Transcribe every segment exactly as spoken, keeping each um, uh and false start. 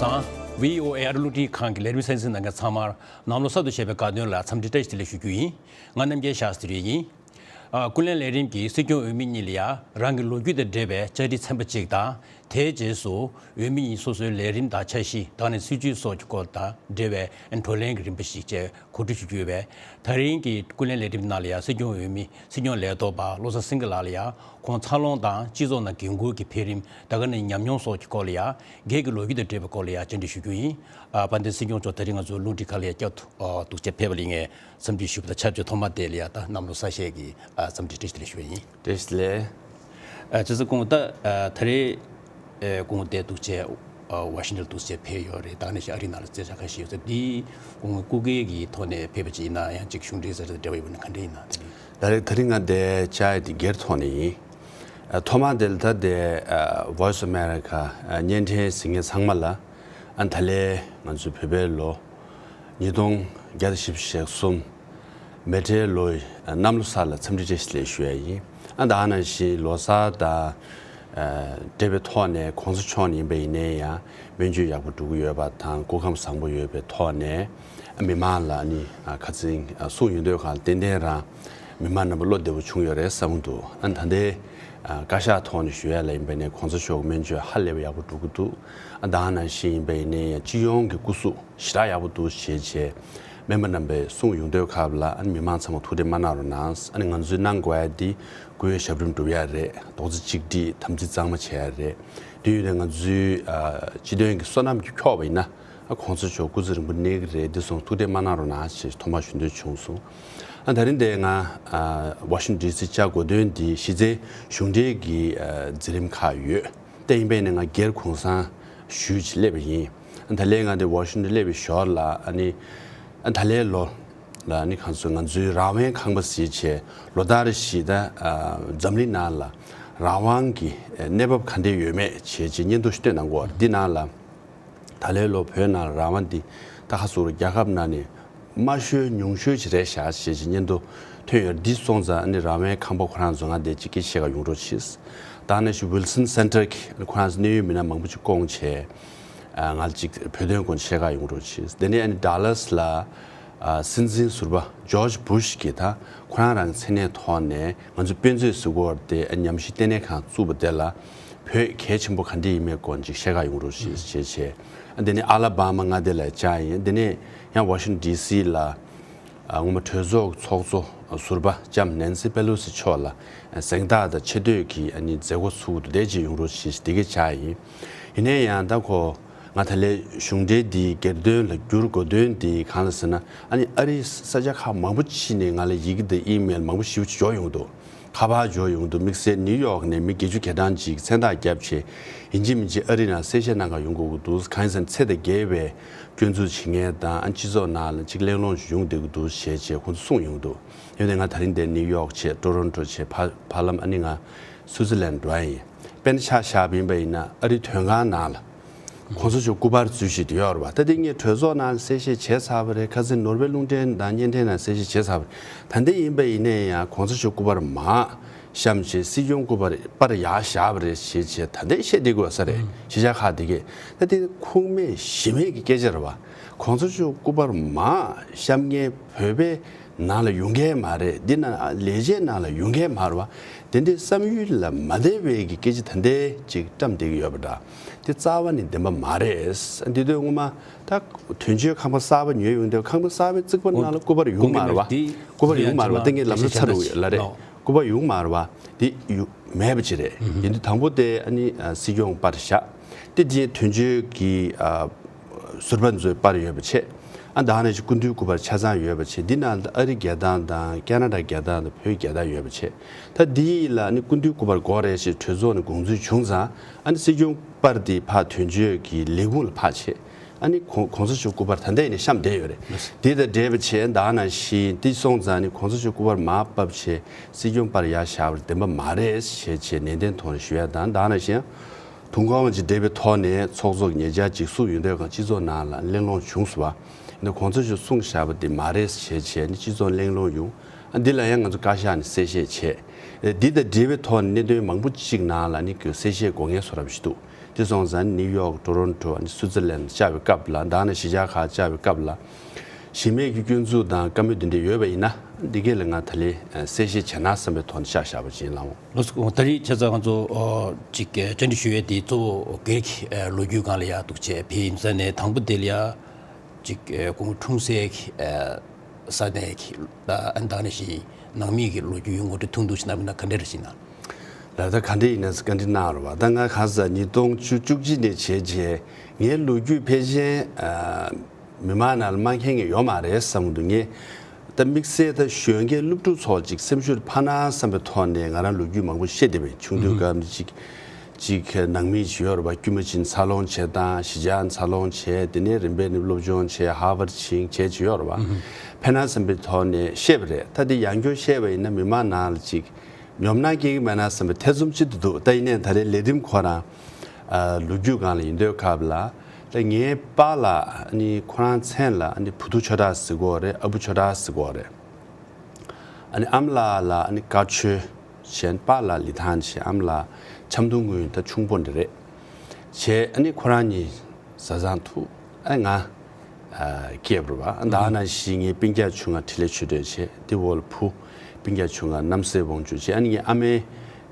དང་། ཝི་ཨོ་ཨེ་ཨ་རི་གློག་འཕྲིན་ཁང་གི་ལས་རིམ་གསན་གཟིགས་གནང་མཁན་ཚང་མར་གནམ་ལོ་གསར་དུ་བཞད་པའི་དགའ་སྟོན་ལ་འཚམས་འདྲི་བཀྲ་ཤིས་བདེ་ལེགས་ཞུ་རྒྱུ་ཡིན། ང་རྣམ་རྒྱལ་ཤཱསྟྲི་ཡིན། ཨ། ཀུན་གླེང་ལས་རིམ་གྱི་སྲིད་སྐྱོང་འོས་མི་གཉིས་ལ་ཡང་རང་གི་ལོ་རྒྱུས་དང་འབྲེལ་བའི་བཅར་འདྲི་ཚན་པ་གཅིག་དང་། དེའི་རྗེས་སུ་འོས་མི་གཉིས་སོ་སོའི་ལས་རིམ་དང་འཆར་གཞི། ད་ནི་སྲིད་བྱུས་སོགས་ཀྱི་སྐོར་དང་འབྲེལ་བའི་བགྲོ་གླེང་གི་རིམ་པ་ཞིག་བཅས་གོ་སྒྲིག་ཞུ་རྒྱུ་ཡོད་པས། ད་རིང་གི་ཀུན་གླེང་ལས་རིམ་ནང་ལ་ཡང་སྲིད་སྐྱོང་འོས་མི་སྲིད་སྐྱོང་ལས་ཐོག་པ་བློ་བཟང་སེང་གེ་ལགས་ལ་ཡང་ཁོང་འཚར་ལོངས་དང་སྤྱི་ཚོགས་ནང་འགན་འཁུར་གྱི་འཕེལ་རིམ། ད་ག་ནང་ཉམས་མྱོང་སོགས་ཀྱི་སྐོར་ལ་ཡང་། སྒེར་གྱི་ལོ་རྒྱུས་དང་འབྲེལ་བའི་སྐོར་ལ་ཡང་བཅར་འདྲི་ཞུ་རྒྱུ་ཡིན། ཨ། དཔལ་ལྡན་སྲིད་སྐྱོང་མཆོག་ད་རིང་ང་ཚོའི་རླུང་འཕྲིན་ཁང་ལ་ཡང་བསྐྱར་དུ་འདུག་སེ་ཕེབས་པ་ལ་ངས་འཚམས་འདྲི་ཞུ་བ་དང་ཆབས་ཅིག་ཐོག་མ་དེ་ལ་ཡང་ད་གནམ་ལོ་གསར་བཞད་ཀྱི་འཚམས་འདྲི་བཀྲ་ཤིས་བདེ་ལེགས་ཞུ་བ་ཡིན། བཀྲ་ཤིས་བདེ་ལེགས། ཨ། ཅི་ཟེར་སྐུ་ངོ་ད། ཨ། ད་རེས། ཨ། སྐུ་ངོ་དེ་འདུག་སེ། ཨ། ཝ་ཤིང་ཊོན་འདུག་སེ་ཕེབས་ཡོད་རེད། ད་ནི་ཨ་རི་ནང་ལ་མཛད་འཆར་ཁ་ཤས་ཡོད་ཚེ་འདི་སྐུ་ངོ་སྐུ་སྒེར་གྱི་ཐོག་ནས་ཕེབས་པ་ཅིག་ཡིན་ན་ཡང་ཅིག་གཞུང་འབྲེལ་ཟེར་དང་འབྲེལ་བ་ཡོད་པ་ན་ག་འདྲ་ཡིན་ན་དེ་རིང་། ད་རེས་ད་རིང་ང་དེ་བཅར་ཡ་དེ་སྒེར་ཐོག་ནས་ཡིན། ཨ། ཐོག་མ་དེ་ལ་ད་དེ། ཨ། Voice of America། ཨ། བརྙན་འཕྲིན་གཟིགས་མཁན་ཚང་མ་ལ། ཨ། ད་ལན་ང་ཚོའི་བོད་པའི་ལོ་ཉིས་སྟོང་བརྒྱ་དང་བཞི་བཅུ་ཞེ་གསུམ་མེ་ཊའི་ལོའི་གནམ་ལོ་གསར་ལ་འཚམས་འདྲི་བཀྲ་ཤིས་བདེ་ལེགས་ཞུ་ཡ་ཡིན། ཨ། ད་ནང་བཞིན་ལོ་གསར་དང་འབྲེལ་བའི་ཐོག་ནས་གོང་ས་མཆོག་ནས་ཡིན་པ་ཡིན་ནའི་ཡང་སྨན་བཅོས་ཡག་པོ་འགྲོ་གི་ཡོད་པ་དང་སྐུ་ཁམས་བཟང་པོ་ཡོད་པའི་ཐོག་ནས་མི་མང་ལ་ནི་ཁ་སང་གསུངས་ཡོང་དུས་གང་ལ་ཏན་ཏན་རང་མི་མང་རྣམ་པ་བློ་བདེ་པོ་བྱུང་ཡོད་རེད་བསམ་གྱི་འདུག་ཨ། ད་ལྟའི་བཀའ་ཤག་ཐོག་ནས་ཞུ་ཡ་ལ་ཡིན་པ་ནས་གོང་ས་མཆོག་སྨན་བཅོས་ཧ་ལས་པ་ཡག་པོ་འགྲོ་གི་འདུག་ཨ། ད་ནང་བཞིན་ཡིན་པ་ཡིན་ནའི་ཡང་སྤྱི་ཡོངས་ཀྱི་སྐུ་གཟུགས་ཞེ་དྲག་ཡག་པོ་འདུག་ཞེས་བྱས་སྨན་པ་རྣམ་པས་གསུངས་ཡོང་དུས་སྐབས་ལ། ཨ་ནི་མི་མང་ཚང་མ་ཐུགས་ཁྲལ་མ་གནང་རོགས་གནང་། ཨ་ནི་ང་ཚོའི་གནང་དགོས་ཡ་དེ་སྐུའི་ཞབས་རིམ་སྒྲུབ་ཡ་རེད། རྡོག་རྩ་གཅིག་སྒྲིལ། དམ་ཚིག་གཙང་མ་བྱེད་ཡ་རེད། དེ་ཡོད་དུས་ང་ཚོའི། ཨ། སྤྱི་དོན་གྱི་བསོད་ནམས་ཀྱིས་འཁྱོག་པ་ཡིན་ན། ཨ། གོང་ས་མཆོག་སྐུ་ཚེ་རིང་པོ་གནས་ཀྱི་རེད། འདི་སོང་ཐུགས་ཁྲལ་མ་གནང་རོགས་གནང་ཞེས་ཐོག་མར་ཞུ་འདོད་བྱུང་སོང་། ཨ། ད་རིང་འདིར་ང་། ཨ། ཝ་ཤིང་ཊོན་ཌི་སི་བཅར་དགོས་དོན་འདི་གཞི་རྩའི་གཞུང་འབྲེལ་གྱི། ཨ། མཛད་རིམ་ཁག་ཡོད། དེ་ཡིན་པས་ནི་ང་སྒེར་གུང་སེང་ཞུས་བྱས་སླེབས་པ་ཡིན། ད་ལན་ང་འདི་ཝ་ཤིང་ཊོན་སླེབས་པའི་ཞོར་ལ། ཨ་ནི་ད་ལན་ལོ་ལ་ནི་གང་ཟེར། ང་ཚོའི་རང་དབང་ཁང་པ་ཟེར་བྱས་ལོ་ལྟར་བཞིན་ད། ཨ། འཛམ་གླིང་ནང་ལ་རང་དབང་གི་གནས་བབ་ག་འདྲས་ཡོད་མེད་བྱས་བྱས་སྙན་ཐོ་ཞིག་བཏོན་གནང་གི་ཡོད་རེད། འདི་ནང་ལ་ད་ལན་ལོ་བོད་ནང་ལ་རང་དབང་འདི་ད་ག་ཟེར། རྒྱལ་ཁབ་ནང་ནས་དམའ་ཤོས་ཉུང་ཤོས་ཅིག་རེད་ཤག་ཞེས་ཅིག་སྙན་ཐོ་ཐོན་ཡོད། འདི་སོང་ཙང་ཨ་ནི་རང་དབང་ཁང་པ་ཁོ་རང་ཚོ་ང་འདིར་ཅིག་སྐད་ཆ་བཤད་ག་ཡོང་རོགས་བྱེད། ད་ནང་བཞིན་ཝིལ་སོན་སེན་ཊར་གྱིས་ཁོ་རང་ཚོ་གནད་ཡོད་མི་སྣ་མང་པོ་ཅིག་བསྐོངས་བྱས། ཨ། ང་ཅིག་བོད་དོན་སྐོར་བཤད་ག་ཡོང་རོགས་བྱེད། དེ་ནས་ཨ་ནི་ཌ་ལཱས་ལ། ཨ། སྲིད་འཛིན་ཟུར་པ་ཇོརྗ་བུ་ཤ་གིས་ད་ཁོ་རང་རང་མཚན་གནས་ཐོག་ནས་ང་ཚོ་དཔེ་མཛོད་ཟེར་གྱི་ཡོད་རེད་དེ། ཨ། ཉམས་ཞིབ་ལྟེ་གནས་ཁང་བཙུགས་པ་དེ་ལ་བོད་གལ་ཆེན་པོ་ག་འདྲས་ཡིན་མིན་སྐོར་ཅིག་བཤད་ག་ཡོང་རོགས་བྱེད་ཞེས་བྱས། ཨ། དེ་ནས་ཨ་ལ་བྷ་མ་མངའ་སྡེ་ལ་བཅར་ཡིན། དེ་ནས་ཡང་ཝ་ཤིང་ཊོན་ཌི་སི་ལ། ཨ། སྔོན་མ་གྲོས་ཚོགས་ཀྱི་ཚོགས་གཙོ་ཟུར་པ་ལྕམ་ནེན་སི་པེ་ལོ་སི་མཆོག་ལ་གཟེངས་རྟགས་དང་ཆེ་བསྟོད་ཀྱི། ཨ་ནི་མཛད་སྒོ་ཚུགས་འདུག་དེ་ཅིག་ཡོང་རོགས་ཞེས་འདི་ག་བཅར་ཡིན། ཡིན་ན་ཡང་ད་ཁོ་ང་ད་ལན་གཞུང་འབྲེལ་འདི་སྒེར་དོན་ལ་བསྒྱུར་དགོས་དོན་འདི་གང་ལ་ཟེར་ན། ཨ་ནི་ཨ་རིའི་ས་ཆ་ཁག་མང་པོ་ཅིག་ནས་ང་ལ་ཡི་གེ་དང་ཨི་མེལ་མང་པོ་ཞེ་པོ་ཅིག་འབྱོར་ཡོང་འདུག་ཁ་པར་འབྱོར་ཡོང་འདུག་དམིགས་བསལ་ནིའུ་ཡོག་ནས་མི་བརྒྱད་ཅུ་གྱ་གྲངས་ཅིག་མཚན་རྟགས་བརྒྱབ་བྱས་ཡིན་གཅིག་མིན་གཅིག་ཨ་རི་ནང་གསལ་བཤད་གནང་ག་ཡོང་དགོས་ཀྱི་འདུག་གང་ཡིན་ཟེར་ན་ཚེ་དང་འགལ་བའི་སྐྱོན་འཛུགས་བྱེད་མཁན་དང་། ཨ། སྤྱི་ཚོགས་ནང་ལ་ཅིག་གླེང་སློང་ཞིག་ཡོང་བསྡད་ཀྱི་འདུག་ཞེས་བྱས་ཁོང་ཚོས་གསུངས་ཡོང་འདུག་ཡོད་དེ་ང་ད་རིང་འདིར་ནིའུ་ཡོག་བྱས། ཊོ་རོན་ཊོ་བྱས། ཕ་ཕ་ལམ། ཨ་ནི་ང་སུའུ་ཙི་ལན་འགྲོ་ཡ་ཡིན། དཔེར་ན་ཆ་བཞག་པ་ཡིན་པ་ཡིན་ན་ཨ་རིའི་དོན་ཁང་ནང་ལ་གོང་ས་མཆོག་སྐུ་པར་འཛུལ་བཞིན་དུ་ཡོད་རེད་པ། ད་དེ་ངས་གྲོས་ཚོགས་ནང་གསལ་བཤད་བྱས་ཚར་བ་རེད། ཁ་སང་ནོར་ཝེ་རླུང་འཕྲིན་དང་བརྙན་འཕྲིན་ནང་གསལ་བཤད་བྱས་ཚར་བ་རེད། ད་འདི་ཡིན་པ་ཡིན་ནའི་ཡང་གོང་ས་མཆོག་སྐུ་པར་མར་བཤམས་བྱས། སྲིད་སྐྱོང་སྐུ་པར་པར་ཡར་བཞག་པ་རེད་ཞེས་བྱས་ད་ལྟའི་བཤད་བསྡད་དགོས་ས་རེད། ཨང་། གཞིས་ཆགས་ཁག་དེ་གས་ད་དེ་ཁུངས་མེད་གཞི་མེད་ཀྱི་སྐད་ཆ་རེད་བ། གོང་ས་མཆོག་སྐུ་པར་མར་བཤམས་མཁན་བོད་པའི་ནང་ལ་ཡོང་མཁན་མ་རེད། འདི་ནང་ལས་བྱེད་ནང་ལ་ཡོང་མཁན་མ་རེད་བ། དེ་འདྲའི་བསམ་ཡུལ་ལ་མ་བདེ་བའི་གི་སྐད་ཆ་ད་ལྟའི་ཅིག་བཀྲམ་བསྡད་ཀྱི་ཡོད་པ་འདྲ། དེ་རྩ་བ་ནས་བདེན་པ་མ་རེད། འདི་དུས་སྔོན་མ་ད་དོན་གཅོད་ཁང་པ་གསར་པ་ཉོས་ཡོང་དུས་ཁང་པ་གསར་པའི་རྩིག་པ་ནང་ལ་སྐུ་པར་ཡོད་མ་རེད་བ། སྐུ་པར་ཡོད་མ་རེད་བ། དེ་ངས་ལབ་ན་ཚར་འགྲོ་གི་ཡོད་ལ་རེད། སྐུ་པར་ཡོད་མ་རེད་བ། དེ་ཡོད་མེད་པ་ཅིག་རེད། ཡིན་དུས་དང་པོ་དེ་ཨ་ནི་སྲིད་སྐྱོང་པར་བཞག་དེ་རྗེས་དོན་གཅོད་ཀྱི་ཟུར་པ་ཚོའི་པར་ཡོད་པ་བྱས། ཨ། ད་ནང་བཞིན་སྐུ་མདུན་སྐུ་པར་ཆ་ཚང་ཡོད་པ་བྱས། འདི་ནང་ལ་ཨ་རི་རྒྱལ་ཐང་དང་ཀ་ན་ཌ་རྒྱལ་ཐང་དང་བོད་རྒྱལ་ཐང་ཡོད་པ་བྱས། ད་འདི་ལ་ནི་སྐུ་མདུན་སྐུ་པར་དགོས་རེད་ཞེས་གྲོས་ཚོགས་ནས་དགོངས་ཚུལ་བྱུང་ཙང་། ཨ་ནི་སྲིད་སྐྱོང་པར་འདི་ཕར་དོན་གཅོད་ཀྱི་ལས་ཁུངས་ལ་ཕར་བྱས། ཨ་ནི་གོང་གོང་ས་མཆོག་སྐུ་པར་ད་ལྟ་ཡིན་ནའི་བཤམས་བསྡད་ཡོད་རེད། འདི་དང་འབྲེལ་བ་བྱས་ད་ནང་བཞིན་འདི་སོང་ཙང་ནི་གོང་ས་མཆོག་སྐུ་པར་མར་ཕབ་བྱས་སྲིད་སྐྱོང་པར་ཡར་བཞག་པར་བདེན་པ་མ་རེད་ཞེས་བྱས་ནན་ཏན་ཐོག་ནས་ཞུ་ཡ་དང་། ད་ནང་བཞིན་དུས་འཁོར་བ་ཅིག་འབྲེལ་བའི་ཐོག་ནས་ཚོགས་གཙོ་ཉེ་ཆར་ཅིག་བསུ་ཡོང་དུས་གང་སྤྱི་ཚོགས་ནང་ལ་གླེང་སློང་བྱུང་སོང་བ། འདི་གོང་ས་མཆོག་གསུངས་བཞག་པ་འདི་མ་རེད་ཞེས་བྱས་ནི་སྤྱི་ཚོགས་གླེང་སློང་ཡོང་། ཨ། འདི་ལ་ཡང་ང་ཚོ་བཀའ་ཤག་ནས་གསལ་བཤད་བྱས། འདི་དང་འབྲེལ་བའི་ཐོག་ནས་གནད་དོན་མང་པོ་ཅིག་ནང་ལ་ནི་གསལ་བཤད་དགོས་ངེས་བཟོ་འདྲ་ཞིག་འདུག་དེ་སོང་ཙང་ནིའུ་ཡོག་ཊོ་རོན་ཊོ་སུའི་ཙི་ལན་བཅར་བའི་སྐབས་ལ། ད་ནི་གཞིས་ཆགས་ཁག་བཅར་བའི་སྐབས་ལ། གཞི་མེད་ཀྱི་སྐྱོན་འཛུགས་དང་བཀའ་མོལ་འདི་འདྲ་ཡོད་པ་ཡིན་ན། འདི་གས་ལ་ང་ད་ལན་གསལ་བཤད་བྱས་ན་བསམ་པའི་ཐོག་ནས་བཞག་བཞག་པ་ཅིག་ཡིན་ལགས། ལགས་སོ། ད་རེས་བྱས་ཙང་ང་ཚོ་ཨོ་ཅིག་བཅར་འདྲི་ཞུ་ཡས་དེ་གཙོ་བོ་སྒེར་གྱི་ཨེ་ལོ་རྒྱུས་སྒང་ལ་ཡར་འདུག་བྱས་ཕེབས་ཡིན་ཙང་ནས། དང་པོ་དེ་ལ་ཡ་ཅིག་ཨེ་ཁོང་འཁྲུངས་སའི་གི་ཨེ་ས་གནས་ཀྱི་ད་ཨ་ནི་ད་ག་ནང་བཞིན་ནང་མི་གི་ལོ་རྒྱུས་ངོ་སྤྲོད་ཐུང་ཐུང་ཞིག་གནང་བ་ན་ག་འདྲ་རེད་ཟེར་ན། ལགས། ད་ག་འདྲ་ཡིན་ན་བཀའ་འདྲི་གནང་རོགས་པ། ད་ང་ག་ས་ཉིས་སྟོང་བཅུ་བཅུ་གཅིག་ནས་བྱས་རྗེས་ངའི་ལོ་རྒྱུས་ཕལ་ཆེར་ཨ་མི་མང་ནང་ལ་མ་མཁྱེན་མཁན་ཡོད་མ་རེད་བསམ་གྱི་འདུག་ངས་ད་དམིགས་བསལ་ད་གཞོན་སྐྱེས་སློབ་ཕྲུག་ཚོ་ཅིག་སེམས་ཤུགས་འཕར་ན་བསམ་པའི་ཐོག་ནས་ང་རང་ལོ་རྒྱུས་མང་པོ་བཤད་བསྡད་པ་ཡིན། ཆུང་དུས་སྐབས་ནས་ཅིག་ཅིག་ནང་མི་ཅིག་ཡོད་རེད་པ། དཀྱུས་མ་ཅིག་འཚར་ལོངས་བྱས་དང་། གཞིས་ཆགས་འཚར་ལོངས་བྱས། དེ་ནས་རིམ་པས་ནས་སློབ་སྦྱོང་བྱས། ཧར་ཝརཌ་ཕྱིན་བྱས་ཅིག་ཡོད་རེད་པ། ཕན་ན་བསམ་པའི་ཐོག་ནས་བཤད་པ་རེད། ད་དེ་ཡང་བསྐྱར་བཤད་པ་ཡིན་ན་མི་མང་ནང་ལ་ཅིག་ཉོབ་སྣང་སྐྱེ་གི་མེད་ན་བསམ་པའི་ཐེ་ཚོམ་ཅིག་ཏུ་འདུག་ད་ཡིན་ནའི་ད་རེས་ལས་རིམ་ཁོ་རང་ཨ་ལོ་རྒྱུས་སྒང་ལ་ཡིན་དུས་སྐབས་ལ། ད་ངའི་པཱ་ལགས་ཨ་ནི་ཁོ་རང་མཚན་ལ་ཨ་ནི་བུ་ཐུ་ཆོས་གྲགས་ཟེར་གྱི་ཡོད་རེད། ཨ་བུ་ཆོས་གྲགས་ཟེར་གྱི་ཡོད་རེད། ཨ་ནི་ཨ་མ་ལགས་ལ་ཨ་ནི་དཀར་ཆོས་བྱས། པཱ་ལགས་ལི་ཐང་བྱས། ཨ་མ་ལགས་ཆབ་མདོ་སྔོན། ད་ཆུང་པོ་འདི་རེད། བྱས་ཨ་ནི་ཁོ་རང་གཉིས་བཟའ་ཚང་ཐུག་ཨ་ང་ཨ་སྐྱེས་པ་རེད་པ། ད་ག་ནང་བཞིན་ངའི་སྤུན་ཀྱག་ཆུང་ང་འཕྲིན་ལས་ཆོས་སྒྲོན་བྱས། དེ་འོག་ལ་བུ་སྤུན་ཀྱག་ཆུང་ང་རྣམ་སྲས་དབང་ཕྱུག་བྱས། ཨ་ནི་ངའི་ཨ་མའི་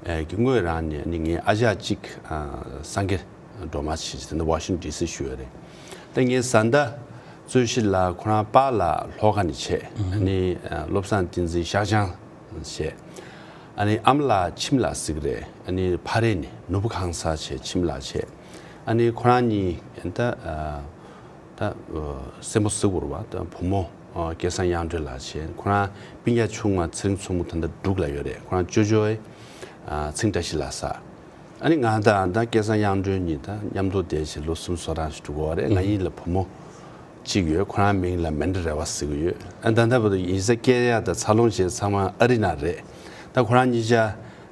ཨ་གི་ངོས་རང་ནས་ཨ་ནི་ངའི་ཨ་ཅག་གཅིག་ཨ་སངས་རྒྱས་སྒྲོལ་མ་བྱས། དེ་ནི་ཝ་ཤིང་ཊོན་ཌི་སི་བཞུགས་ཡོད་རེད། ད་ངའི་བཟའ་ཟླ་རྩོད་གཞི་ལགས་ཁོ་རང་པཱ་ལགས་ལྷོ་ཁ་ནས་བྱས། ཨ་ནི་ཨ་བློ་བཟང་བསྟན་འཛིན་ཤར་བྱང་བྱས། ཨ་ནི་ཨ་མ་ལགས་ཁྱིམ་ལ་གཟིགས་རེད། ཨ་ནི་ཕ་རེ་ནས་ནོར་བུ་ཁང་གསར་བྱས་ཁྱིམ་ལ་བྱས། ཨ་ནི་ཁོ་རང་གཉིས་ད་ཨ་ད་ཨ་སྲས་མོ་གཟིགས་པ་རེད་པ། ད་བུ་མོ་ཨ་སྐལ་བཟང་དབྱངས་སྒྲོན་ལགས་བྱས། ཁོ་རང་སྤུན་ཀྱག་ཆུང་བ་ཚེ་རིང་མཚོ་མོ་ད་ལྟ་འབྲུག་ལ་ཡོད་རེད། ཁོ་རང་ཅོ་ཅོ་ཨེ་ཨ་ཚེ་རིང་བཀྲ་ཤིས་ལགས་གསར། ཨ་ནི་ང་དང་ད་སྐལ་བཟང་དབྱངས་སྒྲོན་གཉིས་ད་མཉམ་དུ་བསྡད་བྱས་ལོ་སུམ་ཅུ་སོ་གྲངས་ཤིག་འགྲོ་གི་ཡོད་རེད། ང་གཉིས་ལ་བུ་མོ་གཅིག་ཡོད། ཁོ་རང་མིང་ལ་མན་ཌ་རེ་བ་ཟེར་གྱི་ཡོད། ཨ་ད་ལྟ་བར་དུ་ཡིན་ས་སྐྱེས་ཡག་དང་འཚར་ལོངས་བྱས་ཚང་མ་ཨ་རི་ནང་རེད། ད་ཁོ་རང་གཉིས་ཆ་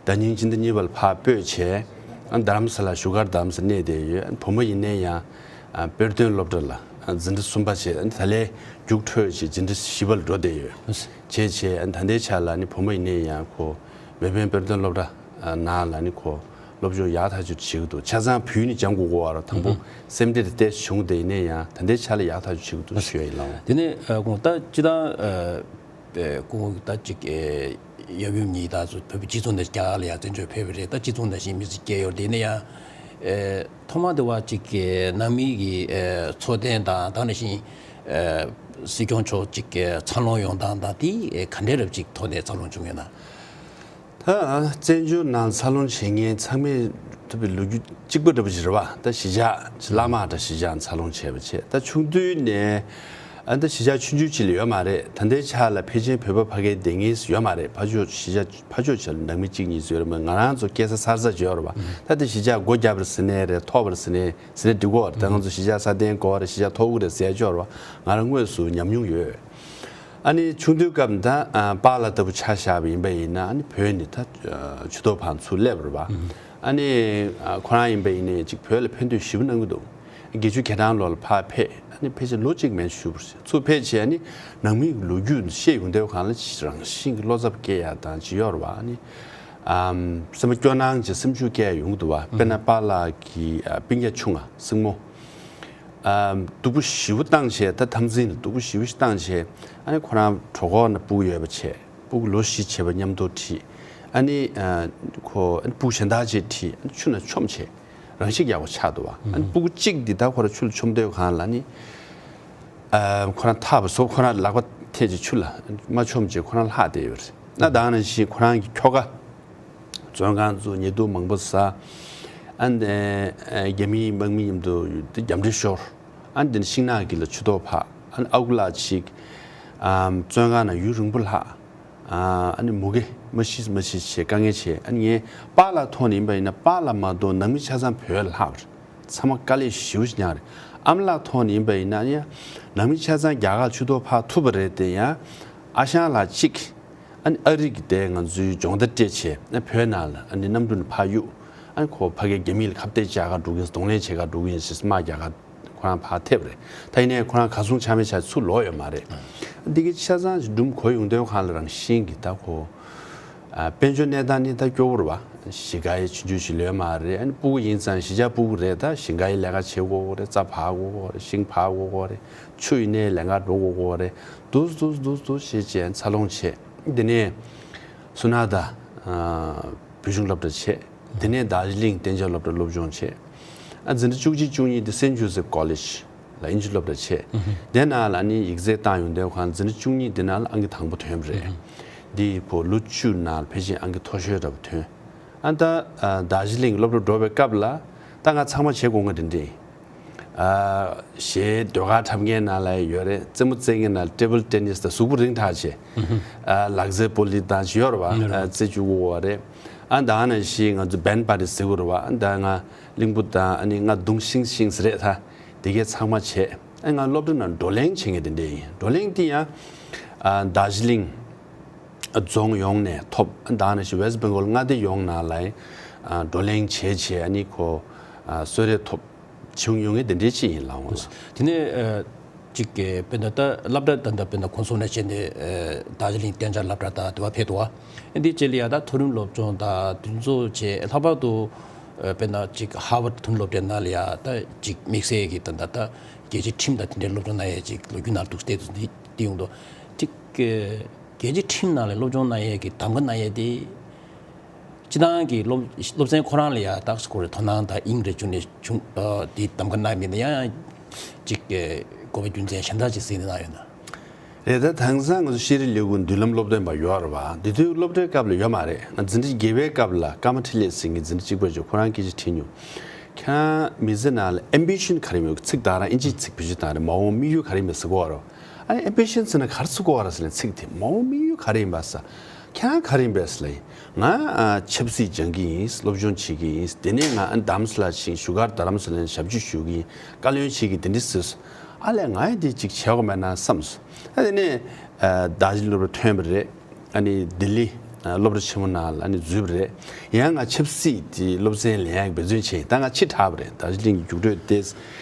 ཟླ་ཉིན་སྤྱི་ཟླ་གཉིས་པ་ལ་ཕར་སྤོས་བྱས། ཨ་རྡ་རམ་ས་ལ་བཞུགས་སྒར་རྡ་རམ་ས་ལ་གནས་བསྡད་ཡོད། ཨ་བུ་མོ་ཡིན་ནའི་ཡང་ཨ་དཔེར་སྟོན་སློབ་གྲྭ་ལ་ཨ་འཛིན་གྲྭ་གསུམ་པ་བྱས། ཨ་ད་ལན་རྒྱུགས་འཕྲོད་བྱས་འཛིན་གྲྭ་བཞི་པ་ལ་འགྲོ་བསྡད་ཡོད། བྱས་བྱས་ཨ་ད་ལྟའི་ཆ་ལ་ནི་བུ་མོ་ཡིན་ནའི་ཡང་ཁོ་མེལ་བྷོན་དཔེར་སྟོན་སློབ་གྲྭ་ནང་ལ་ནི་ཁོ་སློབ་སྦྱོང་ཡག་ཐག་ཆོད་བྱེད་ཀྱི་འདུག་ཆ་ཚང་བོད་ཡིག་ནི་སྦྱང་དགོས་ཀྱི་ཡོད་རེད། དང་པོ་སེམས་ཁྲལ་དེ་ཏོག་ཙམ་བྱུང་། དེ་ཡིན་ནའི་ཡང་ད་ལྟའི་ཆ་ལ་ཡག་ཐག་ཆོད་བྱེད་ཀྱི་འདུག་ཞུ་ཡ་ཡིན་ལགས། དེ་ནས་ཨ་ཁོང་ད་སྤྱིར་བཏང་ཨ་ཨེ་ཁོང་ད་ཅིག་ཨེ་ཡབ་ཡུམ་གཉིས་ད་ཚོ་བོད་པའི་སྤྱི་ཚོགས་ནང་རྒྱ་གར་ལ་ཡང་བཙན་བྱོལ་ཕེབས་པ་རེད། ད་སྤྱི་ཚོགས་ནང་བཞིན་མི་ཚེ་སྐྱེལ་ཡོད། དེ་ནས་ཡང་ཨེ་ཐོག་མ་དེ་བ་ཅིག་གི་ནང་མི་གི་ཨེ་འཚོ་རྟེན་དང་ད་ནང་བཞིན་ཨེ་སྲིད་སྐྱོང་མཆོག་ཅིག་གི་འཚར་ལོངས་ཡོང་སྟངས་དང་དེ་ཨེ་ག་འདྲའི་རབ་ཅིག་ཐོག་ནས་འཚར་ལོངས་བྱུང་ཡོད་ན། ད་བཙན་བྱོལ་ནང་འཚར་ལོངས་བྱེད་མཁན་ཚང་མས་ཐུབ་པའི་ལོ་རྒྱུས་གཅིག་པ་འདྲ་པོ་ཅིག་རེད་པ། ད་གཞིས་ཆགས་བླ་མ་འདྲ་གཞིས་ཆགས་འཚར་ལོངས་བྱས་པ་བྱས། ད་ཆུང་དུས་ནས་ཨ་ད་གཞིས་ཆགས་ཆུང་ཆུང་ཅིག་ལ་ཡོད་མ་རེད། ད་ལྟའི་ཆ་ལ་ཕལ་ཆེར་བོད་པ་ཕ་གིར་བསྡད་མཁན་ཡོད་མ་རེད། ཕར་ཕྱོགས་གཞིས་ཆགས་ཕར་ཕྱོགས་ཆ་ལ་ནང་མི་གཅིག་གཉིས་ཡོད་རེད་མ། ང་རང་ཚོ་སྐྱེས་ས་འཚར་ས་ཅིག་ཡོད་རེད་པ། ད་ལྟ་གཞིས་ཆགས་སྒོ་བརྒྱབ་པ་རེད་ཟེར་ནའི་རེད། ཐོབ་པ་རེད་ཟེར་ནའི་ཟེར་ནའི་འགྲིག་གི་ཡོད་རེད། ད་ང་ཚོ་གཞིས་ཆགས་སྲ་བརྟན་དགོས་རེད། གཞིས་ཆགས་ཐོབ་ཀྱི་རེད་ཟེར་ཡ་ཅིག་ཡོད་རེད་པ། ང་རང་དངོས་སུ་ཉམས་མྱོང་ཡོད། ཨ་ནི་ཆུང་དུས་སྐབས་ད་ཨ་པཱ་ལགས་ལྟ་བུ་ཆ་བཞག་པ་ཡིན་པ་ཡིན་ན། ཨ་ནི་བོད་ནས་ད་ཨ་ཆུ་ཐོག་ཕར་ཚུར་སླེབས་པ་རེད་པ། ཨ་ནི་ཨ་ཁོ་རང་ཡིན་པ་ཡིན་ནའི་ཅིག་བོད་ལ་ཕན་ཐོགས་ཞེ་པོ་གནང་གི་འདུག་དགེ་ཆོས་རྒྱལ་ཕྲན་ལོགས་ལ་ཕར་ཕེབས། ཨ་ནི་ཕལ་ཆེར་ལོ་གཅིག་མན་ཞུ་བར་ཚུར་ཕེབས་བྱས། ཨ་ནི་ནང་མིའི་ལོ་རྒྱུས་བཤད་ཡོང་དུས་སྒང་ལ་ཅིག་རང་བཞིན་གྱི་བློ་འཚབ་སྐྱེ་ཡ་དང་ཅིག་ཡོད་རེད་པ། ཨ་ནི་ཨམ་སེམས་པ་སྐྱོ་སྣང་ཅིག་སེམས་ཤུགས་སྐྱེ་ཡ་ཡོང་གི་འདུག་པ། དཔེར་ན་པཱ་ལགས་ཀྱི་ཨ་སྤུན་ཀྱག་ཆུང་ང་སྲིང་མོ། ཨ་སྡུག་པོ་ཞེ་པོ་བཏང་བྱས། ད་འཐབ་འཛིང་ལ་སྡུག་པོ་ཞེ་པོ་ཞིག་བཏང་བྱས། ཨ་ནི་ཁོ་རང་གྲོད་ཁོག་ན་སྤུ་གུ་ཡོད་པ་བྱས། སྤུ་གུ་ལོ་བཞི་བྱས་པ་མཉམ་དུ་ཁྲིད། ཨ་ནི་ཨ་ཁོ་ཨ་ནི་སྤུ་གུ་གཞན་དག་ཅིག་ཁྲིད། ཨ་ནི་ཆུ་ནང་མཆོངས་བྱས། རང་ཤི་རྒྱག་པ་ཆགས་འདུག་པ། ཨ་ནི་སྤུ་གུ་གཅིག་འདི་ད་ཁོ་རང་ཆུ་ལ་མཆོངས་དུས་སྒང་ལ་ནི་ཨ་ཁོ་རང་ཐར་པ་སོང་། ཁོ་རང་ལག་པ་ཐེ་བྱས་ཆུ་ལ་མ་མཆོངས་བྱས་ཁོ་རང་ལྷག་བསྡད་ཡོད་རེད། ན་ད་ག་ནང་བཞིན་ཁོ་རང་གི་ཁྱོ་ག་བཙོན་ཁང་བཙུགས། ཉེས་རྡུང་མང་པོ་ཟ། ཨ་ནི་ཨ་རྒྱ་མིའི་དམག་མི་མཉམ་དུ་རྒྱབ་འདྲེ་ཤོར། ཨ་ནི་དེ་ནས་ཤིང་ནགས་དཀྱིལ་ལ་ཆུ་ཐོག་ཕར། ཨ་ནི་ཨ་ཁུ་ལགས་ཅིག་ཨམ་བཙོན་ཁང་ནང་ཡུན་རིང་པོ་ལྷག་ཨ་ནི་མུ་གེ་མ་ཤི་མ་ཤི་བྱས་དཀའ་ངལ་བྱས། ཨ་ནི་ངས་པཱ་ལགས་ཐོག་ནས་ཡིན་པ་ཡིན་ན། པཱ་ལགས་མ་གཏོགས་ནང་མི་ཆ་ཚང་བོད་ལ་ལྷག་པ་རེད། ཚང་མ་དཀའ་ལས་ཞེ་པོ་ཞིག་མྱངས་རེད། ཨ་མ་ལགས་ཐོག་ནས་ཡིན་པ་ཡིན་ན་ཡང་ནང་མི་ཆ་ཚང་རྒྱ་གར་ཆུ་ཐོག་ཕར་ཐུག་པ་རེད་དེ། ཡང་ཨ་ཞང་ལགས་གཅིག་ཨ་ནི་ཨ་རི་གི་དེ་ང་ཚོའི་སྦྱོང་བརྡར་སྤྲད་བྱས། ཨ་བོད་ནང་ལ་ཨ་ནི་གནམ་གྲུ་ནས་ཕར་གཡུགས། ཨ་ནི་ཁོ་ཕ་གིར་རྒྱ་མི་ལ་ཁ་གཏད་བཅག་ག་འགྲོ་གི་ཡིན། གདོང་ལེན་བྱེད་ག་འགྲོ་གི་ཡིན་ཞེས་དམག་རྒྱག་ག་ཁོ་རང་ཕར་ཐེབས་རེད། ད་ཡིན་ནའི་ཁོ་རང་གར་སོང་ཆ་མེད་ཆགས། ཚུར་ལོག་ཡོད་མ་རེད། འདི་གི་ཆ་ཚང་ཞིག་སྒྲུང་གོ་ཡོང་དུས་སྒང་ལ་རང་བཞིན་གྱིས་ད་ཁོ་ ཨ། དཔལ་འབྱོར་གནས་སྟངས་ནི་ད་སྐྱོ་བོ་རེད་བ། གཞིས་ཀ་ཡི་ཆུང་ཆུང་ཞིག་ལོས་མ་རེད། ཨ་ནི་སྤུ་གུ་ཡིན་ཙང་གཞིས་ཆགས་སྤུ་གུ་རེད། ད་ཞིང་ཁ་ཡི་ལས་ཀ་བྱེད་དགོས་རེད། རྩྭ་ཕར་དགོས་རེད། ཤིང་ཕར་དགོས་རེད། ཆུ་ཡིན་ནའི་ལས་ཀ་འགྲོ་དགོས་རེད། འདུག་འདུག་འདུག་འདུག་བྱས་བྱས་འཚར་ལོངས་བྱས། དེ་ནས་སུ་ནག་ད་བོད་གཞུང་སློབ་གྲྭ་བྱས། དེ་ནས་རྡོ་རྗེ་གླིང་གཏན་འཇགས་སློབ་གྲྭ་སློབ་སྦྱོང་བྱས། ཨ། འཛིན་གྲྭ་བཅུ་གཅིག་བཅུ་གཉིས་དེ་སེན་ཇོ་སེབ་ཀོ་ལེཇ་ལ་དབྱིན་ཇི་སློབ་གྲྭ་བྱས། དེ་ནང་ལ་ཨ་ནི་ཡིག་ཚད་བཏང་ཡོང་དུས་ཁོང་འཛིན་གྲྭ་བཅུ་གཉིས་དེ་ནང་ལ་ཨང་ཀི་དང་པོ་ཐོན་པ་རེད། འདི་ཁོ་ལོ་བཅུ་ནང་ལ་ཕལ་ཆེར་ཨང་ཀི་མཐོ་ཤོས་འདྲ་པོ་ཐོན། ཨ། ད་རྡོ་རྗེ་གླིང་སློབ་གྲྭ་འགྲོ་བའི་སྐབས་ལ་ད་ང་ཚང་མ་བྱེད་དགོས་ངེས་དེ་འདྲ་ཡིན། ཨ། གཞས་ཟློས་གར་འཁྲབ་མཁན་ནང་ལ་ཡོད་རེད། རྩེད་མོ་རྩེད་མཁན་ནང་ལ་ཊེ་བལ་ཊེ་ནིས་དང་གཟུགས་པོ་རིང་ཐག་ཆོད། ཨ། ལག་རྩེད་སྤོ་ལོ་དང་ཅི་ཡོད་རེད་བ། ཨ། རྩེད་བཅུག་གི་ཡོད་རེད། ཨ། ད་ནང་བཞིན་ང་ཚོ་བེན་ཌི་པར་ཊི་ཟེར་གི་རེད་བ། ཨ། ད་ང་གླིང་བུ་དང་ཨ་ནི་ང་མདུང་ཤིང་ཤིང་ཟེར་རེད་ད། དེ་གས་ཚང་མ་བྱས། ཨ། ང་སློབ་གྲྭ་ནང་བགྲོ་གླེང་བྱེད་མཁན་དེ་འདྲ་ཡིན། བགྲོ་གླེང་དེ་ཡང་། ཨ། རྡོ་རྗེ་གླིང་རྫོང་ཡོངས་ནས་ཐོབ། ཨ། ད་ནང་བཞིན་ཝེ་སི་ཊི་བེང་གོལ་མངའ་སྡེ་ཡོངས་ནང་ལ་ཡང་། ཨ། བགྲོ་གླེང་བྱས་བྱས་ཨ་ནི་ཁོ། ཨ། གསོལ་རས་ཐོབ། བྱུང་ཡོང་ངེས་དེ་འདྲའི་ཅིག་ཡིན་ལགས་འོང་ལགས། དེ་ནས། ཨ། ཅིག་གི་དཔེར་ན་ད་སློབ་གྲྭ་ད་ལྟ་དཔེར་ན་གོང་གསུམ་ནས་བྱས་ནས། ཨ། རྡོ་རྗེ་གླིང་གཏན་འཇགས་སློབ་གྲྭ་དང་དེ་བ་ཕེབས་འདུག་བ། འདི་བྱས་ལ་ཡ་ད་མཐོ་རིམ་སློབ་སྦྱོང་དང་དེ་ཚོ་བྱས་ལྷག་པར་དུ། ཨ། དཔེར་ན་ཅིག་ཧར་ཝརཌ་མཐོ་རིམ་སློབ་གྲྭའི་ནང་ལ་ཡ་ད་ཅིག་དམིགས་བསལ་གྱི་ད་ད་ད་རྒྱལ་སྤྱིའི་ཁྲིམས་དང་དེ་འདྲའི་སློབ་སྦྱོང་གནང་ཡས་ཅིག་ལོ་རྒྱུས་ནང་འདུག་སྟེ་དེ་འདི་ཡོང་དུས་ཅིག་གི་རྒྱལ་སྤྱིའི་ཁྲིམས་ནང་ལ་སློབ་སྦྱོང་གནང་ཡས་ཀྱི་གདམ་ག་གནང་ཡས་དེ། སྤྱི་བཏང་གི་སློབ་སློབ་ཚན་ཁོ་རང་ལ་ཡ་ཏོག་ཙམ་ཁོ་རའི་དོ་སྣང་དང་དབྱིངས་རེ་བཅུག་ནས་བྱུང་། ཨ། དེའི་གདམ་ག་གནང་མིན་ན་ཡང་ཅིག་གི་དགོས་པ་རྒྱུ་མཚན་གཞན་དག་ཅིག་གཟིགས་ནས་གནང་ཡོད་ན། རེད། ད་དེང་སང་ང་ཚོ་ཤེས་རིག་ལས་ཁུངས་མདུན་ལམ་སློབ་སྟོན་པ་ཡོད་རེད་བ། དེ་དུས་སློབ་གྲྭའི་སྐབས་ལ་ཡོད་མ་རེད། ང་འཛིན་གྲྭ་བརྒྱད་པའི་སྐབས་ལ་ཀརྨ་འཕྲིན་ལས་ཟེར་མཁན་འཛིན་གྲྭ་གཅིག་པ་ཅིག་ཁོ་རང་སྐད་ཆ་དྲིས་མྱོང་། ཁྱེད་རང་མི་ཚེ་ནང་ལ་ཨེམ་བི་ཤན་ག་རེ་ཡོད། ཚིག་དེ་རང་ཨིན་ཇིའི་ཚིག་བེད་སྤྱོད་བཏང་རེད། མ་འོངས་དམིགས་ཡུལ་ག་རེ་ཡིན་པ་ཟེར་གོ་རེད། ཨ་ནི་ཨེམ་བི་ཤན་ཟེར་ན་ག་རེ་ཟེར་གོ་རེད་ཟེར་ནས་ཚིག་དེ་མ་འོངས་དམིགས་ཡུལ་ག་རེ་ཡིན་པ་ཟེར། ཁྱེད་རང་ག་རེ་ཡིན་པས་ཟེར་ལབ་ཡིན། ང་ཨ་ཆབ་སྲིད་སྦྱང་གི་ཡིན། སློབ་སྦྱོང་བྱེད་ཀྱི་ཡིན། དེ་ནས་ང་ཨ་རྡ་རམ་ས་ལ་ཕྱིན། བཞུགས་སྒར་རྡ་རམ་ས་ལ་ནས་ཞབས་ཕྱི་ཞུ་གི་ཡིན། བཀའ་བློན་བྱེད་ཀྱི་དེ་འདྲ་ཟེར་སོང་། ཨ་ལས་ང་ཡི་འདི་ཅིག་བྱེད་དགོས་མེད་ན་བསམ་སོང་། ཨ་དེ་ནས་ཨ་རྡོ་རྗེ་སློབ་གྲྭ་ཐོན་པ་རེད། ཨ་ནི་ལྡི་ལི་ཨ་སློབ་གྲྭ་ཆེན་མོ་ནང་ལ་ཨ་ནི་འཛུལ་བ་རེད། ཡང་ང་ཆབ་སྲིད་ཀྱི་སློབ་ཚན་ལེན་ཡག་འབད་བརྩོན་བྱས། ད་ང་ཕྱི་དྲགས་པ་རེད། རྡོ་རྗེ་གླིང་གི་རྒྱུགས་སྤྲོད་དེ་གསལ་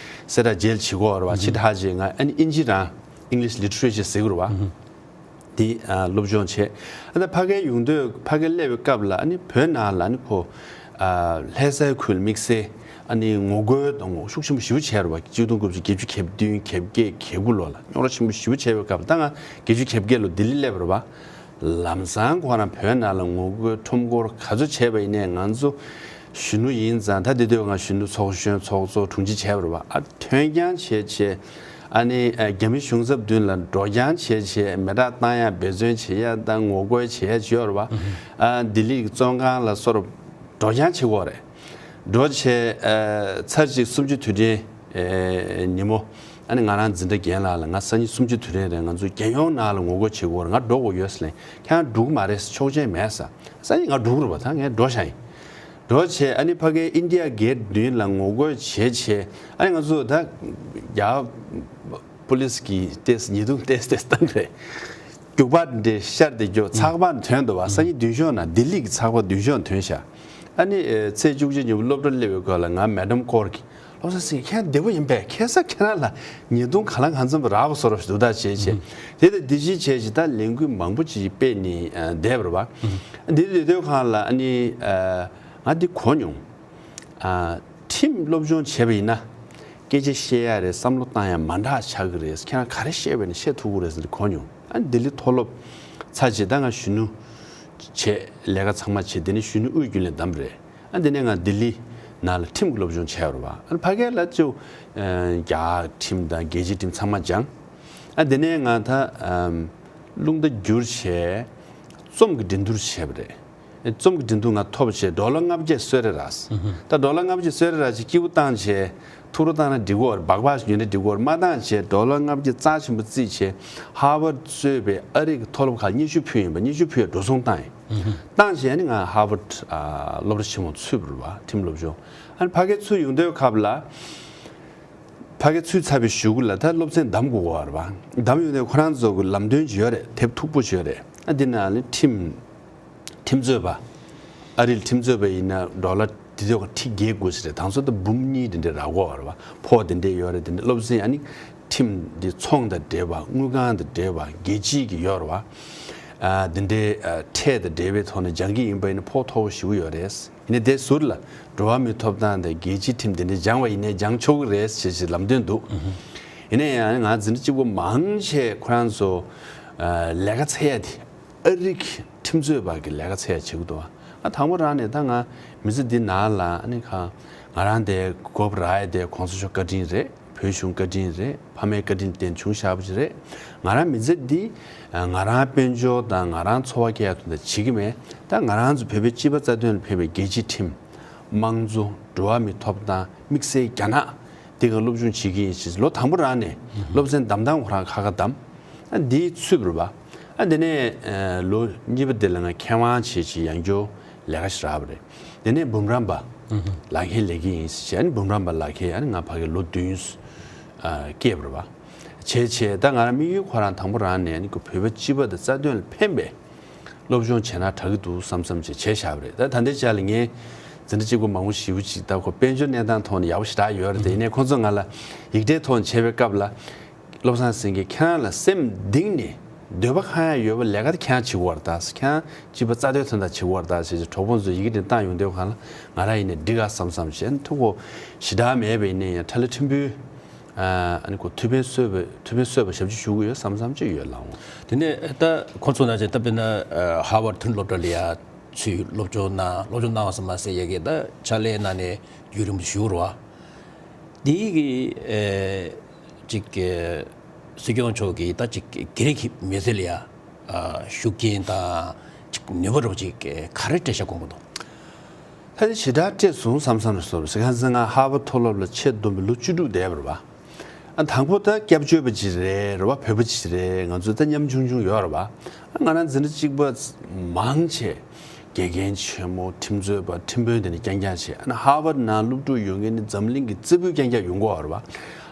བསྒྲགས་མཇལ་བྱེད་དགོས་རེད་བ། ཕྱི་དྲགས་རྗེས་ང་ཨ་ནི་དབྱིན་ཇི་རང་། English Literature ཟེར་གི་རེད་བ། དེ་ཨ་སློབ་སྦྱོང་བྱས། ཨ་ད་ཕ་གིར་ཡོང་དུས་ཕ་གིར་སླེབས་པའི་སྐབས་ལ་ཨ་ནི་བོད་ནང་ལ་ཨ་ནི་ཁོ་ཨ་ལྷ་སའི་ཁུལ་དམིགས་བསལ་ཨ་ནི་ངོ་རྒོལ་དང་ངོ་ཤུགས་ཆེན་པོ་ཞེ་པོ་བྱས་རེད་བ། གཅིག་སྟོང་དགུ་བརྒྱ་བརྒྱད་ཅུ་གྱ་བདུན་གྱ་བརྒྱད་གྱ་དགུ་ལོ་ལ་རྙོག་དྲ་ཆེན་པོ་ཞེ་པོ་བྱས་པའི་སྐབས། ད་ང་བརྒྱད་ཅུ་གྱ་བརྒྱད་ལོ་ལྡི་ལི་སླེབས་པ་རེད་བ། ལམ་སང་ཁོ་རང་བོད་ནང་ལ་ངོ་རྒོལ་ཁྲོམ་སྐོར་ག་ཚོད་བྱས་པ་ཡིན་ནའི་ང་ཚོ་གཞོན་ནུ་ཡིན་ཙང་། ད་དེ་དུས་ང་གཞོན་ནུ་ཚོགས་གཞོན་ཚོགས་གཙོ་དྲུང་ཆེ་བྱས་པ་རེད་བ། ཨ་ཐོན་རྐྱང་བྱས་བྱས། ཨ་ནི་ཨ་རྒྱ་མི་གཞུང་ཚབ་མདུན་ལ་འགྲོ་རྐྱང་བྱས་བྱས། མེ་སྟག་བཏང་ཡག་འབད་བརྩོན་བྱེད་ཡག་དང་ངོ་རྒོལ་བྱེད་ཡག་ཅིག་ཡོད་རེད་བ། ཨ་ལྡི་ལི་གི་བཙོན་ཁང་ལ་སོགས་འགྲོ་རྐྱང་བྱེད་དགོས་རེད། འགྲོ་བྱས་ཨ་ཚར་གཅིག་གསུམ་བཅུ་དུས་དྲན་ཨེ་ཉིན་མོ། ཨ་ནི་ང་རང་འཛིན་གྲྭ་རྒན་ལགས་ལ་ང་སང་ཉིན་གསུམ་བཅུ་དུས་དྲན་རེད། ང་ཚོ་རྒྱལ་ཡོངས་ནང་ལ་ངོ་རྒོལ་བྱེད་དགོས་རེད། ང་འགྲོ་དགོས་ཡོད་ཟེར་ལབ་ཡིན། ཁྱེད་རང་འགྲོ་གི་མ་རེད་ཟེར། ཆོག་མཆན་མེད་ཟེར། སང་ཉིན་ང་འགྲོ་གི་རེད་བ། ད་ངས་འགྲོ་བཞག་ཡིན། འགྲོ་བྱས་ཨ་ནི་ཕ་གིའི་ཨིན་ཌི་ཡ་གེ་ཊི་མདུན་ལ་ངོ་རྒོལ་བྱས་བྱས། ཨ་ནི་ང་ཚོ་ད་རྒྱ་པུ་ལིས་ཀྱིས་ཏོག་ཙམ་ཉེས་རྡུང་ཏོག་ཙམ་ཏོག་ཙམ་བཏང་རེད། རྒྱུག་པ་འདྲ་ཤར་ཏེ་རྒྱུག་ཚགས་པར་ཐོན་འདུག་བ། སང་ཉིན་མདུན་ཤོག་ནང་ལྡི་ལི་གི་ཚགས་པར་མདུན་ཤོག་ཐོན་ཤག་ཨ་ནི་ཨེ་ཚེས་བཅུ་གཅིག་ཉིན་མོ་སློབ་གྲྭ་སླེབས་པའི་སྐབས་ལ་ང་མེ་ཌམ་སྐོར་གྱིས། བློ་བཟང་སེང་གེ་ཁྱེད་བདེ་པོ་ཡིན་པས། ཁ་སང་ཁྱེད་རང་ལ་ཉེས་རྡུང་ག་ལ་གང་འཚམ་རག་པ་བཟོ་འདྲ་བྱུང་། ད་བྱས་བྱས། དེ་དང་དེ་བཞིན་བྱས་བྱས་ད་ལས་འགུལ་མང་པོ་ཅིག་སྤེལ་ནས་ཨ་བསྡད་པ་རེད་བ། འདི་དུས་སྡོད་སྒང་ལ་ཨ་ནི་ཨ་ང་འདི་གོ་མྱོང་། ཨ་ཁྲིམས་སློབ་སྦྱོང་བྱས་པ་ཡིན་ན་སྐད་ཆ་བཤད་ཡ་རེད། བསམ་བློ་བཏང་ཡ་མ་འདྲ་ཆགས་ཀྱི་རེད། ཁྱེད་རང་ག་རེ་བཤད་པ་ཡིན་ན་བཤད་ཐུབ་ཀྱི་རེད་ཟེར་ནས་གོ་མྱོང་། ཨ་ནི་ལྡི་ལི་མཐོ་སློབ་ཚར་རྗེས་ད་ང་གཞོན་ནུ་བྱས། ལས་ཀ་ཚང་མ་བྱས། དེ་ནས་གཞོན་ནུ་དབུས་རྒྱུན་ལས་བདམས་རེད། ཨ་དེ་ནས་ང་ལྡི་ལི་ནང་ལ་ཁྲིམས་ཀྱི་སློབ་སྦྱོང་བྱས་པ་རེད་བ། ཨ་ཕ་གི་ལ་ཅིག་ཨ་རྒྱ་ཁྲིམས་དང་རྒྱལ་སྤྱིའི་ཁྲིམས་ཚང་མ་སྦྱངས། ཨ་དེ་ནས་ང་ད་ཨམ་རླུང་རྟ་བསྒྱུར་བྱས་རྩོམ་གྱི་འགྲན་བསྡུར་བྱས་པ་རེད། རྩོམ་གྱི་འགྲན་བསྡུར་ང་ཐོབ་བྱས་ཌོ་ལར་ལྔ་བརྒྱ་གསོལ་རས་རག་སོང་། ད་ཌོ་ལར་ལྔ་བརྒྱ་གསོལ་རས་རག་བྱས་སྐྱིད་པོ་བཏང་བྱས། ཐུགས་རོ་བཏང་ན་འགྲིག་གོ་རེད། སྦག་སྦག་ཞིག་ཉོས་ན་འགྲིག་གོ་རེད། མ་བཏང་བྱས་ཌོ་ལར་ལྔ་བརྒྱ་རྩ་ཆེན་པོ་བརྩིས་བྱས་ཧར་ཝརཌ་གཙོས་པའི་ཨ་རི་གི་མཐོ་སློབ་ཁག་སྙན་ཞུ་ཕུལ་ཡིན་པ། སྙན་ཞུ་ཕུལ་ཡ་འགྲོ་སོང་བཏང་ཡིན། བཏང་བྱས་ནི་ང་ཧར་ཝརཌ་ཨ་སློབ་གྲྭ་ཆེན་མོ་ཚུད་པ་རེད་བ། ཁྲིམས་སློབ་སྦྱོང་། ཨ་ནི་ཕ་གིར་ཚུར་ཡོང་དུས་སྐབས་ལ། ཕ་གིར་ཚུད་ཚར་བའི་གཞུག་གུ་ལ་ད་སློབ་ཚན་འདམ་དགོས་ཀྱི་ཡོད་རེད་བ། འདམ་ཡོང་དུས་ཁོ་རང་ཚོ་གི་ལམ་སྟོན་ཅིག་ཡོད་རེད། དེབ་མཐུག་པོ་ཅིག་ཡོད་རེད། ཨ་འདི་ནང་ལ་ཁྲིམས། ཁྲིམས་རྩོད་པ། ཨ་རིའི་ཁྲིམས་རྩོད་པ་ཡིན་ན་ཌོ་ལར་དེ་དུས་ཁྲི་བརྒྱད་དགུ་ཞིག་རེད། ད་ཚོ་ད་འབུམ་གཉིས་དེ་འདྲས་རག་གོ་རེད་བ། ཕོགས་དེ་འདྲས་ཡོད་རེད། དེ་འདྲས་སློབ་ཚན། ཨ་ནི་ཁྲིམས་འདི་ཚོང་དང་འབྲེལ་བ། དངུལ་ཁང་དང་འབྲེལ་བ། རྒྱལ་སྤྱིའི་གི་ཡོད་རེད་བ། ཨ་འདི་འདྲའི་ཨ་ཁྲལ་དང་འབྲེལ་བའི་ཐོག་ནས་སྦྱང་གི་ཡིན་པ་ཡིན་ན་ཕོགས་མཐོ་པོ་ཞེ་པོ་ཡོད་རེད། ཡིན་ནའི་དེ་ཟུར་ལ་འགྲོ་བ་མིའི་ཐོབ་ཐང་དང་རྒྱལ་སྤྱིའི་ཁྲིམས་དེ་འདྲ་སྦྱང་བ་ཡིན་ནའི་སྦྱང་ཆོག་གི་རེད་ཅེས་ཅིག་ལམ་སྟོན་འདུག་ཡིན་ནའི་ཡང་ང་འཛིན་གྲྭ་གཅིག་པ་མང་ཆེ་ཁོ་རང་ཚོ་ཨ་ལས་ཀ་འཚོལ་ཡ་དེ་ཨ་རི་གི་ཁྲིམས་རྩོད་པ་གི་ལས་ཀ་འཚོལ་ཡ་བྱེད་ཀྱི་འདུག་ཨ་དང་པོ་རང་ནས་ད་ང་མི་ཚེ་འདི་ནང་ལ་ཨ་ནི་ཁ་ང་རང་དེ་དགོས་པ་རག་ཡ་དེ་གོང་ས་མཆོག་བཀའ་དྲིན་རེད། བོད་གཞུང་བཀའ་དྲིན་རེད། ཕ་མའི་བཀའ་དྲིན་བརྟེན་བྱུང་བཞག་པ་ཞིག་རེད། ང་རང་མི་ཚེ་འདི་ང་རང་དཔལ་འབྱོར་དང་ང་རང་འཚོ་བ་སྐྱེལ་ཡ་དོན་དག་བྱེད་ཀྱི་མེད། ད་ང་རང་ཚོ་བོད་པའི་སྤྱི་པ་རྩ་དོན་ལ་ཕན་པའི་རྒྱལ་སྤྱིའི་ཁྲིམས། དམངས་གཙོ། འགྲོ་བ་མིའི་ཐོབ་ཐང་། དམིགས་བསལ་རྒྱ་ནག་འདི་ག་སློབ་སྦྱོང་བྱེད་ཀྱི་ཡིན་ཞེས་ལོ་དང་པོ་རང་ནས་སློབ་ཚན་བདམས་སྟངས་ཁོ་རང་ཁ་ཁ་བདམས། ཨ་འདིའི་ཚུད་པ་རེད་པ། ཨ་འདི་ནས་ལོ་གཉིས་པ་འདི་ལ་ང་མཁས་དབང་བྱས་ཅིག་ཡང་སྐྱོར་ལས་ཀ་ཞིག་རག་པ་རེད། དེ་ནས་འབུམ་རམས་པ་ལག་ཁྱེར་ལེན་གྱི་ཡིན་ཟེར་བྱས་ནས་འབུམ་རམས་པ་ལག་ཁྱེར་ཨ་ནི་ང་ཕ་གི་ལོ་བདུན་བསྐྱེས་པ་རེད་པ། བྱས་བྱས་ད་ང་རང་དམིགས་ཡུལ་ཁོ་རང་དང་པོ་རང་ནས་ཨ་ནི་ཁོ་བོད་པ་སྤྱི་པ་དང་རྩ་དོན་ལ་ཕན་པའི་སློབ་སྦྱོང་བྱས་ན་དྲག་གི་འདུག་བསམ་བསམ་བྱས་བྱས་བཞག་པ་རེད། ད་ད་ལྟའི་ཆ་ལ་ངས་འཛིན་གྲྭ་གཅིག་པ་མང་པོ་ཞེ་པོ་ཅིག་ད་ཁོ་དཔལ་འབྱོར་གནས་སྟངས་ཐོག་ནས་ཡག་པོ་ཞེ་དྲག་ཡོད་རེད་དེ། ཡིན་ནའི་ཁོང་ཚོ་ང་ལ་ཡིག་ཕྲའི་ཐོག་ནས་བྱས་པའི་སྐབས་ལ། བློ་བཟང་སེང་གེ་ཁྱེད་རང་ལ་སེམས་གཏིང་ནས་འདོད་པ་གང་ཡང་ཡོད་པ་ལས་ཀ་དེ་ཁྱེད་རང་བྱེད་དགོས་པ་རེད་ད། ཁྱེད་རང་སྤྱི་པ་རྩ་དོན་དོན་དག་བྱེད་དགོས་པ་རེད་ད་ཟེར་ཏེ་གྲོགས་པོ་ཚོས་ཡི་གེ་དེ་བཏང་ཡོང་དུས་སྒང་ལ་ང་རང་ཡིན་ནའི་འགྲིག་ག་བསམ་བསམ་བྱས་ཐུགས་ཁོ་ཞེ་དྲག་མེད་པ་ཡིན་ནའི་ཡང་ཁྲ་ལ་ཕྲན་བུ་ཨ་ནི་ཁོ་ཐུགས་ཕན་གསོས་པ་ཐུགས་ཕན་གསོས་པ་ཞབས་ཕྱི་ཞུ་གི་ཡོད་བསམ་བསམ་ཅིག་ཡོད་ལགས་འོང་། དེ་ནས་ད་ཁོང་ཚོ་ནང་བཞིན་ད་དཔེར་ན་ཧར་ཝར་ཐོན་སློབ་གྲྭ་ལ་ཡ་ཚུར་སློབ་སྦྱོང་གནང་སློབ་སྦྱོང་གནང་བ་ཙམ་མ་ཟད་ཡ་གི་ད་ཕྱག་ལས་གནང་ནས་བརྒྱུད་རིམ་དུ་ཞུ་རུ་བ། དེ་གི་ཨེ་ཅིག་ཨེ་སྲིད་སྐྱོང་མཆོག་གིས་ད་ཅིག་སྒེར་གྱི་མི་ཚེ་ལ་ཡ་ཨ་ཤུགས་རྐྱེན་དང་ཅིག་ནུས་པ་རོགས་ཅིག་ག་རེ་སྤྲད་ཤག་དགོངས་པ་འདུག་ད་ནི་ཞེ་དྲག་སྤྲད་སོང་བསམ་བསམ་རེད་སོ་རེད། ཟེར་གང་ཟེར་ང་ཧར་ཝར་མཐོ་སློབ་ལ་ཆེད་བསྡོམས་པའི་ལོ་བཅུ་དྲུག་བསྡད་པ་རེད་པ། ཨ་དང་པོ་ད་སྐྱབས་བཅོལ་བ་ཅིག་རེད་རེད་པ། བོད་པ་ཅིག་རེད། ང་ཚོ་ད་ཉམ་ཆུང་ཆུང་ཡོད་རེད་པ། ཨ་ང་རང་འཛིན་གྲྭ་གཅིག་པ་མང་ཆེ་དགེ་རྒན་ཆེན་མོ་ཁྲིམས་རྩོད་པ་ཁྲིམས་དཔོན་དེ་ནས་རྐྱང་རྐྱང་བྱས། ཨ་ནི་ཧར་ཝར་ནང་སློབ་ཕྲུག་ཡོང་མཁན་ནི་འཛམ་གླིང་གི་རྩེ་ཕུད་རྐྱང་རྐྱང་ཡོང་གི་ཡོད་རེད་པ།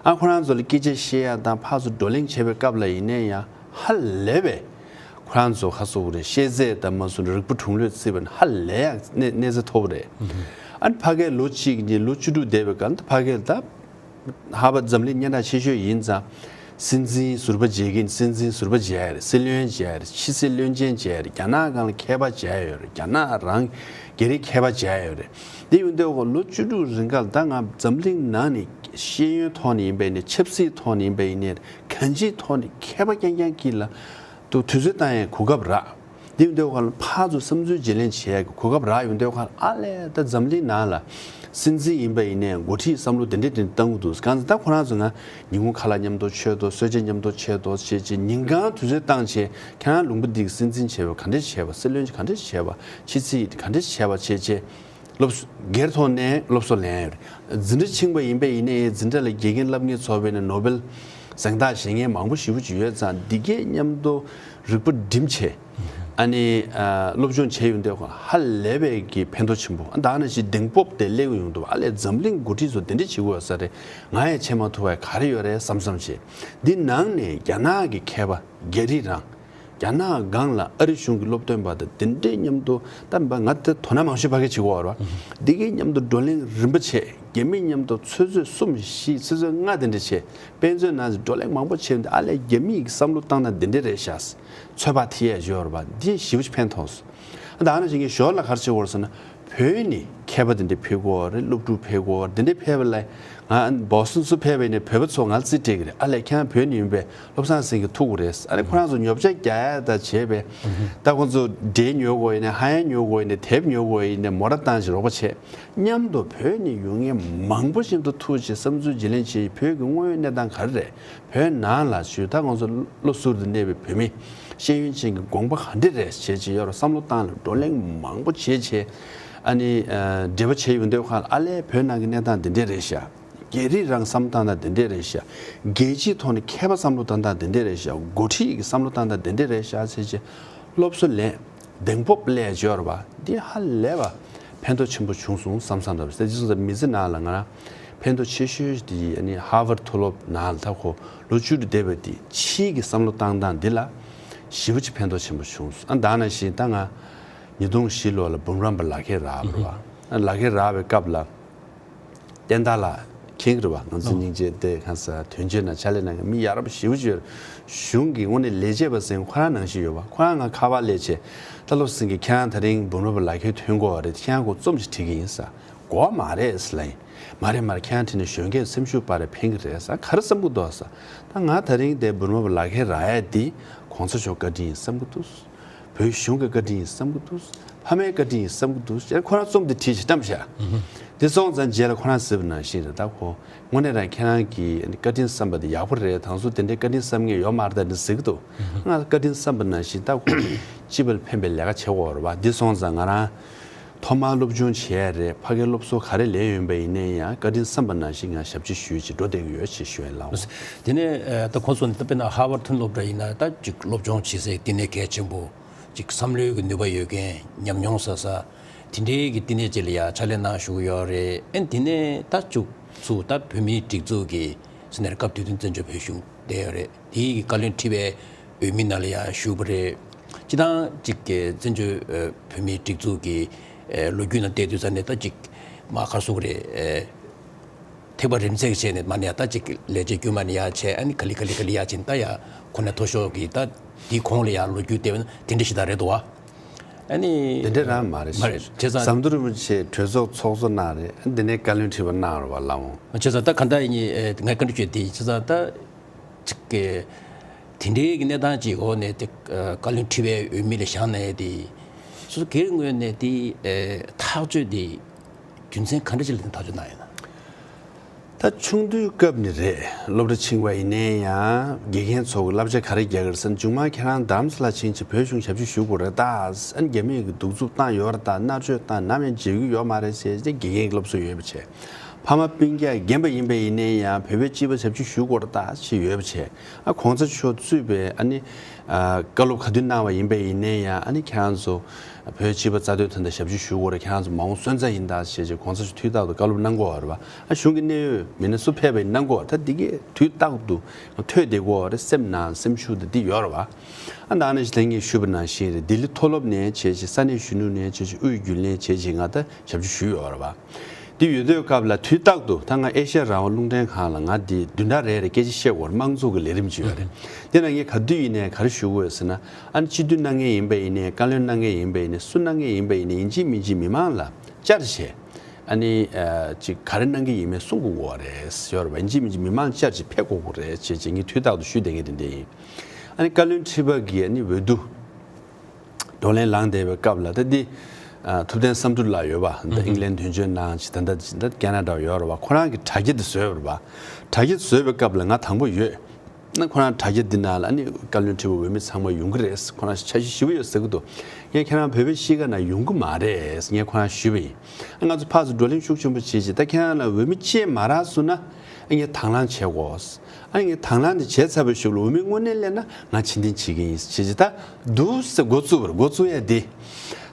ཨ་ཁོ་རང་ཚོ་ལ་སྐད་ཆ་བཤད་ཡ་དང་ཕར་ཚུར་བགྲོ་གླེང་བྱེད་པའི་སྐབས་ལ་ཡིན་ནའི་ཡང་ཧ་ལས་པའི་ཁོ་རང་ཚོ་ཁ་གསོ་གི་རེད། ཤེས་ཚད་དང་མ་སོང་རིག་པ་གྲུང་ལོས་བརྩིས་པ་ནི་ཧ་ལས་ཡག་གནས་གནས་ཚད་མཐོ་པོ་རེད། ཨ་ནི་ཕ་གིར་ལོ་གཅིག་གཉིས་ལོ་བཅུ་དྲུག་བསྡད་པའི་སྐབས་ད་ཕ་གིར་ད་ཧར་ཝར་འཛམ་གླིང་སྙན་གྲགས་ཆེ་ཤོས་ཡིན་ཙང་། སྲིད་འཛིན་ཟུར་པ་མཇལ་གྱིན་སྲིད་འཛིན་ཟུར་པ་མཇལ་ཡ་རེད། སྲིད་བློན་མཇལ་ཡ་རེད། ཕྱི་སྲིད་བློན་ཆེན་མཇལ་ཡ་རེད། རྒྱ་ནག་སྒང་ལ་མཁས་པ་མཇལ་ཡ་ཡོད་རེད། རྒྱ་ནག་རང་སྒེར་རི་མཁས་པ་མཇལ་ཡ་ཡོད་རེད། དེ་ཡིན་དུས་ཁོ་ལོ་བཅུ་དྲུག་རིང་ག་ལ་ད་ང་འཛམ་གླིང་ནང་ནས་ཤེས་ཡོན་ཐོག་ནས་ཡིན་པས་ནས་ཆབ་སྲིད་ཐོག་ནས་ཡིན་པས་ཡིན་ནས་གང་ཅིའི་ཐོག་ནས་མཁས་པ་རྐྱང་རྐྱང་གིས་ལ་དུ་དུས་ཚོད་བཏང་ཡའི་གོ་སྐབས་རག་དེ་ཡིན་དུས་ཁོ་ལ་ཕར་ཚུར་བསམ་ཚུལ་བརྗེ་ལེན་བྱེད་ཡ་གི་གོ་སྐབས་རག་ཡོང་དུས་ཁོ་ལ་ཨ་ལས་ད་འཛམ་གླིང་ནང་ལ་སྲིད་འཛིན་ཡིན་པ་ཡིན་ནའི་འགོ་ཁྲིད་བསམ་བློ་དེ་འདྲས་དེ་འདྲས་བཏང་གི་འདུག་གང་ཟེར་ད་ཁོ་རང་ཚོ་ང་ཉིན་གུང་ཁ་ལག་མཉམ་དུ་མཆོད་དོ། གསོལ་ཇ་མཉམ་དུ་མཆོད་དོ་བྱེད་བྱེད་ཉིན་གང་དུས་ཚོད་བཏང་བྱེད་ཁྱེད་རང་ལུང་པ་འདི་གི་སྲིད་འཛིན་བྱས་པ་ག་འདྲས་བྱས་པ། སྲིད་བློན་གྱིས་ག་འདྲས་བྱས་པ། ཕྱི་སྲིད་ག་འདྲས་བྱས་པ་བྱེད་བྱེད། སློབ་གསོ་སྒེར་ཐོག་ནས་སློབ་གསོ་ལེན་ཡོད་རེད། འཛིན་གྲྭ་ཆུང་བ་ཡིན་པས་ཡིན་ནའི་འཛིན་གྲྭ་ལ་དགེ་རྒན་སློབ་གཉེར་ཚོགས་པའི་ནས་ནོ་བེལ་གཟེངས་རྟགས་བཞེས་མཁན་མང་པོ་ཞེ་པོ་ཅིག་ཡོད་ཙང་འདི་གས་མཉམ་དུ་རིག་པ་སྒྲིམ་བྱས་ཨ་ནི་ཨ་སློབ་སྦྱོང་བྱས་ཡོང་དུས་ཧ་ལས་པའི་གི་ཕན་ཐོགས་ཆེན་པོ། ཨ་ད་ནང་བཞིན་གདེང་སྤོབས་དེ་སླེབས་ཡོང་དུས་ཨ་ལས་འཛམ་གླིང་འགོ་ཁྲིད་ཚོ་དེ་འདྲས་བྱེད་དགོས་ས་རེད། ང་ཡང་བྱེད་མ་ཐུབ་པ་ག་རེ་ཡོད་རེད་བསམ་བསམ་བྱས། འདི་ནང་ནས་རྒྱ་ནག་གི་མཁས་པ་རྒྱ་རིགས་རང་རྒྱ་ནག་སྒང་ལ་ཨ་རི་གཞུང་གི་སློབ་སྟོན་པ་དང་དེ་འདྲའི་མཉམ་དུ་ད་ང་དེ་དོ་སྣང་མང་ཤོས་ཕ་གི་བྱེད་དགོས་པ་རེད་བ། འདི་གའི་མཉམ་དུ་བགྲོ་གླེང་རིམ་པ་བྱས། རྒྱ་མི་མཉམ་དུ་ཆུ་ཚོད་གསུམ་བཞི་ཆུ་ཚོད་ལྔ་དེ་འདྲ་བྱས། དཔེ་མཚོན་ནང་བགྲོ་གླེང་མང་པོ་བྱས་ཏེ་ཨ་ལས་རྒྱ་མི་ཡི་བསམ་བློ་བཏང་སྟངས་དེ་འདྲ་རེད་ཤག་ཚོད་དཔག་ཐེ་ཡས་ཡོད་རེད་བ། འདི་ཞེ་པོ་ཅིག་ཕན་ཐོགས་སོང་། ད་ཨ་ནི་ཞིག་གི་ཞོར་ལ་ག་རེ་བྱེད་དགོས་རེད་ཟེར་ན། བོད་ནས་མཁས་པ་དེ་འདྲ་ཕེབས་ཀྱི་ཡོད་རེད། སློབ་ཕྲུག་ཕེབས་ཀྱི་ཡོད་རེད། དེ་འདྲ་ཕེབས་པ་ལ་ང་བོ་སི་ཊོན་ཚུར་ཕེབས་པ་ཡིན་ནའི་བོད་པ་ཚོ་ང་ལ་རྩིས་སྤྲད་ཀྱི་རེད། ཨ་ལས་ཁྱེད་རང་བོད་ནས་ཡིན་པས་བློ་བཟང་སེང་གེ་ཐུག་དགོས་རེད། ཨ་ནི་ཁོ་རང་ཚོ་ཉོ་ཆ་རྒྱག་ཡ་ད་བྱས་པས་ད་ཁོ་ཚོ་འབྲས་ཉོ་དགོས་ཡིན་ནའི་ཧ་ཡང་ཉོ་དགོས་ཡིན་ནའི་དེབ་ཉོ་དགོས་ཡིན་ནའི་མོ་ཊ་བཏང་བྱས་རོགས་པ་བྱས། མཉམ་དུ་བོད་ནས་ཡོང་མཁན་མང་པོ་ཞིག་ཏུ་ཐུག་བྱས་བསམ་ཚུལ་བརྗེ་ལེན་བྱས། བོད་ཀྱི་དངོས་ཡོད་གནས་སྟངས་ག་རེ་རེད། བོད་ནང་ལ་ཞུ་ད་ང་ཚོ་བློ་གཟུར་དུ་གནས་པའི་བོད་མི་ཤེས་ཡོན་ཅན་གྱི་དགོངས་པ་ག་འདྲ་རེད་བྱས་བྱས་ཡོད་ར་བསམ་བློ་བཏང་ལ་བགྲོ་གླེང་མང་པོ་བྱས་བྱས། ཨ་ནི་ཨ་འབྲེལ་བ་བྱས་ཡོང་དུས་ཁ་ལ་ཨ་ལས་བོད་ནང་གི་གནས་སྟངས་འདི་འདྲ་རེད་ཤག་རྒྱ་རིགས་རང་བསམ་བློ་བཏང་སྟངས་འདི་འདྲ་རེད་ཤག་རྒྱལ་སྤྱིའི་ཐོག་ནས་མཁས་པ་བསམ་བློ་བཏང་སྟངས་འདི་འདྲ་རེད་ཤག་འགོ་ཁྲིད་ཀྱི་བསམ་བློ་བཏང་སྟངས་འདི་འདྲ་རེད་ཤག་བྱས་བྱས་སློབ་གསོ་ལེན། གདེང་སྤོབས་སླེབས་ཡོད་རེད་བ། འདི་ཧ་ལས་པ་ཕན་ཐོགས་ཆེན་པོ་བྱུང་སོང་བསམ་བསམ་འདྲ་བ་རེད། དེ་སོང་ཙང་མི་ཚེ་ནང་ལ་ང་རང་ཕན་ཐོགས་ཆེ་ཤོས་དེ་ཨ་ནི་ཧར་ཝར་མཐོ་སློབ་ནང་ལ་ད་ཁོ་ལོ་བཅུ་དྲུག་བསྡད་པ་དེ་ཕྱིའི་གི་བསམ་བློ་བཏང་སྟངས་འདི་ལ་ཞེ་པོ་ཅིག་ཕན་ཐོགས་ཆེན་པོ་བྱུང་སོང་། ཨ་ད་ནང་བཞིན་ད་ང་ཉིས་སྟོང་བཞི་ལོ་ལ་འབུམ་རམས་པ་ལག་ཁྱེར་རག་པ་རེད་བ། ཨ་ལག་ཁྱེར་རག་པའི་སྐབས་ལ་བསྟན་དར་ལགས་ མཁྱེན་གྱི་རེད་བ། ང་ཚོ་ཨོ། སྙིང་རྗེ་དེ་གང་ཟག་དོན་གཅོད་ནང་ཕྱག་ལས་གནང་མཁན་མི་ཡ་རབས་ཞེ་པོ་ཅིག་ཡོད་རེད། གཞུང་གི་དངོས་གནས་ལས་བྱེད་པ་ཟེར་མཁན་ཁོ་རང་ནང་བཞིན་ཡོད་བ། ཁོ་རང་ང་ཁ་པར་སླེབས་བྱས། ད་བློ་བཟང་སེང་གེ་ཁྱེད་རང་དེ་རིང་འབུམ་རམས་པ་ལག་འཁྱེར་ཐོན་གྱི་ཡོད་རེད། ཁྱེད་རང་ཁོ་རྩོམ་ཞིག་བྲིས་ཀྱི་ཡིན་ཟེར། དགོས་མ་རེད་ཟེར་ལབ་ཡིན། མ་རེད་མ་རེད། ཁྱེད་རང་བྲིས་ནས་གཞོན་སྐྱེས་སེམས་ཤུགས་སྤར་རེ་ཕན་གྱི་རེད་ཟེར། ག་རེ་བསམ་གྱི་འདུག་ཟེར། ད་ང་དེ་རིང་དེ་འབུམ་རམས་པ་ལག་འཁྱེར་རག་ཡ་འདི་གོང་ས་མཆོག་བཀའ་དྲིན་ཡིན་བསམ་གྱི་འདུག། བོད་གཞུང་གི་བཀའ་དྲིན་ཡིན་བསམ་གྱི་འདུག། ཕ་མའི་བཀའ་དྲིན་ཡིན་བསམ་གྱི་འདུག་ཟེར་ཁོ་རང་རྩོམ་དེ་བྲིས་ཤིག་བཀྲམ་བཞག། དེ་སོང་ཙང་རྗེས་ལ་ཁོ་རང་ཟེར་བ་ནང་བཞིན་རེད། ད་ཁོ་དངོས་གནས་རང་ཁྱེད་རང་གི་བཀའ་དྲིན་བསམ་པ་དེ་ཡག་པོ་རེད། དང་སུ་དེ་འདྲའི་བཀའ་དྲིན་བསམ་མཁན་ཡོད་མ་རེད། ད་འདི་ཟེར་གྱི་འདུག། ང་བཀའ་དྲིན་བསམ་པ་ནང་བཞིན་ད་ཁོ་སྤྱི་པ་ལ་ཕན་པའི་ལས་ཀ་བྱེད་དགོས་རེད་བ། འདི་སོང་ཙང་ང་རང་ཐོག་མར་སློབ་སྦྱོང་བྱས་རེད། ཕ་གིར་སློབ་གསོ་ག་རེ་ལས་ཡོད་པ་ཡིན་ནའི་ཡང་བཀའ་དྲིན་བསམ་པ་ནང་བཞིན་ང་ཞབས་ཕྱི་ཞུས་བྱས་འགྲོ་བསྡད་ཀྱི་ཡོད་ཅེས་ཞུ་ཡ་ལགས། དེ་ནས་ད་ཁོང་ཚོ་ནི་ད་དཔེར་ན་ཧར་ཝར་ཐོན་སློབ་གྲྭ་ཡིན་ན་ད་ཅིག་སློབ་སྦྱོང་བྱེད་སའི་བསྟི་གནས་གལ་ཆེན་པོ། ཅིག་བསམ་བློའི་གི་ནུས་པ་ཡོད་མཁན། ཉམས་མྱོང་བསགས་ས་དེ་འདྲའི་གི་བསྟི་གནས་ཅིག་ལ་ཡ་ཕྱག་ལས་གནང་བཞུགས་ཡོད་རེད། ཨན་དེ་ནས་ད་ཅུག་ཚུགས་ད་བོད་མིའི་སྒྲིག་འཛུགས་ཀྱི་སུ་ནས་སྐབས་དེ་དུས་བཙན་བྱོལ་བོད་གཞུང་བསྡད་ཡོད་རེད། དེའི་གི་བཀའ་བློན་ཁྲི་པའི་འོས་མི་ནང་ལ་ཡ་ཞུགས་པ་རེད། སྤྱི་བཏང་ཅིག་གི་བཙན་བྱོལ་བོད་མིའི་སྒྲིག་འཛུགས་ཀྱི་ལོ་རྒྱུས་ནང་བལྟས་དུས་ཙང་ནས་ད་ཅིག་མ་ག་རེ་ཟེར་དགོས་རེད། ཐེག་པ་རིམ་འཛེགས་བྱས་ནས་མ་ནས་ཡ་ད་ཅིག་ལས་བྱེད་དཀྱུས་མ་ནས་ཡ་བྱས། ཨ་ནི་ག་ལེ་ག་ལེ་ག་ལེ་ཡ་ཕྱིན་ད་ཡ་ཁོ་ན་མཐོ་ཤོས་ཀྱི་ད་དེའི་གོང་ལ་ཡ་ལོ་རྒྱུས་བལྟས་པ་ན་དེ་འདྲ་ཞིག་ད་རེད་འདུག་བ། ཨ་ནི་དེ་འདྲ་རང་མ་རེད། མ་རེད། བྱས་ཙང་ཟམ་གདོང་རིན་པོ་ཆེ་གྲོས་ཚོགས་ཚོགས་གཙོ་གནང་རེད། ཨ་ནི་དེ་ནས་བཀའ་བློན་ཁྲི་པ་གནང་རེད་བ་ལགས་འོང་། བྱས་ཙང་ད་ག་འདྲ་ཡིན་ངས་བཀའ་འདྲི་བྱས་དེ་བྱས་ཙང་ད་ཅིག་གི་དེ་འདྲའི་གི་གནས་སྟངས་ཅིག་འོག་ནས་དེ་བཀའ་བློན་ཁྲི་པའི་འོས་མི་ལ་བཞེངས་ནས་དེ་སོ་སོ་སྒེར་ངོས་ནས་དེ་ཐག་གཅོད་དེ། རྒྱུ་མཚན་ག་འདྲ་ཅིག་ལ་བརྟེན་ཐག་གཅོད་གནང་ཡོད་ན། ད་ཆུང་དུས་སྐབས་ནས་རེད། སློབ་གྲྭ་ཕྱིན་པ་ཡིན་ནའི་ཡང་དགེ་རྒན་ཚོ་གི་བསླབ་བྱ་ག་རེ་རྒྱག་གི་རེད་ཟེར་ན། མཇུག་མ་ཁྱེད་རང་རྡ་རམ་ས་ལ་ཕྱིན་བྱས་བོད་གཞུང་ཞབས་ཕྱི་ཞུ་དགོས་རེད་ད། ཨ་ནི་རྒྱ་མིས་གི་གདུག་རྩུབ་བཏང་ཡོད་རེད་ད། མནར་གཅོད་བཏང་ནམ་ཡང་བརྗེད་གི་ཡོད་མ་རེད་ཟེར་ཏེ་དགེ་རྒན་གྱི་སློབ་གསོ་ཡོད་པ་བྱས། ཕ་མ་སྤུན་ཀྱག་རྒན་པ་ཡིན་པ་ཡིན་ནའི་ཡང་བོད་པའི་སྤྱི་པ་ཞབས་ཕྱི་ཞུ་དགོས་རེད་ད་ཞེས་ཡོད་པ་བྱས། ཨ་གོང་ས་མཆོག་གཙོས་པའི་ཨ་ནི་ཨ་བཀའ་སློབ་ག་དུས་གནང་བ་ཡིན་པ་ཡིན་ནའི་ཡང་། ཨ་ནི་ཁྱེད་རང་ཚོ་བོད་སྤྱི་པ་རྩ་དོན་དོན་དག་ཞབས་ཕྱི་ཞུ་དགོས་རེད། ཁྱེད་རང་ཚོ་མ་འོངས་སོན་རྩ་ཡིན་ད་ཞེས་བྱས་གོང་ས་མཆོག་དུས་རྟག་ཏུ་བཀའ་སློབ་གནང་གི་ཡོད་རེད་བ། ཨ་གཞུང་གི་གནད་ཡོད་མི་སྣ་སུ་ཕེབས་པ་ཡིན་གནང་གི་ཡོད་རེད། ད་འདི་གས་དུས་རྟག་ཏུ་ཐོས་བསྡད་ཀྱི་ཡོད་རེད། སེམས་ནང་སེམས་ཤུགས་དེ་འདི་ཡོད་རེད་བ། ཨ་ད་ནི་ད་ངས་ཞུས་པ་ནང་བཞིན་རེད། ལྡི་ལི་མཐོ་སློབ་ནས་བྱས་བྱས། ས་གནས་གཞོན་ནུ་ནས་བྱས་བྱས། དབུས་རྒྱུན་ལས་བྱས་བྱས་ང་ད་ཞབས་ཕྱི་ཞུས་ཡོད་རེད་བ། དེ་ཡོད་དུས་སྐབས་ལ་དུས་རྟག་ཏུ་ད་ང་ཨེ་ཤ་ཡ་རང་དབང་རླུང་འཕྲིན་ཁང་ལ་ང་དེ་བདུན་ཕྲག་རེ་རེ་སྐད་ཆ་བཤད་དགོས་རེད། དམངས་གཙོ་གི་ལས་རིམ་ཅིག་ཡོད་རེད། དེ་ན་ངས་ག་དུས་ཡིན་ནའི་ག་རེ་ཞུ་དགོས་ཟེར་ན། ཨ་ནི་སྤྱི་འཐུས་གནང་མཁན་ཡིན་པ་ཡིན་ནའི། བཀའ་བློན་གནང་མཁན་ཡིན་པ་ཡིན་ནའི། སུ་གནང་མཁན་ཡིན་པ་ཡིན་ནའི་ཡིན་གཅིག་མིན་གཅིག་མི་མང་ལ་བཅར་བྱས། ཨ་ནི་ཨ་ཅིག་ག་རེ་གནང་གི་ཡིན་མིན་གསུང་དགོས་ཀྱི་ཡོད་རེད་ཟེར་བ། ཡིན་གཅིག་མིན་གཅིག་མི་མང་ལ་བཅར་བྱས་ཕེབས་དགོས་ཀྱི་རེད་ཅེས་ཅེས་ངས་དུས་རྟག་ཏུ་ཞུས་བསྡད་མཁན་དེ་འདྲ་ཡིན། ཨ་ནི་བཀའ་བློན་ཁྲི་པ་གིས་ཨ་ནི་འོས་བསྡུ་བགྲོ་གླེང་ལངས་བསྡད་པའི་སྐབས་ལ། ད་འདི་ཨ་ཐུབ་བསྟན་བསམ་གྲུབ་ལགས་ཡོད་པ། ད་ཨིང་ལན་དོན་གཅོད་གནང་བྱས། ད་ད་ད་ཀེ་ན་ཌ་ཡོད་རེད་བ། ཁོ་རང་གིས་དྲ་རྒྱ་དེ་བཟོས་པ་རེད་བ། དྲ་རྒྱ་དེ་བཟོས་པའི་སྐབས་ལ་ང་དང་པོ་ཡོད། ན་ཁོ་རང་དྲ་རྒྱ་འདི་ནང་ལ་ཨ་ནི་བཀའ་བློན་ཁྲི་པ་འོས་མི་ཚང་མ་ཡོང་གི་རེད། ཁོ་རང་འཆར་གཞི་ཞེ་པོ་ཡོད་ཟེར་གི་འདུག། ཡང་ཁྱེད་རང་བོད་པའི་གཤིས་ཀ་ནང་ཡོང་གི་མ་རེད་ངས་ཁོ་རང་ཞུས་པ་ཡིན། ཨ་ང་ཚོ་ཕར་ཚུར་བགྲོ་གླེང་ཤུགས་ཆེན་པོ་བྱས་བྱས། ད་ཁྱེད་རང་ལ་འོས་མི་བཅས་མ་རག་སོང་ན་ཨ་ངས་དང་བླངས་བྱེད་དགོས། ཨ་ངས་དང་བླངས་དེ་བྱས་ཚར་བའི་གཞུག་ལ་འོས་མི་དངོས་གནས་སླེབས་ན་ང་ཕྱིར་འཐེན་བྱེད་ཀྱི་ཡིན་བྱས་བྱས། ད་འདུག་ཟེར་འགོ་བཙུགས་པ་རེད། འགོ་བཙུགས་ཡ་དེ།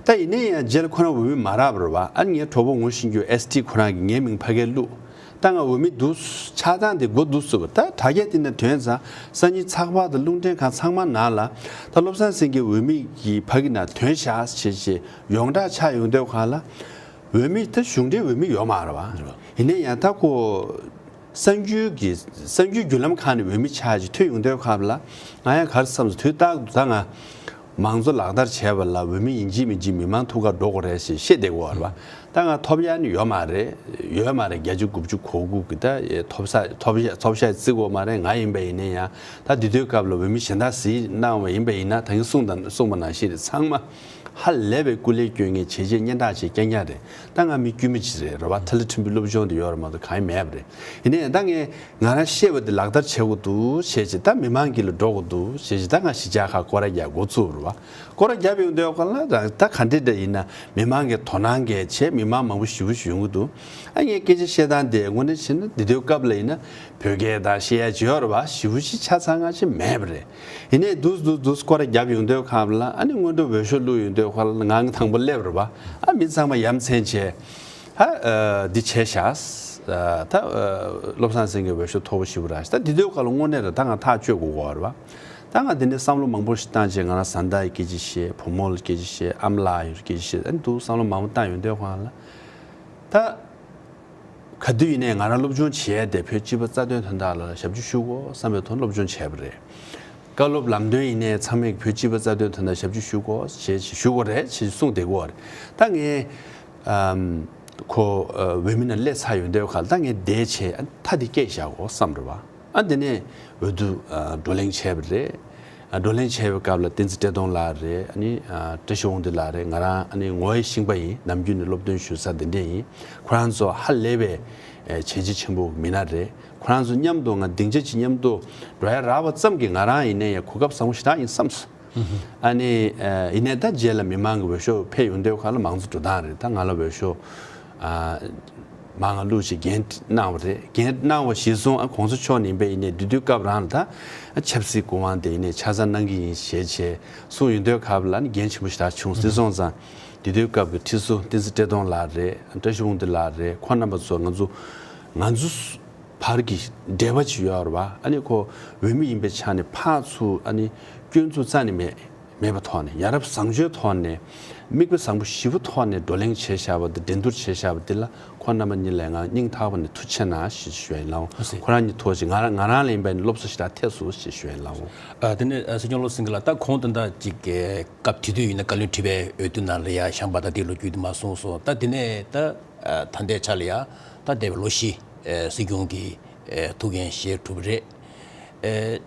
ད་ཡིན་ནའི་ཡང་རྗེས་ལ་ཁོ་རང་འོས་མི་མ་རག་པ་རེད་བ། ཨ་ངའི་གྲོགས་པོ་ངོ་ཤེས་རྒྱུ་ཨེས་ཊི་ཁོ་རང་གིས་ངའི་མིང་ཕ་གིར་བླུགས། ད་ང་འོས་མི་འདུག་ཆགས་སྟངས་དེ་འགོ་འདུག་བཟོས་པ། ད་དྲ་རྒྱ་དེ་ནས་ཐོན་ཙང་གསར་འགྱུར་ཚགས་པར་དང་རླུང་འཕྲིན་ཁང་ཚང་མ་ནང་ལ་ད་བློ་བཟང་སེང་གེ་འོས་མི་གི་ཕ་གི་ནང་ཐོན་ཤག་ཞེས་ཞེས་ཡོངས་གྲགས་ཆགས་ཡོང་དུས་སྒང་ལ། འོས་མི་ད་གཞུང་འབྲེལ་འོས་མི་ཡོད་མ་རེད་བ། ཡིན་ན་ཡང་ད་ཁོ་གསར་འགྱུར་གྱི་གསར་འགྱུར་བརྒྱུད་ལམ་ཁག་ནས་འོས་མི་ཆགས་ཅིག་ཐོན་ཡོང་དུས་སྒང་ལ། ང་ཡང་ག་རེ་བསམ་སོང་། དུས་རྟག་ཏུ་ད་ང་མང་གཙོ་ལག་བསྟར་བྱས་པ་ལ་འོས་མི་ཡིན་གཅིག་མིན་གཅིག་མི་མང་ཐུགས་ཁར་འགྲོ་དགོས་རེད་ཞེས་བཤད་བསྡད་ཀྱི་ཡོད་རེད་བ། ད་ང་ཐོབ་ཡ་ནི་ཡོད་མ་རེད། ཡོད་མ་རེད། བརྒྱ་ཆ་དགུ་བཅུ་གོ་དགུ་གི་ད་ཐོབ་ས་ཐོབ་ཡ་ཐོབ་ཤག་བརྩི་དགོས་མ་རེད། ང་ཡིན་པ་ཡིན་ན་ཡང་ད་དེ་དུས་སྐབས་ལ་འོས་མི་གཞན་དག་གཟིགས་གནང་བ་ཡིན་པ་ཡིན་ན། ད་གིན་གསུངས་དང་གསུངས་པ་ནང་བཞིན་རེད། ཚང་མ་ཧ་ལས་པའི་སྐུ་ལས་སྐྱོན་མཁན་བྱས་རྗེས་སྙན་གྲགས་བྱས་རྐྱང་རྐྱང་རེད། ད་ང་མི་དཀྱུས་མ་ཅིག་རེད། རེད་བ། ཐ་ལི་ཕྲན་བུའི་སློབ་སྦྱོང་དེ་ཡོད་རེད་མ་གཏོགས་གང་ཡང་མེད་པ་རེད། ཡིན་ནའི་ད་ངས་ང་རང་བཤད་པ་དེ་ལག་བསྟར་བྱེད་དགོས་འདུག་བྱས་བྱས། ད་མི་མང་གི་ལ་འགྲོ་དགོས་འདུག་བྱས་བྱས། ད་ང་གཞིས་ཆགས་ཁག་སྐོར་ར་རྒྱག་འགོ་བཙུགས་རེད་བ། སྐོར་ར་རྒྱབ་ཡོང་དུས་སྒང་ལ་ད་ག་འདྲ་འདྲ་ཡིན་ན་མི་མང་གི་དོ་སྣང་གལ་ཆེ། མི་མང་མང་པོ་ཞེ་པོ་ཞིག་ཡོང་གི་འདུག། ཨ་ངས་སྐད་ཆ་བཤད་སྟངས་དེ་དངོས་གནས་བྱས་ན་འདི་དུས་སྐབས་ལ་ཡིན་ན་བོད་སྐད་དང་བཤད་ཡ་ཅིག་ཡོད་རེད་བ། ཞེ་པོ་ཅིག་ཆ་ཚང་ང་ཅིག་མེད་པ་རེད། ཡིན་ནའི་འདུག་འདུག་འདུག་སྐོར་ར་རྒྱབ་ཡོང་དུས་སྒང་ལ། ཨ་ནི་སྔོན་འགྲོ་འོས་ཤོག་བླུགས་ཡོང་དུས་སྒང་ལ་ང་དང་པོ་སླེབས་རེད་བ། ཨ་མི་ཚང་མ་ཡ་མཚན་བྱས། ཧ་ཨ་འདི་བྱས་ཤག། ཨ་ད་ཨ་བློ་བཟང་སེང་གེ་འོས་ཤོག་མཐོ་པོ་ཞེ་པོ་རག་ཤག། ད་འདི་དུས་སྒང་ལ་དངོས་གནས་རེད། ད་ང་ཐག་གཅོད་དགོས་ཀྱི་ཡོད་རེད་བ། ད་ང་འདི་ནས་བསམ་བློ་མང་པོ་ཞིག་བཏང་བྱས། ང་རང་བཟའ་ཟླ་ཡི་སྐད་ཆ་བཤད། བུ་མོ་ལ་སྐད་ཆ་བཤད། ཨ་མ་ལགས་ཡི་སྐད་ཆ་བཤད། ཨ་ནི་འདུག་བསམ་བློ་མང་པོ་བཏང་ཡོང་དུས་སྒང་ལ། ད་ ག་དུས་ཡིན་ནའི་ང་རང་སློབ་སྦྱོང་བྱེད་ཡས་དེ་བོད་སྤྱི་པའི་རྩ་དོན་དོན་དག་ལ་ཞབས་ཕྱི་ཞུ་དགོས་བསམ་པའི་ཐོག་སློབ་སྦྱོང་བྱས་པ་རེད། བཀའ་སློབ་ལམ་སྟོན་ཡིན་ནའི་ཚང་མས་བོད་སྤྱི་པའི་རྩ་དོན་དོན་དག་ཞབས་ཕྱི་ཞུ་དགོས་ཞེས་ཞུ་དགོས་རེད་ཞེས་གསུངས་བསྡད་ཀྱི་ཡོད་རེད། ད་ངས་ཨམ་ཁོ་ཨ་འོས་མི་ནང་སླེབས་ཚར་ཡོང་དུས་ཁ་ལ་ད་ངས་འདས་བྱས་ཨ་མཐའ་དེ་བསྐྱལ་བཞག་དགོས་བསམ་རེད་བ། ཨ་དེ་ནས་འོས་བསྡུ་ཨ་བགྲོ་གླེང་བྱས་པ་རེད། ཨ་བགྲོ་གླེང་བྱས་པའི་སྐབས་ལ་བསྟན་འཛིན་བཀྲས་མཐོང་ལགས་རེད། ཨ་ནི་ཨ་བཀྲ་ཤིས་དབང་འདུས་ལགས་རེད། ང་རང་ཨ་ནི་ངོ་བོའི་ཤིང་པ་ཡིན། ནམ་རྒྱུན་ནས་སློབ་སྟོན་ཞུ་ས་འདི་འདྲས་ཡིན། ཁོ་རང་ཚོ་ཧ་ལས་པའི་ཨེ་བྱས་རྗེས་ཆེན་པོ་མི་སྣ་རེད། ཁོ་རང་ཚོ་མཉམ་དུ་ང་སྡིངས་ཆ་གཅིག་མཉམ་དུ་འགྲོ་ཡ་རག་པ་ཙམ་གྱིས་ང་རང་ཡིན་ནའི་ཡང་གོ་སྐབས་བཟང་པོ་ཞེ་དྲག་ཡིན་བསམ་སོང་། ཨ་ནི་ཨེ་ཡིན་ནའི་ད་རྗེས་ལ་མི་མང་གི་འོས་ཤོག་ཕེབས་ཡོང་དུས་ཁ་ལ་མང་གཙོ་འགྲོ་སྟངས་རེད། ད་ང་ལ་འོས་ཤོག་ཨ་མང་ང་བླུགས་ཞེས་འགན་གནང་བ་རེད། འགན་གནང་བ་གཞིར་བཟུང་ཨ་གོང་ས་མཆོག་ནས་ཡིན་པ་ཡིན་ནའི་དེ་དུས་སྐབས་རང་ལ་ད་ཆབ་སྲིད་སྐུ་དབང་དེ་ཡིན་ནའི་ཆ་ཚང་གནང་གི་ཡིན་ཞེས་བྱས་གསུངས་ཡོང་དུས་སྐབས་ལ་ནི་འགན་ཆེན་པོ་ཞེ་དྲག་བྱུང་། དེ་སོང་ཙང་དེ་དུས་སྐབས་ཀྱི་ཁྲི་ཟུར་བསྟན་འཛིན་བཀྲས་མཐོང་ལགས་རེད། བཀྲ་ཤིས་དབང་འདུས་ལགས་རེད། ཁོང་རྣམ་པ་ཚོ་ང་ཚོ་ང་ཚོ་བར་གྱི་འབྲེལ་བ་ཅིག་ཡོད་རེད་བ། ཨ་ནི་ཁོ་འོས་མི་ཡིན་པའི་ཆ་ནས་ཕར་ཚུར་ཨ་ནི་སྐྱོན་འཛུགས་རྩ་ནས་མེད། མེད་པའི་ཐོག་ནས་ཡ་རབས་བཟང་སྤྱོད་ཐོག་ནས་མིག་དཔེ་བཟང་པོ་ཞེ་པོ་ཐོག་ནས་བགྲོ་གླེང་བྱས་བཞག་པ་འདི། འགྲན་བསྡུར་བྱས་བཞག་པ་འདི་ལ་ཁོང་རྣམ་པ་གཉིས་ལ་ང་སྙིང་ཐག་པ་ནས་ཐུགས་རྗེ་ཆེ་གནང་ཞེས་ཞུ་ཡ་ཡིན་ལགས། ཨ་ཙི། ཁོ་རང་གཉིས་ཐུགས་རྗེ། ང་རང་ང་རང་ལ་ཡིན་པ་ནི་སློབ་གསོ་ཞེ་དྲག་ཐེབས་སོང་ཞེས་ཞུ་ཡ་ཡིན་ལགས། ཨ་དེ་ནས་ཨ་སྲིད་སྐྱོང་བློ་སེང་གེ་ལགས། ད་ཁོང་དོན་དག་ཅིག་གི་སྐབས་དེ་དུས་ཡིན་ན་བཀའ་བློན་ཁྲི་པའི་འོས་བསྡུ་ནང་ལ་ཡ་བཞེངས་པ་དང་དེའི་ལོ་རྒྱུས་དེ་མར་གསུངས་སོང་། ད་དེ་ནས་ད་ཨ་ད་ལྟའི་ཆ་ལ་ཡ་ད་འདས་པའི་ལོ་བཞི་ཨ་སྲིད་སྐྱོང་གི་ཨ་ཐུགས་འགན་བཞེས་གྲུབ་པ་རེད། ཨ་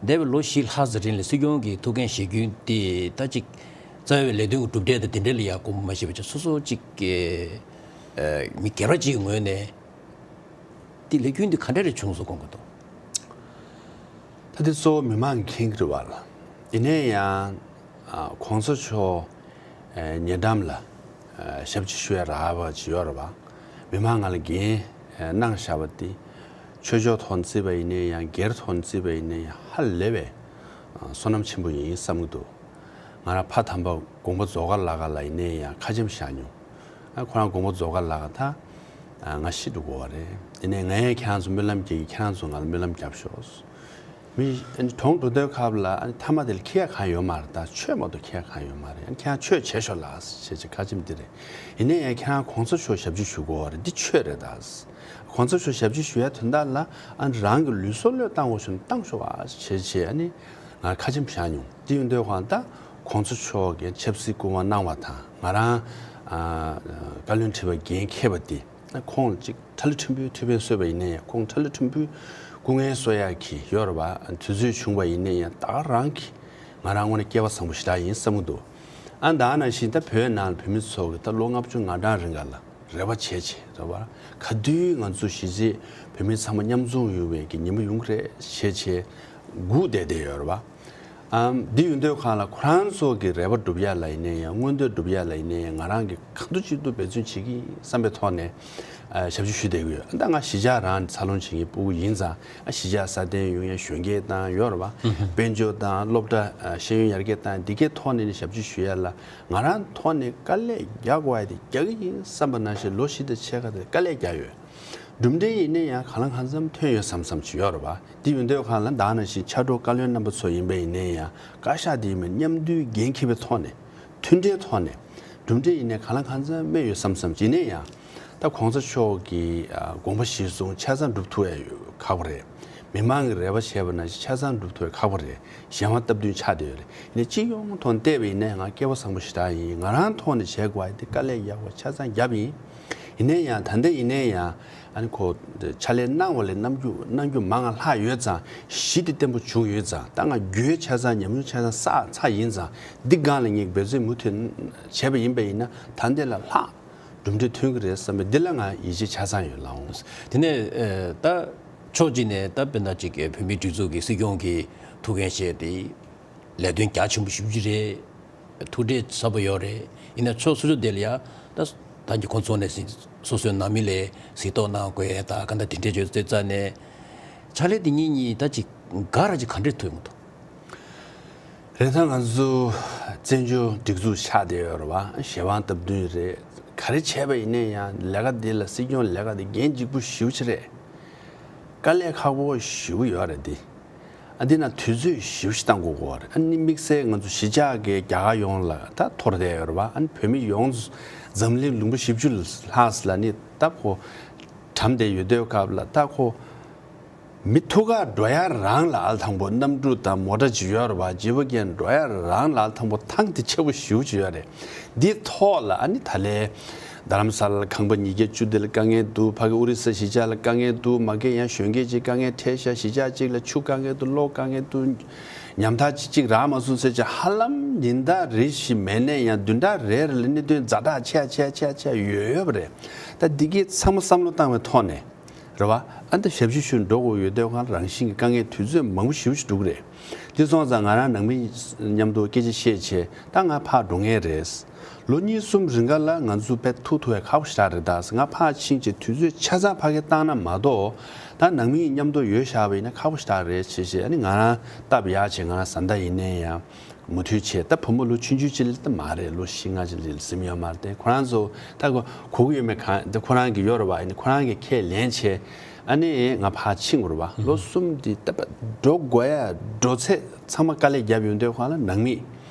འདས་པའི་ལོ་བཞི་ལྷག་ཙམ་རིང་ལ་སྲིད་སྐྱོང་གི་ཐུགས་འགན་བཞེས་རྒྱུ་དེ་ད་ཅིག་རྩ་བའི་ལས་དོན་གྱི་གྲུབ་འབྲས་དང་དེ་འདྲ་ལ་ཡ་དགོངས་པ་མ་བཞེས་པ་བྱས། སོ་སོ་ཅིག་གི་ཨ་མི་སྒེར་བ་ཅིག་གི་ངོས་ནས་དེ་ལས་རྒྱུན་དེ་ག་འདྲ་རེ་བྱུང་སོང་དགོངས་ཀྱི་འདུག་ད་དེ་གཙོ་བོ་མི་མང་གིས་མཁྱེན་གྱི་རེད་བ་ལགས། ཡིན་ནའི་ཡང་ཨ་གོང་ས་མཆོག་ཨ་ཉེ་འགྲམ་ལ་ཨ་ཞབས་ཕྱི་ཞུ་ཡ་རག་པ་ཅིག་ཡོད་རེད་བ། མི་མང་ང་ལ་འགན་ཨ་གནང་བཞག་པ་དེ་ཆོས་ཕྱོགས་ཐོག་ནས་བརྩིས་པ་ཡིན་ནའི་ཡང་། སྒེར་ཐོག་ནས་བརྩིས་པ་ཡིན་ནའི་ཡང་། ཧ་ལས་པའི་ཨ་བསོད་ནམས་ཆེན་པོ་ཡིན་བསམ་གྱི་འདུག་ང་རང་ཕ་དམ་པ་དགོངས་པ་རྫོགས་དཀར་ལགས་ལ་ཡིན་ནའི་ཡང་ཁ་ཆེམས་བཞག་མྱོང་། ཨ་ཁོ་རང་དགོངས་པ་རྫོགས་དཀར་ལགས་ད་ཨ་ང་ཤི་འགྲོ་གི་ཡོད་རེད། ཡིན་ནའི་ང་ཡང་ཁྱེད་རང་ཚོ་སྨོན་ལམ་རྒྱག་གི། ཁྱེད་རང་ཚོ་ང་ལ་སྨོན་ལམ་རྒྱབ་ཤོག་མི་ཨ་ནི་གྲོངས་འགྲོ་དུས་སྐབས་ལ་ཨ་ནི་མཐའ་མ་དེ་ལ་ཁྱེད་ཡ་གང་ཡོད་མ་རེད། ད་ཆོས་མ་གཏོགས་ཁྱེད་ཡ་གང་ཡོད་མ་རེད། ཨ་ནི་ཁྱེད་རང་ཆོས་བྱེད་ཤོག་ལགས་ཞེས་བྱས་ཁ་ཆེམས་འདི་རེད། ཡིན་ནའི་ཡང་ཁྱེད་རང་གོང་ས་མཆོག་ཞབས་ཕྱི་ཞུ་དགོས་རེད། འདི་ཆོས་རེད་ད། གོང་ས་མཆོག་ཞབས་ཕྱི་ཞུ་ཡ་དོན་དག་ལ་ཨ་ནི་རང་གི་ལུས་སྲོག་བློས་བཏང་དགོས་བྱུང་ན་བཏང་ཤོག་ཨ་ཞེས་བྱས་ཨ་ནི་ང་ཁ་ཆེམས་བཞག་མྱོང་། འདི་ཡིན་དུས་གང་ད་གོང་ས་མཆོག་གིས་ཆབ་སྲིད་སྐུ་དབང་གནང་བ་དང་ང་རང་ཨ་བཀའ་བློན་ཁྲི་པ་འགན་འཁྱེར་བ་འདི། ཁོང་ལ་ཅིག་ཁྲ་ལི་ཕྲན་བུའི་ཐུགས་ཕན་གསོས་པ་ཡིན་ནའི་ཡང་། ཁོང་ཁྲ་ལི་ཕྲན་བུའི་སྐུ་ངལ་གསོ་ཡག་གི་ཡོད་རེད་པ། དུས་ཚོད་བྱུང་བ་ཡིན་ནའི་ཡང་། ད་ག་རང་གིས་ང་རང་ངོས་ནས་སྐལ་བ་བཟང་པོ་ཞེ་དྲག་ཡིན་བསམ་གྱི་འདུག་ཨ་ད་ནང་བཞིན་ད་བོད་ནང་ལ་བོད་མི་ཚོ་གིས་ད་ལོ་ལྔ་བཅུ་ང་གྲངས་རིང་ག་ལ་རེ་བ་བྱས་བྱས་རེད་པ། ག་དུས་ང་ཚོ་གཞིས་བྱེས་བོད་མི་ཚང་མ་མཉམ་འཛོམས་ཡོང་བའི་གི་ཉིན་མོ་ཡོང་གི་རེད་བྱས་བྱས་སྒུག་བསྡད་བསྡད་ཡོད་རེད་པ། ཨམ། འདི་ཡོང་དུས་གང་ལ་ཁོ་རང་ཚོ་གི་རེ་བ་སྒྲུབ་ཡ་ལ་ཡིན་ནའི་ཡང་། མངོན་འདོད་སྒྲུབ་ཡ་ལ་ཡིན་ནའི་ཡང་། ང་རང་གིས་གང་ཐུབ་ཅི་ཐུབ་འབད་བརྩོན་བྱེད་ཀྱི་ཡིན་བསམ་པའི་ཐོག་ནས་ཨ་ཞབས་ཕྱི་ཞུས་བསྡད་ཀྱི་ཡོད། ད་ང་གཞིས་ཆགས་རང་འཚར་ལོངས་བྱེད་མཁན་སྤུ་གུ་ཡིན་ཙང་། ཨ་གཞིས་ཆགས་སྲ་བརྟན་ཡོང་ཡ་གཞོན་སྐྱེས་བཏང་ཡོད་རེད་པ། དཔལ་འབྱོར་དང་སློབ་གྲྭ་ཨ་ཤེས་ཡོན་ཡར་རྒྱས་བཏང་། འདི་གའི་ཐོག་ནས་ནི་ཞབས་ཕྱི་ཞུ་ཡ་ལ་ང་རང་ཐོག་ནས་དཀའ་ལས་རྒྱག་དགོས་ཡ་དེ་རྒྱག་གི་ཡིན་བསམ་པ་ནང་བཞིན་ལོ་བཞི་དང་ཕྱེད་ཀ་དེ་དཀའ་ལས་རྒྱག་ཡོད། གྲུབ་འབྲས་ཡིན་ནའི་ཡང་གང་ལ་གང་འཚམ་ཐོན་ཡོད་བསམ་བསམ་ཅིག་ཡོད་རེད་པ། དེ་ཡོང་དུས་གང་ལ་ད་ནང་བཞིན་ཕྱག་རོགས་བཀའ་བློན་རྣམ་པ་ཚོ་ཡིན་པ་ཡིན་ནའི་ཡང་། བཀའ་ཤག་དེ་ཡིན་པ་མཉམ་འདུས་འགན་འཁྱེར་བའི་ཐོག་ནས། མཐུན་སྒྲིལ་ཐོག་ནས་གྲུབ་འབྲས་ཡིན་ནའི་གང་ལ་གང་འཚམ་སྨིན་ཡོད་བསམ་བསམ་ཅིག་ཡིན་ནའི་ཡང་། ད་གོང་ས་མཆོག་གི་ཨ་དགོངས་པ་གཞིར་བཟུང་ཆ་ཚང་སྒྲུབ་ཐུབ་ཡ་ཡོད་ཁག་པོ་རེད། མི་མང་གི་རེ་བ་བྱས་པ་ནང་བཞིན་ཆ་ཚང་སྒྲུབ་ཐུབ་ཡ་ཁག་པོ་རེད། གཞན་དབང་སྟབས་བསྟུན་ཆགས་བསྡད་ཡོད་རེད། ཡིན་ནའི་སྤྱི་ཡོངས་ཐོག་བལྟས་པ་ཡིན་ནའི་ང་སྐལ་བ་བཟང་པོ་ཞེ་དྲག་ཡིན། ང་རང་ཐོག་ནས་བྱེད་དགོས་ཡ་དེ་དཀའ་ལས་ཡག་པོ་ཆ་ཚང་བརྒྱབ་ཡིན། ཡིན་ནའི་ཡང་ད་ལྟ་ཡིན་ནའི་ཡང་། ཨ་ནི་ཁོ་ཕྱག་ལས་གནང་བ་ལས་རྣམ་འགྱུར་རྣམ་འགྱུར་མང་ང་ལྷག་ཡོད་ཙང་། གཞི་དེ་བརྟན་པོ་བྱུང་ཡོད་ཙང་། ད་ང་རྒྱུའི་ཆ་ཚང་ཉམས་མྱོང་ཆ་ཚང་བསགས་ཚར་ཡིན་ཙང་། འདི་སྒང་ལ་ངས་འབད་བརྩོན་མུ་མཐུད་བྱས་པ་ཡིན་པ་ཡིན་ན། ད་འདི་ལས་ལྷག་གྲུབ་འབྲས་ཐོན་གྱི་རེད་བསམ་པའི་འདི་ལ་ང་ཡིད་ཆེས་ཆ་ཚང་ཡོད་ལགས་འོང་། དེ་ནས་ཨ་ད་ཕྱོགས་གཅིག་ནས་ད་དཔེར་ན་ཅིག་བོད་མིའི་སྒྲིག་འཛུགས་ཀྱི་སྲིད་སྐྱོང་གི་ཐུགས་འགན་བཞེས་ཏེ། ལས་དོན་རྒྱ་ཆེན་པོ་ཞེ་པོ་ཅིག་རེད། ཐུགས་འབྲས་ཚ་པོ་ཡོད་རེད། ཡིན་ནའི་ཕྱོགས་སོ་སོ་དེ་ལ་ཡ་ད་ད་གིན་ཁོང་ཚོ་ནས་ཟིན། སོ་སོའི་ནང་མི་ལ་གཟིགས་རྟོག་གནང་དགོས་ཡ་ད་ག་འདྲ་དེ་འདྲས་བྱས་ཙང་ནས། ཕྱག་ལས་དེ་གཉིས་གཉིས་ད་ཅིག་འགའ་རེ་ཅིག་ག་འདྲས་ཐུག་ཡོང་གི་འདུག་རེད། ད་ང་ཚོ་བཙན་བྱོལ་སྒྲིག་འཛུགས་ཆགས་བསྡད་ཡོད་རེད་བ། གཞན་དབང་སྟབས་བསྟུན་རེད། ག་རེ་བྱས་པ་ཡིན་ནའི་ཡང་ལས་ཀ་འདི་ལ། སྲིད་སྐྱོང་ལས་ཀ་འདི་འགན་ལྗིད་པོ་ཞེ་པོ་ཅིག་རེད། དཀའ་ལས་ཁག་པོ་ཞེ་པོ་ཡོད་རེད་འདི། ཨ་འདི་ན་དུས་ཚོད་ཞེ་པོ་ཅིག་བཏང་དགོས་ཀྱི་ཡོད་རེད། ཨ་ནི་དམིགས་བསལ་ང་ཚོ་གཞིས་ཆགས་ཀྱི་རྒྱ་གར་ཡོངས་ལ་ད་འཐོར་བསྡད་ཡོད་རེད་བ། ཨ་ནི་བོད་མི་ཡོངས་འཛམ་གླིང་ལུང་པ་བཞི་བཅུ་ལྷག་ལ་ནི་ད་ཁོ་གྲངས་ བསྡམས་བསྡད་ཡོད་དུས་སྐབས་ལ་ད་ཁོ། མི་ཐུག་ག་འགྲོ་ཡ་རང་ལ་ཨལ་དང་པོ་གནམ་གྲུ་དང་མོ་ཊ་ཅིག་ཡོད་རེད་བ། བརྗེ་པོ་རྒྱན་འགྲོ་ཡ་རང་ལ་ཨལ་དང་པོ་ཐང་དེ་ཆེ་པོ་ཞེ་པོ་ཅིག་ཡོད་རེད། འདི་ཐོག་ལ་ཨ་ནི་ད་ལས་རྡ་རམ་ས་ལ་ཁང་པ་ཉིས་བརྒྱ་བཅུ་དེ་ལ་དཀའ་ངལ་འདུག་ཕ་གི་ཨོ་རི་ས་གཞིས་ཆགས་ལ་དཀའ་ངལ་འདུག་མ་གི་ཡང་གཞོན་སྐྱེས་ཅིག་དཀའ་ངལ་འཕྲད་ཤག་གཞིས་ཆགས་གཅིག་ལ་ཆུ་དཀའ་ངལ་འདུག་གློག་དཀའ་ངལ་འདུག་ཉམ་ཐག་ཅིག་ཅིག་རག་མ་སོང་ཟེར་ཅིག་ཧ་ལམ་ཉིན་ལྟར་རེ་བཞིན་མེད་ནས་ཡང་བདུན་ཕྲག་རེ་རེ་ལ་གནད་དོན་ཛ་དྲག་ཆེ་ཆེ་ཆེ་ཆེ་ཡོད་ཡོད་པ་རེད། ད་འདི་གའི་ཚང་མ་བསམ་བློ་བཏང་བའི་ཐོག་ནས། རེད་བ། ཨ་ནི་ད་ཞབས་ཕྱི་ཞུ་འགྲོ་དགོས་ཡོད་དུས་ཁོང་རང་བཞིན་གྱི་དཀའ་ངལ་དུས་ཚོད་མང་པོ་ཞེ་པོ་ཞིག་འགྲོ་གི་རེད། དེ་སོང་ཙང་ང་རང་ནང་མི་མཉམ་དུ་སྐད་ཆ་བཤད་བྱས་ད་ང་ཕར་འགྲོ་ངེས་རེད། ལོ་གཉིས་གསུམ་རིང་ག་ལ་ང་ཚོ་དཔེ་ཐུག་ཐུག་ཡ་ཁག་པོ་ཞེ་དྲག་རེད། ད་ང་ཕར་ཕྱིན་བྱས་དུས་ཚོད་ཆ་ཚང་ཕ་གིར་བཏང་ན་མ་གཏོགས་ད་ནང་མི་མཉམ་དུ་ཡོད་བཞག་པ་ཡིན་ན་ཁག་པོ་ཞེ་དྲག་རེད་བྱས་བྱས་ཨ་ནི་ང་རང་སྟབས་ཡག་བྱས་ང་རང་བཟའ་ཟླ་ཡིན་ནའི་ཡང་། མུ་མཐུད་བྱས་ད་བུ་མོ་ལོ་ཆུང་ཆུང་ཅིག་ལ་ད་མ་རེད། ལོ་བཞི་ལྔ་ཅིག་ལ་ཟིན་ཡོད་མ་རེད། དེ་ཁོ་རང་ཚོ་ད་གོ་གོ་གི་ཡོད་མེད་གང་དེ་ཁོ་རང་གི་ཡོད་རེད་བ། ཡིན་ཁོ་རང་གི་ཁས་ལེན་བྱས་ཨ་ནི་ང་ཕར་ཕྱིན་དགོས་རེད་བ། ལོ་གསུམ་དེ་ད་འགྲོ་དགོས་ཡ་འགྲོ་ཚད་ཚང་མ་དཀའ་ལས་བརྒྱབ་ཡོང་དུས་ཁོ་ལ་ནང་མི་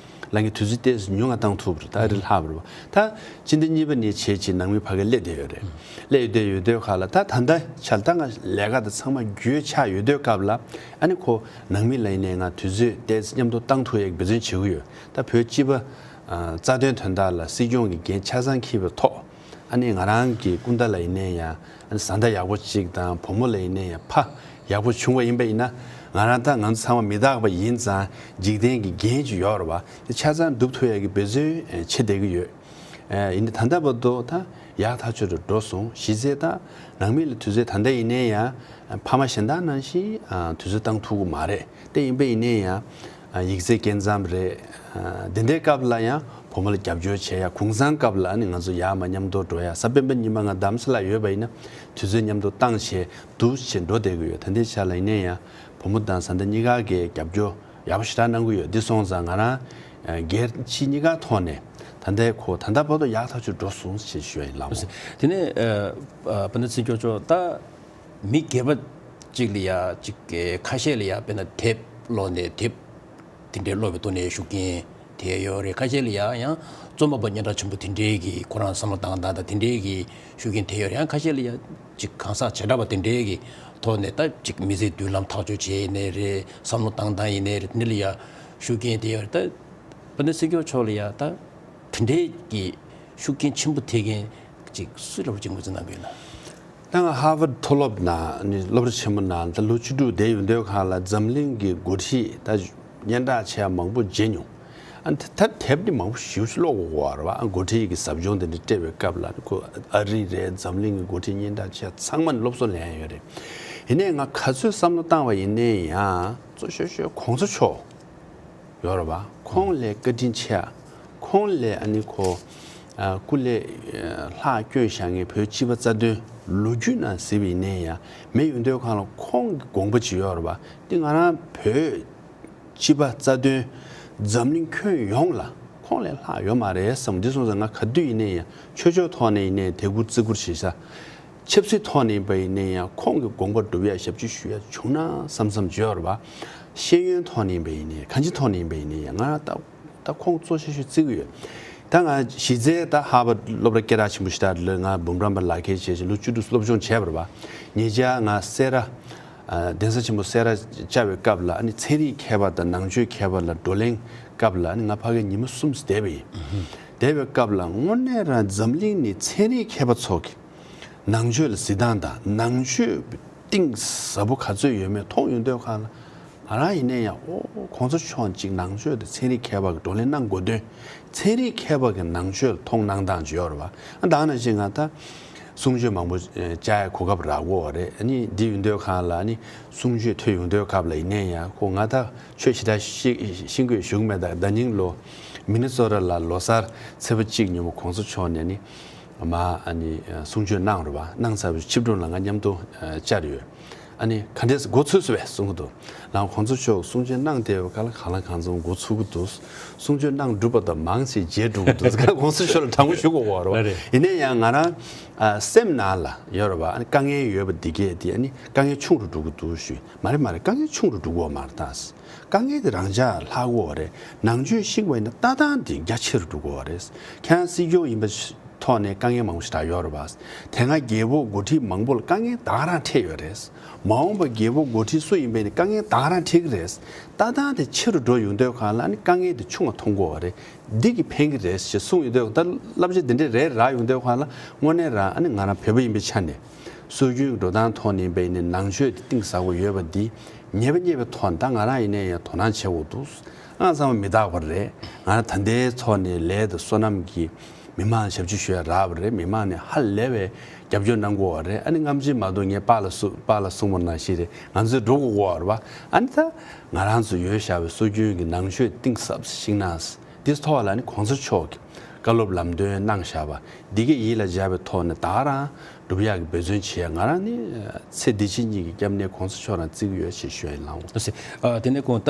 ལ་ངས་དུས་ཚོད་ཏོག་ཙམ་ཉུང་ང་བཏང་ཐུབ་རེད། ད་རི་ལྷག་རེད་བ། ད་སྤྱི་ཟླ་གཉིས་པ་ནས་བྱས་ཅིག་ནང་མི་ཕ་གི་སླེབས་བསྡད་ཡོད་རེད། སླེབས་བསྡད་ཡོད་དུས་ཁ་ལ་ད་ད་ལྟ་ཆ་ལ་ད་ང་ལས་ཀ་དང་ཚང་མ་རྒྱུས་ཆགས་ཡོད་དུས་སྐབས་ལ་ཨ་ནི་ཁོ། ནང་མི་ལ་ཡིན་ནའི་ང་དུས་ཚོད་ཏོག་ཙམ་མཉམ་དུ་བཏང་ཐུབ་ཡག་གི་འབད་བརྩོན་བྱེད་ཀྱི་ཡོད། ད་བོད་སྤྱི་པ་ཨ་རྩ་དོན་དོན་དག་ལ་སྲིད་སྐྱོང་གི་འགན་ཆ་ཚང་འཁྱེར་བའི་ཐོག་ཨ་ནི་ང་རང་གི་སྐུ་ཟླ་ལ་ཡིན་ནའི་ཡང་ཨ་ནི་བཟའ་ཟླ་ཡག་པོ་གཅིག་དང་བུ་མོ་ལ་ཡིན་ནའི་ཡང་ཕ་ཡག་པོ་བྱུང་བ་ཡིན་པ་ཡིན་ན་ང་རང་ད་ང་ཚོ་ཚང་མ་མི་རྟག་པ་ཡིན་ཙང་འཇིག་རྟེན་གྱི་འགན་ཅིག་ཡོད་རེད་བ། དེ་ཆ་ཚང་སྒྲུབ་ཐུབ་ཡག་གི་འབད་བརྩོན་བྱེད་བསྡད་ཀྱི་ཡོད། ཨེ་ཡིན་ད་ད་ལྟ་བར་དུ་ད་ཡག་ཐག་ཆོད་དུ་འགྲོ་སོང་། གཞི་རྩའི་ད་ནང་མི་ལ་དུས་ཚོད་ད་ལྟ་ཡིན་ནའི་ཡང་ཕ་མ་གཞན་དག་ནང་བཞིན་ཨ་དུས་ཚོད་བཏང་ཐུབ་ཀྱི་མ་རེད། དེ་ཡིན་པ་ཡིན་ནའི་ཡང་ཨ་ཡིག་ཚད་སྐྱེལ་མཚམས་རེད། ཨ་དེ་འདྲའི་སྐབས་ལ་ཡང་བུ་མོ་ལ་རྒྱབ་སྐྱོར་བྱེད་ཡ་གུང་སེང་སྐབས་ལ་ནི་ང་ཚོ་ཡར་མར་མཉམ་དུ་འགྲོ་ཡ་གཟའ་སྤེན་པ་ཉི་མ་ང་རྡ་རམ་ས་ལ་ཡོད་པ་ཡིན་ན་དུས་ཚོད་མཉམ་དུ་བཏང་བྱས་འདུག་བྱས་འགྲོ་བསྡད་ཀྱི་ཡོད། ད་ལྟའི་ཆ་ལ་ཡིན་ནའི་ཡང་བུ་མོ་དང་བཟའ་ཟླ་གཉིས་ཀ་གིས་རྒྱབ་སྐྱོར། ཡག་པོ་ཞེ་དྲག་གནང་གི་ཡོད། འདི་སོང་ཙང་ང་རང་སྒེར་གྱི་གཉིས་ཀ་ཐོག་ནས་ད་ལྟའི་ཁོ་ད་ལྟ་བར་དུ་ཡག་ཐག་ཆོད་འགྲོ་སོང་ཞེས་ཞུ་ཡ་ཡིན་ལགས་མོ། དེ་ནས་ཨ་ཨ་དཔལ་ལྡན་སྲིད་སྐྱོང་མཆོག་ད་མི་སྒེར་པ་གཅིག་ལ་ཡ་གཅིག་གི་ཁ་ཤས་ལ་ཡ་དཔེར་ན་དེབ་ཀློག་ནས་དེབ་དེ་འདྲའི་ཀློག་པའི་ཐོག་ནས་ཤུགས་རྐྱེན་ཐེབས་ཡོད་རེད། ཁ་ཤས་ལ་ཡ་ཡང་རྩོམ་པ་པོ་སྙན་གྲགས་ཆེན་པོ་དེ་འདྲའི་གི་ཁོ་རང་བསམ་བློ་བཏང་སྟངས་དང་དེ་འདྲའི་གི་ཤུགས་རྐྱེན་ཐེབས་ཡོད་རེད། ཡང་ཁ་ཤས་ལ་ཡ་གཅིག་གང་ཟག་བྱེ་བྲག་པ་དེ་འདྲའི་གི་ཐོག་ནས་ད་ཅིག་མི་ཚེའི་མདུན་ལམ་ཐག་གཅོད་བྱས་ཡིན་ནའི་རེད། བསམ་བློ་བཏང་སྟངས་ཡིན་ནའི་རེད། དེ་འདྲ་ལ་ཡ་ཤུགས་རྐྱེན་དེ་ཡོད་རེད། ད་དཔལ་ལྡན་སྲིད་སྐྱོང་མཆོག་ལ་ཡ་ད་དེ་འདྲའི་གི་ཤུགས་རྐྱེན་ཆེན་པོ་ཐེབས་མཁན་ཅིག་སུ་ལ་ཅིག་ངོས་འཛིན་གནང་གི་ཡོད་ན། ད་ང་ཧར་ཝརཌ་མཐོ་སློབ་ནང་ནི་སློབ་གྲྭ་ཆེན་མོ་ནང་ད་ལོ་བཅུ་དྲུག་བསྡད་ཡོད་དུས་སྒང་ལ་འཛམ་གླིང་གི་འགོ་ཁྲིད་ད་སྙན་གྲགས་ཆེ་བ་མང་པོ་མཇལ་མྱོང་། ཨ་ནི་ད་དེབ་ནི་མང་པོ་ཞེ་པོ་ཅིག་ཀློག་དགོས་པ་རེད་བ། ཨ་འགོ་ཁྲིད་ཀྱི་ཟབ་སྦྱོང་དེ་འདྲ་སྤྲད་པའི་སྐབས་ལ་ཁོ་ཨ་རི་རེད། འཛམ་གླིང་གི་འགོ་ཁྲིད་སྙན་གྲགས་ཆེ་ཚང་མ་ནས་སློབ་གསོ་ལེན་ཡ་ཡོད་རེད། ཡིན་ནའི་ང་ག་ཚོད་བསམ་བློ་བཏང་བ་ཡིན་ནའི་ཡང་གཙོ་ཤོས་ཤོས་གོང་ས་མཆོག་ཡོད་རེད་བ། ཁོང་ལས་བཀའ་དྲིན་ཆེ་ཡ། ཁོང་ལས་ཨ་ནི་ཁོ་ཨ་སྐུ་ལས་ལྷག་བསྐྱོན་བཞག་མཁན་བོད་སྤྱི་པ་རྩ་དོན་ལོ་རྒྱུས་ནང་གཟིགས་པ་ཡིན་ནའི་ཡང་མེད་ཡོད་དུས་སྒང་ལ་ཁོང་གི་དགོངས་པ་ཅིག་ཡོད་རེད་བ། འདི་ང་རང་བོད་སྤྱི་པ་རྩ་དོན་འཛམ་གླིང་ཁྱོན་ཡོངས་ལ་ཁོང་ལས་ལྷག་ཡོད་མ་རེད་བསམ། འདི་སོང་ཙང་ང་ག་དུས་ཡིན་ནའི་ཡང་ཆོས་ཕྱོགས་ཐོག་ནས་ཡིན་ནའི་དད་བཀུར་བརྩི་བཀུར་བྱེད་ས། ཆབ་སྲིད་ཐོག་ནས་ཡིན་པ་ཡིན་ནའི་ཡང་ཁོང་གི་དགོངས་པ་སྒྲུབ་ཡ་ཞབས་ཕྱི་ཞུ་ཡ་བྱུང་ན་བསམ་བསམ་བརྗོད་པ་རེད་བ། ཤེས་ཡོན་ཐོག་ནས་ཡིན་པ་ཡིན་ནའི་གང་ཅི་ཐོག་ནས་ཡིན་པ་ཡིན་ནའི་ཡང་ང་རང་ད་ད་ཁོང་གཙོ་ཆེ་ཤོས་བརྩི་གི་ཡོད། ད་ང་གཞི་རྩའི་ད་ཧར་ཝརཌ་སློབ་གྲྭ་སྐད་གྲགས་ཆེན་པོ་ཞིག་ད་ལོ་ང་འབུམ་རམས་པ་ལག་ཁྱེར་བྱས་ཤིང་ལོ་བཅུ་དྲུག་སློབ་སྦྱོང་བྱས་པ་རེད་བ། ཉེ་ཆར་ང་སེ་ར་ཨ་གདན་ས་ཆེན་པོ་སེ་ར་བཅར་བའི་སྐབས་ལ་ཨ་ནི་ཚན་རིག་མཁས་པ་དང་ནང་ཆོས་མཁས་པ་ལ་བགྲོ་གླེང་སྐབས་ལ་ཨ་ནི་ང་ཕ་གིར་ཉི་མ་གསུམ་བསྡད་པ་ཡིན། བསྡད་པའི་སྐབས་ལ་དངོས་གནས་རང་འཛམ་གླིང་ནས་ཚན་རིག་མཁས་པ་ཚོ་གི་ནང་ཆོས་ལ་གཟིགས་སྟངས་དང་ནང་ཆོས་གཏིང་ཟབ་པོ་ག་ཚོད་ཡོད་མེད་མཐོང་ཡོང་དུས་སྒང་ལ་ང་རང་ཡིན་ནའི་ཡང་ཨོ་གོང་ས་མཆོག་ཅིག་ནང་ཆོས་དང་ཚན་རིག་མཁས་པ་གི་བགྲོ་གླེང་གནང་དགོས་དོན་ཚན་རིག་མཁས་པ་གི་ནང་ཆོས་ལ་མཐོང་སྣང་སྟངས་ཅིག་ཡོད་རེད་བ། ཨ་ད་ག་ནང་བཞིན་ང་ད་གསུང་ཆོས་མང་པོ་བཅར་ཡ་གོ་སྐབས་རག་གོ་བ་རེད། ཨ་ནི་འདི་ཡོང་དུས་སྒང་ལ་ཨ་ནི་གསུང་ཆོས་ཐོས་ཡོང་དུས་སྐབས་ལ་ཡིན་ནའི་ཡང་ཁོ་ང་ད་ཆོས་ཞེ་དྲག་ཤེས་ཤེས་ཀྱི་ཡོད་ཞུ་གི་མེད། ད་ཟླ་ཉིན་ལོ་མི་ནི་སོ་ཊ་ལ་ལོ་གསར་ཚེས་པ་གཅིག་ཉིན་མོ་གོང་ས་མཆོག་ནས་ནི། མ་ཨ་ནི་གསུང་ཆོས་གནང་རེད་བ། གནང་ཚར་བའི་ཕྱི་དྲོ་ལ་ང་མཉམ་དུ་བཅར་ཡོད། ཨ་ནི་ག་འདྲས་འགོ་ཚུགས་སོང་བས་གསུང་གི་འདུག་ལགས་གོང་ས་མཆོག་གསུང་ཆོས་གནང་བསྡད་པའི་སྐབས་ལ་གང་ལ་གང་འཚམ་འགོ་ཚུགས་ཀྱི་འདུག་གསུང་ཆོས་གནང་གྲུབ་པ་དང་མང་ཆེ་བརྗེད་འགྲོ་གི་འདུག་གོང་ས་མཆོག་ལ་དྲང་པོ་ཞུ་དགོས་པ་རེད་བ། ཡིན་ནའི་ཡང་ང་རང་ཨ་སེམས་ནང་ལ་ཡོད་རེད་བ། ཨ་ནི་དཀའ་ངལ་ཡོད་པ་འདི་གས་དེ་ཨ་ནི་དཀའ་ངལ་ཆུང་རུ་འགྲོ་གི་འདུག་ཞུས། མ་རེད་མ་རེད། དཀའ་ངལ་ཆུང་རུ་འགྲོ་གི་ཡོད་མ་རེད། ད་དཀའ་ངལ་དེ་རང་འཇགས་ལྷག་གི་ཡོད་རེད། ནང་ཆོས་ཤེས་པ་ཡིན་ན་ལྟ་སྟངས་དེ་རྒྱ་ཆེ་རུ་འགྲོ་གི་ཡོད་རེད། ཁྱེད་རང་སྲིད་སྐྱོང་ཡིན་པ་ ཐོག་ནས་དཀའ་ངལ་མང་པོ་ཞིག་རག་ཡོད་རེད་པ། དེ་སྔ་རྒྱལ་པོ་འགོ་ཁྲིད་མང་པོ་ལ་དཀའ་ངལ་ད་ག་རང་འཕྲད་ཡོད་རེད། མ་འོངས་པ་རྒྱལ་པོ་འགོ་ཁྲིད་སུ་ཡིན་པའི་ནི་དཀའ་ངལ་ད་ག་རང་འཕྲད་ཀྱི་རེད། ལྟ་སྟངས་དེ་ཆེ་རུ་འགྲོ་ཡོང་དུས་སྒང་ལ་ཨ་ནི་དཀའ་ངལ་དེ་ཆུང་བ་མཐོང་གི་ཡོད་རེད། འདི་གིས་ཕན་གྱི་རེད་ཅེས་གསུངས་ཡོང་དུས། ད་བསླབ་བྱ་འདི་འདྲའི་རེ་རེ་རག་ཡོང་དུས་སྒང་ལ་དངོས་གནས་རང་ཨ་ནི་ང་རང་བོད་པ་ཡིན་པའི་ཆ་ནས་སྲོལ་རྒྱུན་གྱི་འགྲོ་སྟངས་ཐོག་ནས་ཡིན་པའི་ནི་ནང་ཆོས་དེ་གཏིང་ཟབ་པོ་ཡོད་པ་འདི་ཉེས་པ་རྙེད་པའི་ཐོག་ནས་ད་ང་རང་ཡིན་ནའི་ཡང་དོ་སྣང་བྱེད་དགོས་འདུག་ཨང་། ཚང་མ་མི་རྟག་པ་རེད། ང་རང་ད་ལྟའི་ཐོག་ནས་ལས་དང་བསོད་ནམས་ཀྱིས་མི་མང་ལ་ཞབས་ཕྱི་ཞུ་ཡ་རག་པ་རེད། མི་མང་ནས་ཧ་ལས་པའི་རྒྱབ་སྐྱོར་གནང་གི་ཡོད་རེད། ཨ་ནི་སྔ་ཕྱི་མ་གཏོགས་ངས་པཱ་ལགས་གསུ་པཱ་ལགས་གསུངས་པ་ནང་བཞིན་རེད། ང་ཚོས་འགྲོ་དགོས་ཀྱི་ཡོད་རེད་པ། ཨ་ནི་ད་ང་རང་ཚོ་ཡོད་བཞག་པའི་སྲོལ་རྒྱུན་གྱི་ནང་ཆོས་གཏིང་ཟབ་ཞིག་ན། འདིའི་ཐོག་ལ་ནི་གོང་ས་མཆོག་གིས་བཀའ་སློབ་ལམ་སྟོན་གནང་བཞག་པ་འདི་གས་ཡིད་ལ་འཇགས་པའི་ཐོག་ནས་ད་ག་རང་སྒྲུབ་ཡག་གི་འབད་བརྩོན་བྱེད་ཡ། ང་རང་ནི་ཚེ་འདི་ཕྱི་གཉིས་ཀྱི་སྐྱབས་གནས་གོང་ས་མཆོག་རང་བརྩི་གི་ཡོད་ཅེས་ཞུ་ཡ་ཡིན་ལགས། ལགས་སེ། ཨ། དེ་ནས་ཁོང་ད་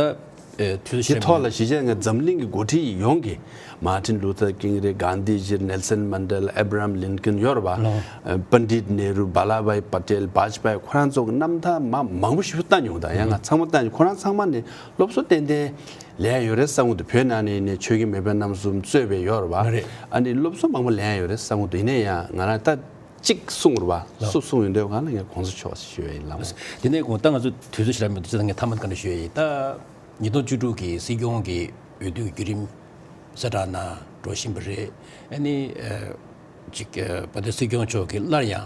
ཨེ་དུས་ཚོད་དེ་ཐོག་ལ་གཞིས་བྱེས་ངས་འཛམ་གླིང་གི་འགོ་ཁྲིད་ཡོངས་ཀྱིས་མཱ་ཊིན་ལུ་ཐར་ཀིང་རེད། གྷན་དྷི་ཇི་རེད། ནེལ་སན་མན་ཌེ་ལ། ཨེབ་ར་ཧམ་ལིན་ཀོན་ཡོད་རེད་པ། ལགས། ཨ། པཎ་ཌིད་ནེ་རུ། བྷ་ལ་བྷའི་པ་ཏེལ། བཱཇ་པཱའི། ཁོ་རང་ཚོ་གི་རྣམ་ཐར་མ་མང་པོ་ཞིག་བལྟ་མྱོང་། ད་ཡང་ང་ཚང་མ་བལྟ་མྱོང་། ཁོ་རང་ཚང་མ་ནས་སློབ་གསོ་ཏན་ཏན་ལེན་ཡ་ཡོད་རེད་བསམ་གི་འདུག་བོད་ནང་ནས་ནས་ཆོས་རྒྱལ་མེས་དབོན་རྣམ་གསུམ་གཙོས་པའི་ཡོད་རེད་པ། ལགས་རེད། ཨ་ནི་སློབ་གསོ་མང་པོ་ལེན་ཡ་ཡོད་རེད་བསམ་གི་འདུག་ཡིན་ན་ཡང་ང་རང་ད་གཅིག་གསུངས་རེད་པ། ལགས། སུ་གསུངས་ཡོང་དུས་སྒང་ལ་ངས་གོང་ས་མཆོག་ཞུ་ཡ་ཡིན་ལགས། དེ་ནས་ཁོང་ད་ང་ཚོ་དུས་ཚོད་ཞེ་དྲག་མི་འདུག་ཙང་ངས་མཐའ་མ་ག་འདྲ་ཞུ་ཡ་ཡིན། ད་ཉིས་སྟོང་བཅུ་དྲུག་གི་སྲིད་སྐྱོང་གི་འོས་བསྡུ་བརྒྱུད་རིམ་གསལ་བསྒྲགས་གནང་འགྲོ་བཞིན་པ་རེད། ཨ་ནི་ཨ་ཅིག་ཨ་དཔལ་ལྡན་སྲིད་སྐྱོང་མཆོག་གིས་སླར་ཡང་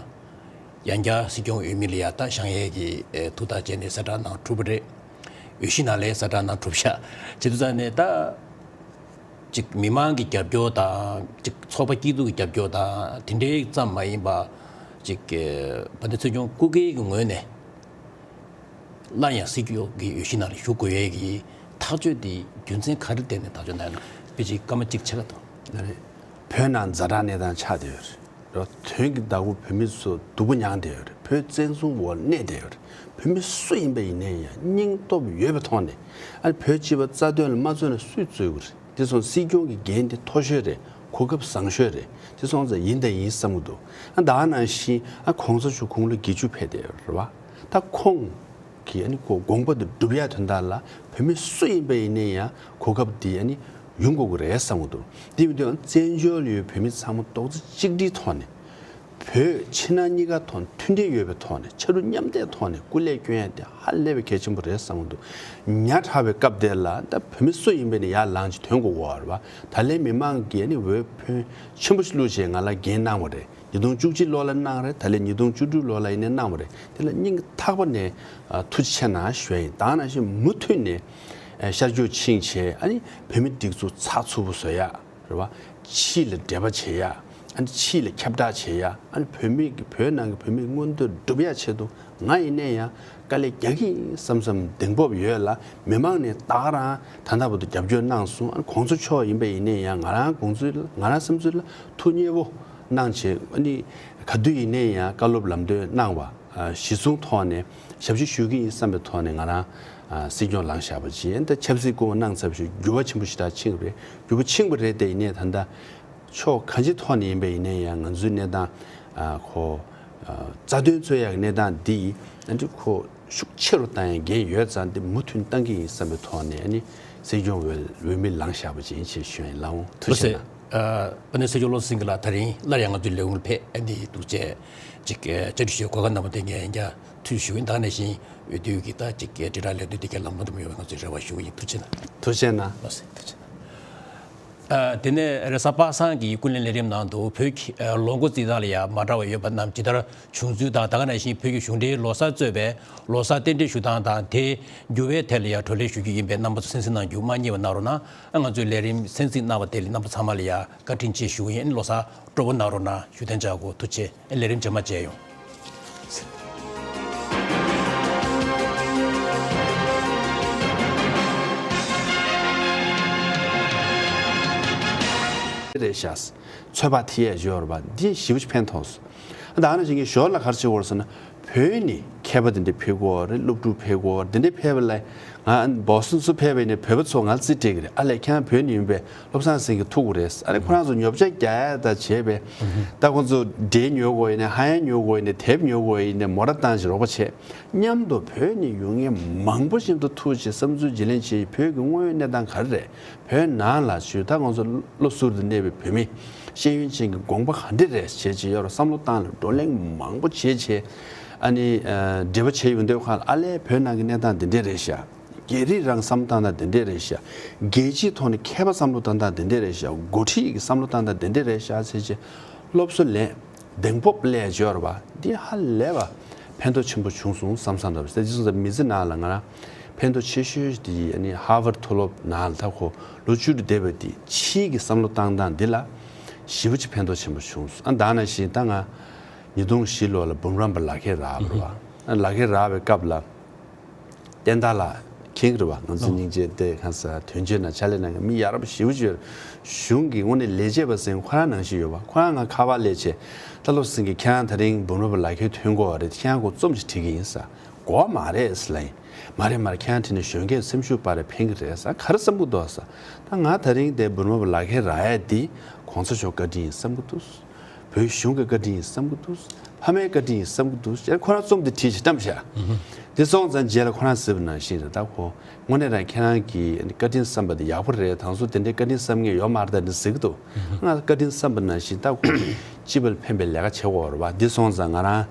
ཡང་བསྐྱར་སྲིད་སྐྱོང་འོས་མི་ལ་ཡ་ད་བཞེངས་ཡས་ཀྱི་ཨེ་ཐུགས་ཐག་བཅད་ནས་གསལ་བསྒྲགས་གནང་གྲུབ་པ་རེད། འོས་གཞི་ནང་ལ་གསལ་བསྒྲགས་གནང་གྲུབ་ཤག་བྱེད་དུས་ཙང་ནས་ད་ཅིག་མི་མང་གི་རྒྱབ་སྐྱོར་དང་། ཅིག་ཚོགས་པ་སྐྱིད་སྡུག་གི་རྒྱབ་སྐྱོར་དང་། དེ་འདྲའི་ཙམ་མ་ཡིན་པ། ཅིག་ཨེ་དཔལ་ལྡན་སྲིད་སྐྱོང་སྐུ་སྒེར་གྱི་ངོས་ནས་སླར་ཡང་སྲིད་སྐྱོང་གི་འོས་གཞི་ནང་ལ་ཞུགས་དགོས་ཡས་ཀྱི་ཐག་གཅོད་དེ་རྒྱུ་མཚན་ག་རེ་བརྟེན་ནས་ཐག་གཅོད་གནང་ཡོད་ན། དཔེ་ཅིག་སྐར་མ་གཅིག་ཕྱེད་ཀ་དང་། ལགས་རེད། བོད་ནང་ཛ་དྲག་གནས་སྟངས་ཆགས་བསྡད་ཡོད་རེད། དོན་གྱི་བདག་པོ་བོད་མི་ཚོ་སྡུག་པོ་མྱངས་བསྡད་ཡོད་རེད། བོད་བཙན་བཟུང་འོག་གནས་བསྡད་ཡོད་རེད། བོད་མི་སུ་ཡིན་པ་ཡིན་ནའི་ཡང་སྙིང་སྟོབས་ཡོད་པའི་ཐོག་ནས། ཨ་ནི་བོད་སྤྱི་པ་རྩ་དོན་ལ་མ་བརྩོན་ན་སུས་རྩོད་ཀྱི་རེད། དེ་སོང་སྲིད་སྐྱོང་གི་འགན་དེ་མཐོ་ཤོས་རེད། གོ་སྐབས་བཟང་ཤོས་རེད། དེ་སོང་ཙང་ཡིན་དང་ཡིན་བསམ་གྱི་འདུག་ཨ་ད་ག་ནང་བཞིན་ཨ་གོང་ས་མཆོག་དགུང་ལོ་བརྒྱད་ཅུ་ཕེབས་བསྡད་ཡོད་རེད་པ། ད་ཁོང་གི་ཨ་ནི་ཁོ་དགོངས་པ་དེ་སྒྲུབ་ཡ་དོན་དག་ལ་བོད་མི་སུ་ཡིན་པ་ཡིན་ནའི་ཡང་གོ་སྐབས་དེ་ཨ་ནི་ཡོང་དགོས་ཀྱི་རེད་བསམ་གྱི་འདུག་དེ་མི་དུས་བཙན་བྱོལ་ཡོད་བོད་མི་ཚང་མ་རྡོག་རྩ་གཅིག་སྒྲིལ་ཐོག་ནས། བོད་ཕྱི་ནང་གཉིས་ཀ་ཐོག་མཐུན་སྒྲིལ་ཡོད་པའི་ཐོག་ནས་ཆ་རུ་མཉམ་འདེགས་ཐོག་ནས་སྐུ་ལས་སྐྱོན་ཡ་དེ་ཧ་ལས་པའི་གལ་ཆེན་པོ་རེད་བསམ་གྱི་འདུག་ཉག་ཕྲ་བའི་སྐབས་དེ་ལ་ད་བོད་མི་སུ་ཡིན་པ་ནས་ཡར་ལངས་ཅིག་ཐོན་དགོས་ཀྱི་ཡོད་རེད་པ། ད་ལན་མི་མང་གིས་ནི་འོས་འཕེན་ཆེན་པོ་ཞིག་བླུགས་བྱས་ང་ལ་འགན་གནང་བ་རེད། ཉིས་སྟོང་བཅུ་གཅིག་ལོ་ལ་གནང་རེད། ད་ལན་ཉིས་སྟོང་བཅུ་དྲུག་ལོ་ལ་ཡིན་ནའི་གནང་བ་རེད། དེ་ལ་སྙིང་ཐག་པ་ནས་ཨ་ཐུགས་རྗེ་ཆེ་གནང་ཞུ་ཡ་ཡིན། ད་ག་ནང་བཞིན་མུ་མཐུད་ནས་ཨ་ཤར་བསྐྱོད་ཕྱིན་བྱས་ཨ་ནི་བོད་མི་སྒྲིག་འཛུགས་ཚགས་ཚུད་པོ་བཟོ་ཡ། རེད་བ། ཕྱི་ལ་འབྲེལ་བ་བྱེད་ཡ། ཨ་ནི་ཕྱི་ལ་ཁྱབ་བསྒྲགས་བྱེད་ཡ། ཨ་ནི་བོད་མི་གི་བོད་ནང་གི་བོད་མིའི་མངོན་འདོད་སྒྲུབ་ཡ་ཆེད་དུ་ང་ཡིན་ནའི་ཡང་དཀའ་ལས་རྒྱག་གི་ཡིན་བསམ་བསམ་གདེང་སྤོབས་ཡོད་ལ། མི་མང་ནས་ད་ག་རང་ད་ལྟ་བར་དུ་རྒྱབ་སྐྱོར་གནང་སོང་། ཨ་ནི་གོང་ས་མཆོག་ཡིན་པ་ཡིན་ནའི་ཡང་ང་རང་དགོངས་ཚུལ་ལ་ང་རང་བསམ་ཚུལ་ལ་ཐུགས་མཉེས་པོ་གནང་བྱས། ཨ་ནི་ག་དུས་ཡིན་ནའི་ཡང་བཀའ་སློབ་ལམ་སྟོན་གནང་བ། ཨ་གཞི་བཟུང་ཐོག་ནས་ཞབས་ཕྱི་ཞུ་གི་ཡིན་བསམ་པའི་ཐོག་ནས་ང་རང་ཨ་སྲིད་སྐྱོང་ལངས་བཞག་པ་ཅིག་ཡིན། ད་ཆབ་སྲིད་སྐུ་དབང་གནང་ཚར་བ་ཞིག་འགྱུར་བ་ཆེན་པོ་ཞེ་དྲག་ཕྱིན་པ་རེད། འགྱུར་བ་ཕྱིན་པ་རེད་དེ། ཡིན་ནའི་ད་ལྟ་ཕྱོགས་གང་ཅིའི་ཐོག་ནས་ཡིན་པ་ཡིན་ནའི་ཡང་ང་ཚོའི་གནས་སྟངས་ཨ་ཁོ་ཨ་རྩ་དོན་རྩོད་ཡག་གི་གནས་སྟངས་འདི་ཨ་འདི་ཁོ་ཤུགས་ཆེ་རུ་བཏང་ཡག་འགན་ཡོད་ཙང་འདི་མུ་མཐུད་བཏང་གི་ཡིན་བསམ་པའི་ཐོག་ནས་ཨ་ནི་སྲིད་སྐྱོང་འོས་འོས་མི་ལངས་བཞག་པ་ཅིག་ཡིན་ཞེས་ཞུ་ཡ་ཡིན་ལགས། ཐུགས་རྗེ་ཆེ་གནང་། ཨ་ནི་སྲིད་སྐྱོང་བློ་བཟང་སེང་གེ་ལགས་ད་རིང་སླར་ཡང་ང་ཚོའི་ལས་ཁུངས་ལ་ཕེབས། ཨ་ནི་འདུག་བྱས་ཅིག་བཅར་འདྲི་ཞུ་གོ་སྐབས་གནང་བ་དེ་ངས་ཡང་བསྐྱར་ཐུགས་རྗེ་ཞུ་གི་ཡིན། ད་ག་ནང་བཞིན་འོས་བསྡུ་གི་ད་ཅིག་དྲིལ་བསྒྲགས་ལས་དོན་དེ་གའི་ལམ་འགྲོ་དུ་མ་ཡོང་བའི་ང་ཚོས་རེ་བ་ཞུ་གི་ཡིན། ཐུགས་རྗེ་གནང་། ཐུགས་རྗེ་གནང་། ལགས་སེ། ཐུགས་རྗེ་གནང་། ཨ་དེ་ནས་རེས་གཟའ་པ་སངས་ཀྱི་ཀུན་གླེང་ལས་རིམ་ནང་དུ་བོད་ཀྱི་ཨ་ལོ་འགོ་རྩིས་སྟངས་ལ་ཡང་མ་འདྲ་བ་ཡོད་པ་རྣམས་ཇི་ལྟར་བྱུང་ཚུལ་དང་། ད་ག་ནང་བཞིན་བོད་ཀྱི་གཞུང་འབྲེལ་ལོ་གསར་གཙོས་པའི་ལོ་གསར་རྟེན་འབྲེལ་ཞུ་སྟངས་དང་དེའི་འགྱུར་བའི་ཐད་ལ་ཡང་བགྲོ་གླེང་ཞུ་རྒྱུ་ཡིན་པས། རྣམ་པ་ཚོ་གསན་གཟིགས་གནང་རྒྱུ་མ་བསྙེལ་བ་གནང་རོགས་གནང་། ཨ་ང་ཚོའི་ལས་རིམ་གསན་གཟིགས་གནང་བ་དེ་ལ་རྣམ་པ་ཚང་མ་ལ་ཡང་བཀའ་དྲིན་ཆེ་ཞུ་གི་ཡིན། ལོ་གསར་སྤྲོ་པོ་གནང་རོགས་གནང་ཞུ། ཐེངས་གཅིག་གོ་ཐུགས་རྗེ་ཆེ། ལས་རིམ་རྗེས་མ་མཇལ་ཡོང་། རེད་ཤག་ཚོད་དཔག་ཐེ་ཡས་ཡོད་རེད་པ། འདི་ཞེ་པོ་ཅིག་ཕན་ཐོགས་སོང་། ད་ནང་བཞིན་གྱི་ཞོར་ལ་ག་རེ་བྱེད་དགོས་རེད་ཟེར་ན། བོད་ནས་མཁས་པ་དེ་འདྲ་ཕེབས་དགོས་རེད། སློབ་ཕྲུག་ཕེབས་དགོས་རེད། དེ་འདྲ་ཕེབས་པ་ལ་ ང་བོ་སི་ཊོན་སུ་ཕེབས་པ་ཡིན་ནའི་བོད་པ་ཚོ་ང་རྩིས་སྤྲད་ཀྱི་རེད། ཨ་ལས་ཁྱེད་རང་བོད་ནས་ཡིན་པས་བློ་བཟང་སེང་གེ་ཐུག་གི་རེད། ཨ་ལས་ཁོ་རང་ཚོ་ཉོ་ཆ་རྒྱག་ཡ་ད་བྱས་པས། ད་ཁོ་ཚོ་འབྲས་ཉོ་དགོས་ཡིན་ནའི་ཧ་ཡང་ཉོ་དགོས་ཡིན་ནའི་དེབ་ཉོ་དགོས་ཡིན་ནའི་མོ་ཊ་བཏང་ཞིག་རོགས་པ་བྱས། མཉམ་དུ་བོད་ནས་ཡོང་མཁན་མང་པོ་ཞིག་ཏུ་ཐུག་བྱས་བསམ་ཚུལ་བརྗེ་ལེན་བྱས། བོད་ཀྱི་དངོས་ཡོད་གནས་སྟངས་ག་རེ་རེད། བོད་ནང་ལ་ཞུ་ད་ཁོང་ཚོ་བློ་གཟུར་དུ་གནས་པའི་བོད་མི་ཤེས་ཡོན་ཅན་གྱི་དགོངས་པ་ག་འདྲ་རེད་བྱས་བྱས་ཡོད་ར་བསམ་བློ་བཏང་ལ་བགྲོ་གླེང་མང་པོ་བྱས་བྱས། ཨ་ནི་འབྲེལ་བ་བྱས་ཡོང་དུས་ཁ་ལ་ཨ་ལས་བོད་ནང་གི་གནས་སྟངས་འདི་འདྲས་རེད་ཤག་རྒྱལ་རིགས་རང་བསམ་བློ་བཏང་སྟངས་འདི་འདྲས་རེད་ཤག་རྒྱལ་སྤྱིའི་ཐོག་ནས་མཁས་པ་བསམ་བློ་བཏང་སྟངས་འདི་འདྲས་རེད་ཤག་འགོ་ཁྲིད་ཀྱི་བསམ་བློ་བཏང་སྟངས་འདི་འདྲས་རེད་ཤག་ཟེར་བྱས་སློབ་གསོ་ལེན་གདེང་སྤོབས་སླེབས་ཡོད་རེད་པ། འདི་ཧ་ལས་པ་ཕན་ཐོགས་ཆེན་པོ་བྱུང་སོང་བསམ་བསམ་འདྲ་བ་ཟེར། འདི་སོང་ཙང་མི་ཚེ་ནང་ལ་ང་རང་ཕན་ཐོགས་ཆེ་ཤོས་དེ་ཨ་ནི་ཧར་ཝར་མཐོ་སློབ་ནང་ལ་ད་ཁོ་ལོ་བཅུ་དྲུག་བསྡད་པ་དེ་ཕྱིའི་གི་བསམ་བློ་བཏང་སྟངས་འདི་ལ་ཞེ་པོ་ཅིག་ཕན་ཐོགས་ཆེན་པོ་བྱུང་སོང་། ཨ་ད་ནང་བཞིན་ད་ང་ཉིས་སྟོང་བཞི་ལོ་ལ་འབུམ་རམས་པ་ལག་ཁྱེར་རག་པ་རེད་པ། ཨ་ལག་ཁྱེར་རག་པའི་སྐབས་ལ། བསྟན་དར་ལགས་མཁྱེན་གྱི་རེད་པ། ང་ཚོ་ཨོ། སྙིང་རྗེ་དེ་གང་ཟག་དོན་གཅོད་ནང་ཕྱག་ལས་གནང་མཁན་མི་ཡ་རབས་ཞེ་པོ་ཅིག་ཡོད་རེད། གཞུང་གི་དངོས་གནས་ལས་བྱེད་པ་ཟེར་ཁོ་རང་ནང་བཞིན་ཡོད་པ། ཁོ་རང་ང་ཁ་པར་སླེབས་བྱས་ད་བློ་བཟང་སེང་གེ་ཁྱེད་རང་ད་རིང་འབུམ་རམས་པ་ལག་ཁྱེར་ཐོན་གྱི་ཡོད་རེད། ཁྱེད་རང་ཁོ་རྩོམ་ཞིག་བྲིས་ཀྱི་ཡིན་ཟེར། དགོས་མ་རེད་ཟེར་ལབ་ཡིན། མ་རེད་མ་རེད། ཁྱེད་རང་བྲིས་ནས་གཞོན་སྐྱེས་སེམས་ཤུགས་སྤར་རེ་ཕན་གྱི་རེད་ཟེར། ག་རེ་བསམ་གྱི་འདུག་ཟེར། ད་ང་ད་རིང་དེ་འབུམ་རམས་པ་ལག་ཁྱེར་རག་ཡ་འདི་གོང་ས་མཆོག་བཀའ་དྲིན་ཡིན་བསམ་གྱི་འདུག་བོད་གཞུང་གི་བཀའ་དྲིན་ཡིན་བསམ་གྱི་འདུག་ཕ་མའི་བཀའ་དྲིན་ཡིན་བསམ་གྱི་འདུག་ཅེས་ཁོ་རང་རྩོམ་དེ་བྲིས་ཤིག་བཀྲམ་ཤག་དེ་སོང་ཙང་རྗེས་ལ་ཁོ་རང་ཟེར་བ་ནང་བཞིན་རེད། ད་ཁོ་དངོས་གནས་རང་ཁྱེད་རང་གི་བཀའ་དྲིན་བསམ་པ་དེ་ཡག་པོ་རེད། དང་སོ་དེ་འདྲའི་བཀའ་དྲིན་བསམ་མཁན་ཡོད་མ་རེད་ད་འདི་ཟེར་གྱི་འདུག་ང་བཀའ་དྲིན་བསམ་པ་ནང་བཞིན་ད་ཁོ་སྤྱི་པ་ལ་ཕན་པའི་ལས་ཀ་བྱེད་དགོས་རེད་པ། འདི་སོང་ཙང་ང་རང་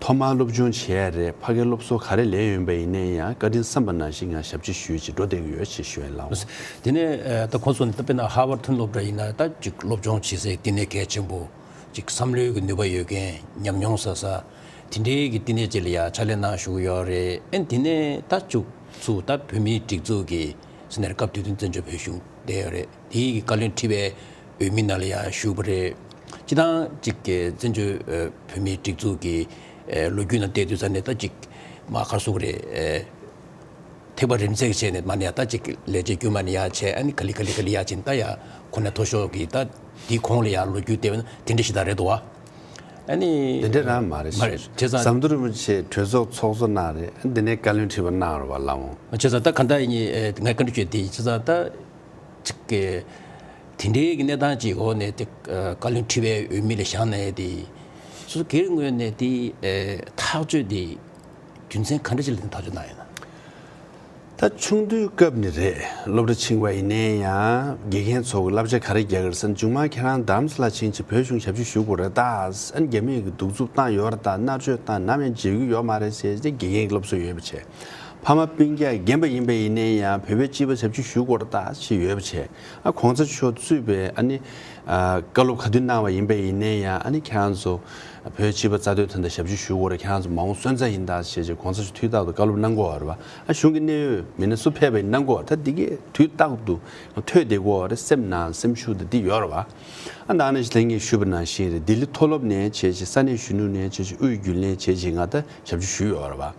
ཐོག་མར་སློབ་སྦྱོང་བྱས་རེད། ཕ་གིར་སློབ་གསོ་ག་རེ་ལས་ཡོད་པ་ཡིན་ནའི་ཡང་བཀའ་དྲིན་བསམ་པ་ནང་བཞིན་ང་ཞབས་ཕྱི་ཞུས་ཅིག་འགྲོ་བསྡད་ཀྱི་ཡོད་ཅེས་ཞུ་ཡ་ལགས། དེ་ནས་ད་ཁོང་ཚོ་ནི་ད་དཔེར་ན་ཧར་ཝར་ཐོན་སློབ་གྲྭ་ཡིན་ན་ད་ཅིག་སློབ་སྦྱོང་བྱེད་སའི་བསྟི་གནས་གལ་ཆེན་པོ། ཅིག་བསམ་བློའི་གི་ནུས་པ་ཡོད་མཁན། ཉམས་མྱོང་བསགས་ས་དེ་འདྲའི་གི་བསྟི་གནས་ཅིག་ལ་ཡ་ཕྱག་ལས་གནང་བཞུགས་ཡོད་རེད། ཨེ་དེ་ནས་ད་ཅུག་ཚུགས་ད་བོད་མིའི་སྒྲིག་འཛུགས་ཀྱི་སུ་ནས་སྐབས་དེ་དུས་བཙན་བྱོལ་བོད་གཞུང་བསྡད་ཡོད་རེད། དེའི་གི་བཀའ་བློན་ཁྲི་པའི་འོས་མི་ནང་ལ་ཡ་ཞུགས་པ་རེད། སྤྱི་བཏང་ཅིག་གི་བཙན་བྱོལ་བོད་མིའི་སྒྲིག་འཛུགས་ཀྱི་ལོ་རྒྱུས་ནང་བལྟས་དུས་ཙང་ནས་ད་ཅིག་མ་ག་རེ་ཟེར་དགོས་རེད། ཐེག་པ་རིམ་འཛེགས་བྱས་ནས་མ་ནས་ཡ་ད་ཅིག་ལས་བྱེད་དཀྱུས་མ་ནས་ཡ་བྱས། ཨ་ནི་ག་ལེ་ག་ལེ་ག་ལེ་ཡ་ཕྱིན་ད་ཡ་ཁོ་ན་མཐོ་ཤོས་ཀྱི་ད་འདི་གོང་ལ་ཡ་ལོ་རྒྱུས་བལྟས་པ་ན་དེ་འདྲ་ཞིག་ད་རེད་འདུག་བ། ཨ་ནི་དེ་འདྲ་རང་མ་རེད། མ་རེད། བྱས་ཙང་ཟམ་གདོང་རིན་པོ་ཆེ་གྲོས་ཚོགས་ཚོགས་གཙོ་གནང་རེད། ཨ་ནི་དེ་ནས་བཀའ་བློན་ཁྲི་པ་གནང་རེད་བ་ལགས་འོང་། བྱས་ཙང་ད་ག་འདྲ་ཡིན་ངས་བཀའ་འདྲི་བྱས་དེ་བྱས་ཙང་ད་ཅིག་གི་དེ་འདྲའི་གི་གནས་སྟངས་ཅིག་འོག་ནས་དེ་བཀའ་བློན་ཁྲི་པའི་འོས་མི་ལ་བཞེངས་ནས་དེ་སོ་སོ་སྒེར་ངོས་ནས་དེ་ཐག་གཅོད་དེ། རྒྱུ་མཚན་ག་འདྲ་ཅིག་ལ་བརྟེན་ཐག་གཅོད་གནང་ཡོད་ན། ད་ཆུང་དུས་སྐབས་ནས་རེད། སློབ་གྲྭ་ཕྱིན་པ་ཡིན་ནའི་ཡང་དགེ་རྒན་ཚོ་གི་བསླབ་བྱ་ག་རེ་རྒྱག་གི་རེད་ཟེར་ན། མཇུག་མ་ཁྱེད་རང་རྡ་རམ་ས་ལ་ཕྱིན་བྱས་བོད་གཞུང་ཞབས་ཕྱི་ཞུ་དགོས་རེད་ད། ཨ་ནི་རྒྱ་མིས་གི་གདུག་རྩུབ་བཏང་ཡོད་རེད་ད། མནར་གཅོད་བཏང་ནམ་ཡང་བརྗེད་གི་ཡོད་མ་རེད་ཟེར་ཏེ་དགེ་རྒན་གི་སློབ་གསོ་ཡོད་པ་བྱས། ཕ་མ་སྤུན་ཀྱག་རྒན་པ་ཡིན་པ་ཡིན་ནའི་ཡང་བོད་པའི་སྤྱི་པ་ཞབས་ཕྱི་ཞུ་དགོས་རེད་ད་ཞེས་ཡོད་པ་བྱས། ཨ་གོང་ས་མཆོག་གཙོས་པའི་ཨ་ནི་ཨ་བཀའ་སློབ་ག་དུས་གནང་བ་ཡིན་པ་ཡིན་ནའི་ཡང་ཨ་ནི་ཁྱེད་རང་ཚོ་བོད་སྤྱི་པ་རྩ་དོན་དོན་དག་ཞབས་ཕྱི་ཞུ་དགོས་རེད། ཁྱེད་རང་ཚོ་མ་འོངས་སོན་རྩ་ཡིན་ད་ཞེས་བྱས་གོང་ས་མཆོག་དུས་རྟག་ཏུ་བཀའ་སློབ་གནང་གི་ཡོད་རེད་བ། ཨ་གཞུང་གི་གནད་ཡོད་མི་སྣ་སུ་ཕེབས་པ་ཡིན་གནང་གི་ཡོད་རེད། ད་འདི་གས་དུས་རྟག་ཏུ་ཐོས་བསྡད་ཀྱི་ཡོད་རེད། སེམས་ནང་སེམས་ཤུགས་དེ་འདི་ཡོད་རེད་བ། ཨ་ད་ནང་བཞིན་ལྷན་རྒྱས་ཞུས་པ་ནང་བཞིན་རེད། ལྡི་ལི་མཐོ་སློབ་ནས་བྱས་བྱས་ས་གནས་གཞོན་ནུ་ནས་བྱས་བྱས་དབུས་རྒྱུན་ལས་བྱས་བྱས་ང་ད་ཞབས་ཕྱི་ཞུས་ཡོད་རེད་བ།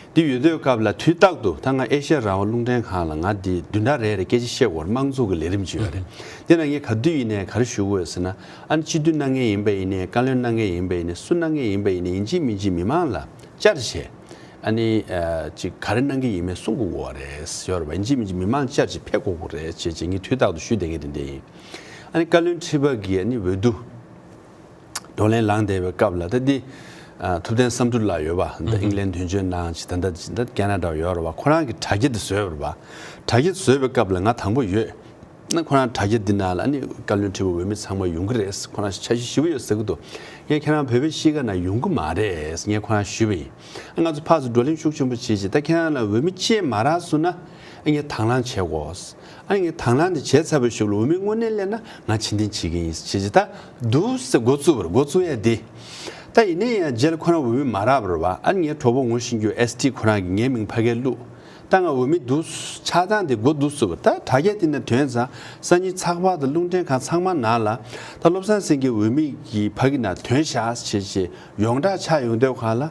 འདི་ཡོད་དུས་སྐབས་ལ་དུས་རྟག་ཏུ་ད་ང་ཨེ་ཤ་ཡ་རང་དབང་རླུང་འཕྲིན་ཁང་ལ་ང་འདི་བདུན་ཕྲག་རེ་རེ་སྐད་ཆ་བཤད་དགོས་རེད། དམངས་གཙོ་གི་ལས་རིམ་ཅིག་ཡོད་རེད། དེ་ན་ངས་ག་དུས་ཡིན་ནའི་ག་རེ་ཞུ་དགོས་ཟེར་ན། ཨ་ནི་སྤྱི་འཐུས་གནང་མཁན་ཡིན་པ་ཡིན་ནའི་བཀའ་བློན་གནང་མཁན་ཡིན་པ་ཡིན་ནའི་སུ་གནང་མཁན་ཡིན་པ་ཡིན་ནའི་ཡིན་གཅིག་མིན་གཅིག་མི་མང་ལ་བཅར་བྱས། ཨ་ནི་ཅིག་ག་རེ་གནང་གི་ཡིན་མིན་གསུང་དགོས་ཀྱི་ཡོད་རེད་ཡོད་རེད་བ། ཡིན་གཅིག་མིན་གཅིག་མི་མང་ལ་བཅར་བྱས་ཕེབས་དགོས་ཀྱི་རེད་ཅེས་ཅེས་ངས་དུས་རྟག་ཏུ་ཞུས་བསྡད་མཁན་དེ་འདྲ་ཡིན། ཨ་ནི་བཀའ་བློན་ཁྲི་པ་གིས་ཨ་ནི་འོས་བསྡུ་བགྲོ་གླེང་ལངས་བསྡད་པའི་སྐབས་ལ་ད་འདི་ཨ་ཐུབ་བསྟན་བསམ་གྲུབ་ལགས་ཡོད་པ། ད་ཨིང་ལན་དོན་གཅོད་གནང་ཅིག་ད་ལྟ་ད་ཀེ་ན་ཌ་ཡོད་རེད་བ། ཁོ་རང་གི་དྲ་རྒྱ་དེ་བཟོས་པ་རེད་བ། དྲ་རྒྱ་བཟོས་པའི་སྐབས་ལ་ང་དང་པོ་ཡོད། ན་ཁོ་རང་དྲ་རྒྱ་འདི་ནང་ལ་ཨ་ནི་བཀའ་བློན་ཁྲི་པ་འོས་མི་ཚང་མ་ཡོང་གི་རེད། ཁོ་རང་འཆར་གཞི་ཞེ་པོ་ཡོད་ཟེར་གི་འདུག་ངས་ཁྱེད་རང་བོད་པའི་གཤིས་ཀ་ནང་ཡོང་གི་མ་རེད་ངས་ཁོ་རང་ཞུས་པ་ཡིན། ང་ཚོ་ཕར་ཚུར་བགྲོ་གླེང་ཤུགས་ཆེན་པོ་བྱེད་ཅིག་ད་ཁྱེད་རང་ལ་འོས་མི་བཅས་མ་རག་སོང་ན་ཨ་ངས་དང་བླངས་བྱེད་དགོས། ཨ་ངས་དང་བླངས་དེ་བྱས་ཚར་བའི་གཞུག་ལ་འོས་མི་དངོས་གནས་སླེབས་ན་ང་ཕྱིར་འཐེན་བྱེད་ཀྱི་ཡིན་བྱེད་ཅིག་ད་འདུག་ཟེར་འགོ་བཙུགས་པ་རེད། འགོ་བཙུགས་ཡ་དེ། ད་ཡིན་ནའི་ཡང་རྗེས་ལ་ཁོ་རང་འོས་མི་མ་རག་པ་རེད་བ། ཨ་ངའི་གྲོགས་པོ་ངོ་ཤེས་རྒྱུ་ཨེས་ཊི་ཁོ་རང་གིས་ངའི་མིང་ཕ་གིར་བླུགས། ད་ང་འོས་མི་འདུག་ཆགས་སྟངས་དེ་འགོ་འདུག་བཟོས་པ། ད་དྲ་རྒྱ་དེ་ནས་ཐོན་ཙང་གསར་འགྱུར་ཚགས་པར་དང་རླུང་འཕྲིན་ཁང་ཚང་མ་ནང་ལ་ད་བློ་བཟང་སེང་གེ་འོས་མི་གི་ཕ་གི་ནང་ཐོན་ཤག་ཅེས་ཅེས་ཡོངས་གྲགས་ཆགས་ཡོང་དུས་སྒང་ལ་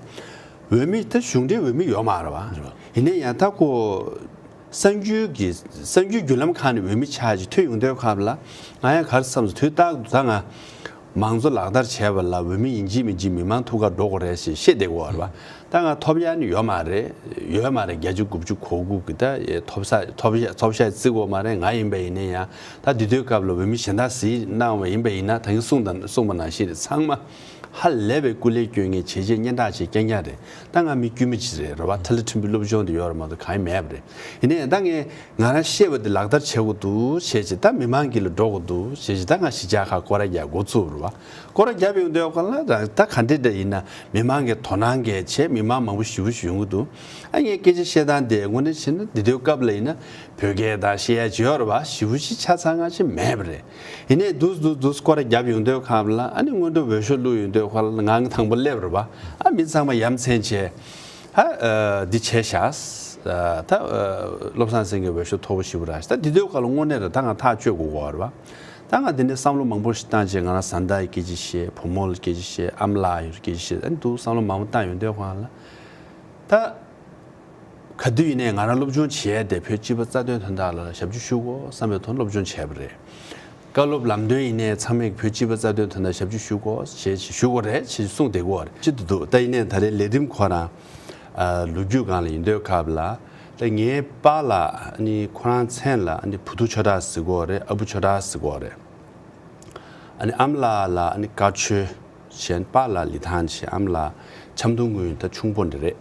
འོས་མི་ད་གཞུང་འབྲེལ་འོས་མི་ཡོད་མ་རེད་བ། ཡིན་ན་ཡང་ད་ཁོ་གསར་འགྱུར་གྱི་གསར་འགྱུར་བརྒྱུད་ལམ་ཁག་ནས་འོས་མི་ཆགས་ཅིག་ཐོན་ཡོང་དུས་སྒང་ལ་ང་ཡང་ག་རེ་བསམ་སོང་། དུས་རྟག་ཏུ་ད་ང་ མང་གཙོ་ལག་བསྟར་བྱས་པ་ལ་འོས་མི་ཡིན་གཅིག་མིན་གཅིག་མི་མང་ཐུགས་ཁར་འགྲོ་དགོས་རེད་ཞེས་བཤད་བསྡད་ཀྱི་ཡོད་རེད་པ། ད་ང་ཐོབ་ཡ་ནི་ཡོད་མ་རེད། ཡོད་མ་རེད། བརྒྱ་ཆ་དགུ་བཅུ་གོ་དགུ་གི་ད་ཐོབ་ས་ཐོབ་ཤ་ཐོབ་ཤ་བརྩི་དགོས་མ་རེད། ང་ཡིན་པ་ཡིན་ན་ཡང་ད་འདི་དུས་སྐབས་ལ་འོས་མི་གཞན་དག་གཟིགས་གནང་བ་ཡིན་པ་ཡིན་ན། ད་གིན་གསུངས་དང་གསུངས་པ་ནང་བཞིན་རེད། ཚང་མ་ཧ་ལས་པའི་སྐུ་ལས་སྐྱོན་མཁན་བྱས་རྗེས་སྙན་གྲགས་བྱས་རྐྱང་རྐྱང་རེད། ད་ང་མི་དཀྱུས་མ་ཅིག་རེད། རེད་པ། ཐ་ལི་ཁྲིམས་དཔོན་སློབ་སྦྱོང་དེ་ཡོད་རེད་མ་གཏོགས་གང་ཡང་མེད་པ་རེད། ཡིན་ནའི་ད་ངས་ང་རང་བཤད་པ་དེ་ལག་བསྟར་བྱེད་དགོས་འདུག་བྱས་བྱས། ད་མི་མང་གི་ལ་འགྲོ་དགོས་འདུག་བྱས་བྱས། ད་ང་གཞིས་ཆགས་ཁག་སྐོར་ར་རྒྱག་འགོ་བཙུགས་རེད་པ། སྐོར་ར་རྒྱབ་ཡོང་དུས་སྒང་ལ་ད་ད་ག་འདྲ་འདྲ་ཡིན་ན་མི་མང་གི་དོ་སྣང་གལ་ཆེ། མི་མང་མང་པོ་ཞེ་པོ་ཞིག་ཡོང་གི་འདུག་ཨ་ངས་སྐད་ཆ་བཤད་སྟངས་དེ་དངོས་གནས་བྱས་ན་འདི་དུས་སྐབས་ལ་ཡིན་ན་བོད་སྐད་དང་བཤད་ཡ་ཅིག་ཡོད་རེད་པ། ཞེ་པོ་ཅིག་ཆ་ཚང་ང་ཅིག་མེད་པ་རེད། ཡིན་ནའི་འདུག་འདུག་འདུག་སྐོར་ར་རྒྱབ་ཡོང་དུས་སྒང་ལ། ཨ་ནི་སྔོན་འགྲོ་འོས་ཤོག་བླུགས་ཡོང་དུས་སྒང་ལ་ང་དང་པོ་སླེབས་རེད་པ། ཨ་མི་ཚང་མ་ཡ་མཚན་བྱས། ཧ། ཨ། འདི་བྱས་ཤག་ཨ། ད། ཨ། བློ་བཟང་སེང་གེ་འོས་ཤོག་མཐོ་པོ་ཞེ་པོ་རག་ཤག་ད་འདི་དུས་སྒང་ལ་དངོས་གནས་རེད། ད་ང་ཐག་གཅོད་དགོས་ཀྱི་ཡོད་རེད་པ། ད་ང་འདི་ནས་བསམ་བློ་མང་པོ་ཞིག་བཏང་བྱས། ང་རང་བཟའ་ཟླ་ཡི་སྐད་ཆ་བཤད། བུ་མོ་ལ་སྐད་ཆ་བཤད། ཨ་མ་ལགས་ཡོད་སྐད་ཆ་བཤད། ཨ་ནི་འདུག་བསམ་བློ་མང་པོ་བཏང་ཡོང་དུས་སྒང་ལ། ད་ག་དུས་ཡིན་ནའི་ང་རང་སློབ་སྦྱོང་བྱེད་ཡ་དེ་བོད་སྤྱི་པའི་རྩ་དོན་དོན་དག་ལ་ཞབས་ཕྱི་ཞུ་དགོས་བསམ་པའི་ཐོག་སློབ་སྦྱོང་བྱས་པ་རེད། བཀའ་སློབ་ལམ་སྟོན་ཡིན་ནའི་ཚང་མས་བོད་སྤྱི་པའི་རྩ་དོན་དོན་དག་ཞབས་ཕྱི་ཞུ་དགོས་ཞེས་ཞུ་དགོས་རེད་ཅེས་གསུངས་བསྡད་ཀྱི་ཡོད་རེད། ཅི་འདུག་ད་ཡིན་ནའི་ད་རེས་ལས་རིམ་ཁོ་རང་ལོ་རྒྱུས་སྒང་ལ་ཡིན་དུས་སྐབས་ལ། ད་ངའི་པཱ་ལགས་ནི་ཁོ་རང་མཚན་ལ་ནི་བུ་ཐུ་ཆོས་གྲགས་ཟེར་གྱི་ཡོད་རེད། ཨ་བུ་ཆོས་གྲགས་ཟེར་གྱི་ཡོད་རེད། ཨ་ནི་ཨ་མ་ལགས་ལ་ཨ་ནི་དཀར་ཆོས་བྱས། པཱ་ལགས་ལི་ཐང་བྱས། ཨ་མ་ལགས་ཆབ་མདོ་དངུལ་ད་ཆུང་པོ་འདྲ་རེད།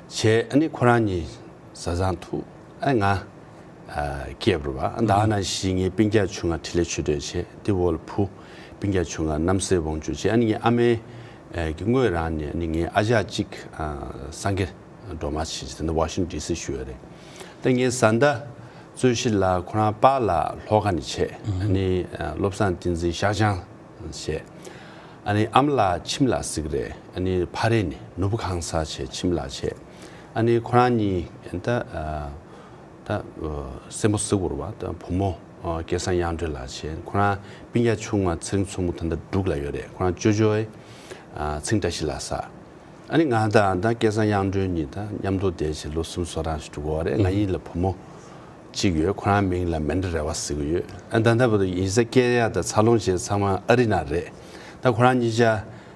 བྱས། ཨ་ནི་ཁོ་རང་གཉིས་བཟའ་ཚང་ཐུག་ཨ་ང་ཨ་སྐྱེས་པ་རེད་པ། ཨ་ད་ནང་བཞིན་ངའི་སྤུན་ཀྱག་ཆུང་ང་འཕྲིན་ལས་ཆོས་སྒྲོན་བྱས། དེ་འོག་ལ་བུ་སྤུན་ཀྱག་ཆུང་ང་རྣམ་སྲས་དབང་ཕྱུག་བྱས། ཨ་ནི་ངའི་ཨ་མའི་ཨ་གི་ངོས་རང་ནས་ཨ་ནི་ངའི་ཨ་ཅག་གཅིག་ཨ་སངས་རྒྱས་སྒྲོལ་མ་བྱས། དེ་ནི་ཝ་ཤིང་ཌི་སི་བཞུགས་ཡོད་རེད། ད་ངའི་བཟའ་ཟླ་རྩོད་གཞི་ལ་ཁོ་རང་པཱ་ལགས་ལྷོ་ཁ་ནས་བྱས། ཨ་ནི་ཨ་བློ་བཟང་བསྟན་འཛིན་ཤར་བྱང་བྱས། ཨ་ནི་ཨ་མ་ལགས་ཁྱིམ་ལ་གཟིགས་རེད། ཨ་ནི་ཕ་རེད་ནི་ནོར་བུ་ཁང་གསར་བྱས་ཁྱིམ་ལ་བྱས། ཨ་ནི་ཁོ་རང་གཉིས་ད་ཨ་ད་ཨ་སྲས་མོ་ཟེར་དགོས་རེད་པ། ད་བུ་མོ་ཨ་སྐལ་བཟང་དབྱངས་སྒྲོན་ལགས་བྱས། ཁོ་རང་སྤུན་ཀྱག་ཆུང་བ་ཚེ་རིང་མཚོ་མོ་ད་ལྟ་འབྲུག་ལ་ཡོད་རེད། ཁོ་རང་ཅོ་ཅོའི་ཨ་ཚེ་རིང་བཀྲ་ཤིས་ལགས་ས། ཨ་ནི་ང་དང་ད་སྐལ་བཟང་དབྱངས་སྒྲོན་གཉིས་ད་མཉམ་དུ་བསྡད་བྱས་ལོ་གསུམ་བཟོ་གྲྭ་ཞིག་འགྲོ་གི་ཡོད་རེད། ང་གཉིས་ལ་བུ་མོ་གཅིག་ཡོད། ཁོ་རང་མིང་ལ་མན་ཌ་རེ་བ་ཟེར་གྱི་ཡོད། ཨ་ད་ལྟ་བར་དུ་ཡིན་ས་སྐྱེ་ཡག་དང་འཚར་ལོངས་བྱེད་ས་ཚང་མ་ཨ་རི་ནང་རེད། ད་ཁོ་རང་གཉིས་ཆ་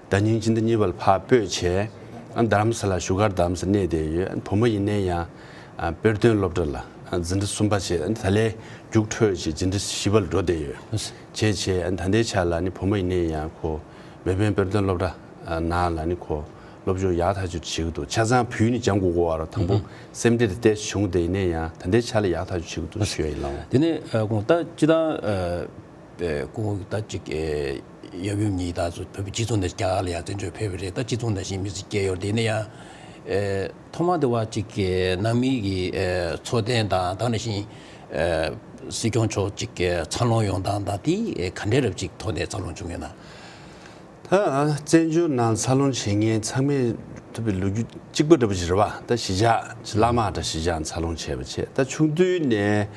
ཟླ་ཉིན་སྤྱི་ཟླ་གཉིས་པ་ལ་ཕར་སྤོས་བྱས། ཨ་རྡ་རམ་ས་ལ་བཞུགས་སྒར་རྡ་རམ་ས་གནས་བསྡད་ཡོད། ཨ་བུ་མོ་ཡིན་ནའི་ཡང་ཨ་དཔེར་སྟོན་སློབ་གྲྭ་ལ་ཨ་འཛིན་གྲྭ་གསུམ་པ་བྱས། ཨ་ནི་ད་ལས་རྒྱུགས་འཕྲོད་བྱས་འཛིན་གྲྭ་བཞི་པ་ལ་འགྲོ་བསྡད་ཡོད། བྱས་བྱས་ཨ་ནི་ད་ལྟའི་ཆ་ལ་ཨ་ནི་བུ་མོ་ཡིན་ནའི་ཡང་ཁོ་མེལ་བྷོན་དཔེར་སྟོན་སློབ་གྲྭ་ནང་ལ་ནི་ཁོ་སློབ་སྦྱོང་ཡག་ཐག་ཆོད་བྱེད་ཀྱི་འདུག་ཆ་ཚང་བོད་ཡིག་ནི་སྦྱང་དགོས་ཀྱི་ཡོད་རེད། དང་པོ་ཨུ་ཧུམ། སེམས་ཁྲལ་དེ་ཏོག་ཙམ་བྱུང་། དེ་ཡིན་ནའི་ཡང་ད་ལྟའི་ཆ་ལ་ཡག་ཐག་ཆོད་བྱེད་ཀྱི་འདུག་ཞུ་ཡ་ཡིན། ལགས་འོང་། དེ་ནས་ཨ་ཁོང་ད་སྤྱིར་བཏང་ཨ་ཨ་ཁོང་ད་ཅིག་ཨ་ཡབ་ཡུམ་གཉིས་ད་ཚོ་བོད་པའི་སྤྱི་ཚོགས་ནས་རྒྱ་གར་ལ་ཡང་བཙན་བྱོལ་ཕེབས་པ་རེད། ད་སྤྱི་ཚོགས་ནང་བཞིན་མི་ཚེ་སྐྱེལ་ཡོད་རེད། དེ་ནས་ཡང་ཨ་ཐོག་མ་དེ་བ་ཅིག་གི་ནང་མི་གི་ཨ་འཚོ་རྟེན་དང་ད་ག་ནང་བཞིན་ཨ་སྲིད་སྐྱོང་མཆོག་ཅིག་གི་འཚར་ལོངས་ཡོང་སྟངས་དང་དེ་ཨ་ག་འདྲའི་རབ་ཅིག་ཐོག་ནས་འཚར་ལོངས་བྱུང་ཡོད་ན། ད་བཙན་བྱོལ་ནང་འཚར་ལོངས་བྱེད་མཁན་ཚང་མས་ཐུབ་པའི་ལོ་རྒྱུས་གཅིག་པ་འདྲ་པོ་ཞིག་རེད་པ། ད་གཞིས་ཆགས་བླ་མ་འདྲ་གཞིས་ཆགས་འཚར་ལོངས་བྱས་པ་བྱས། ད་ཆུང་དུས་ནས་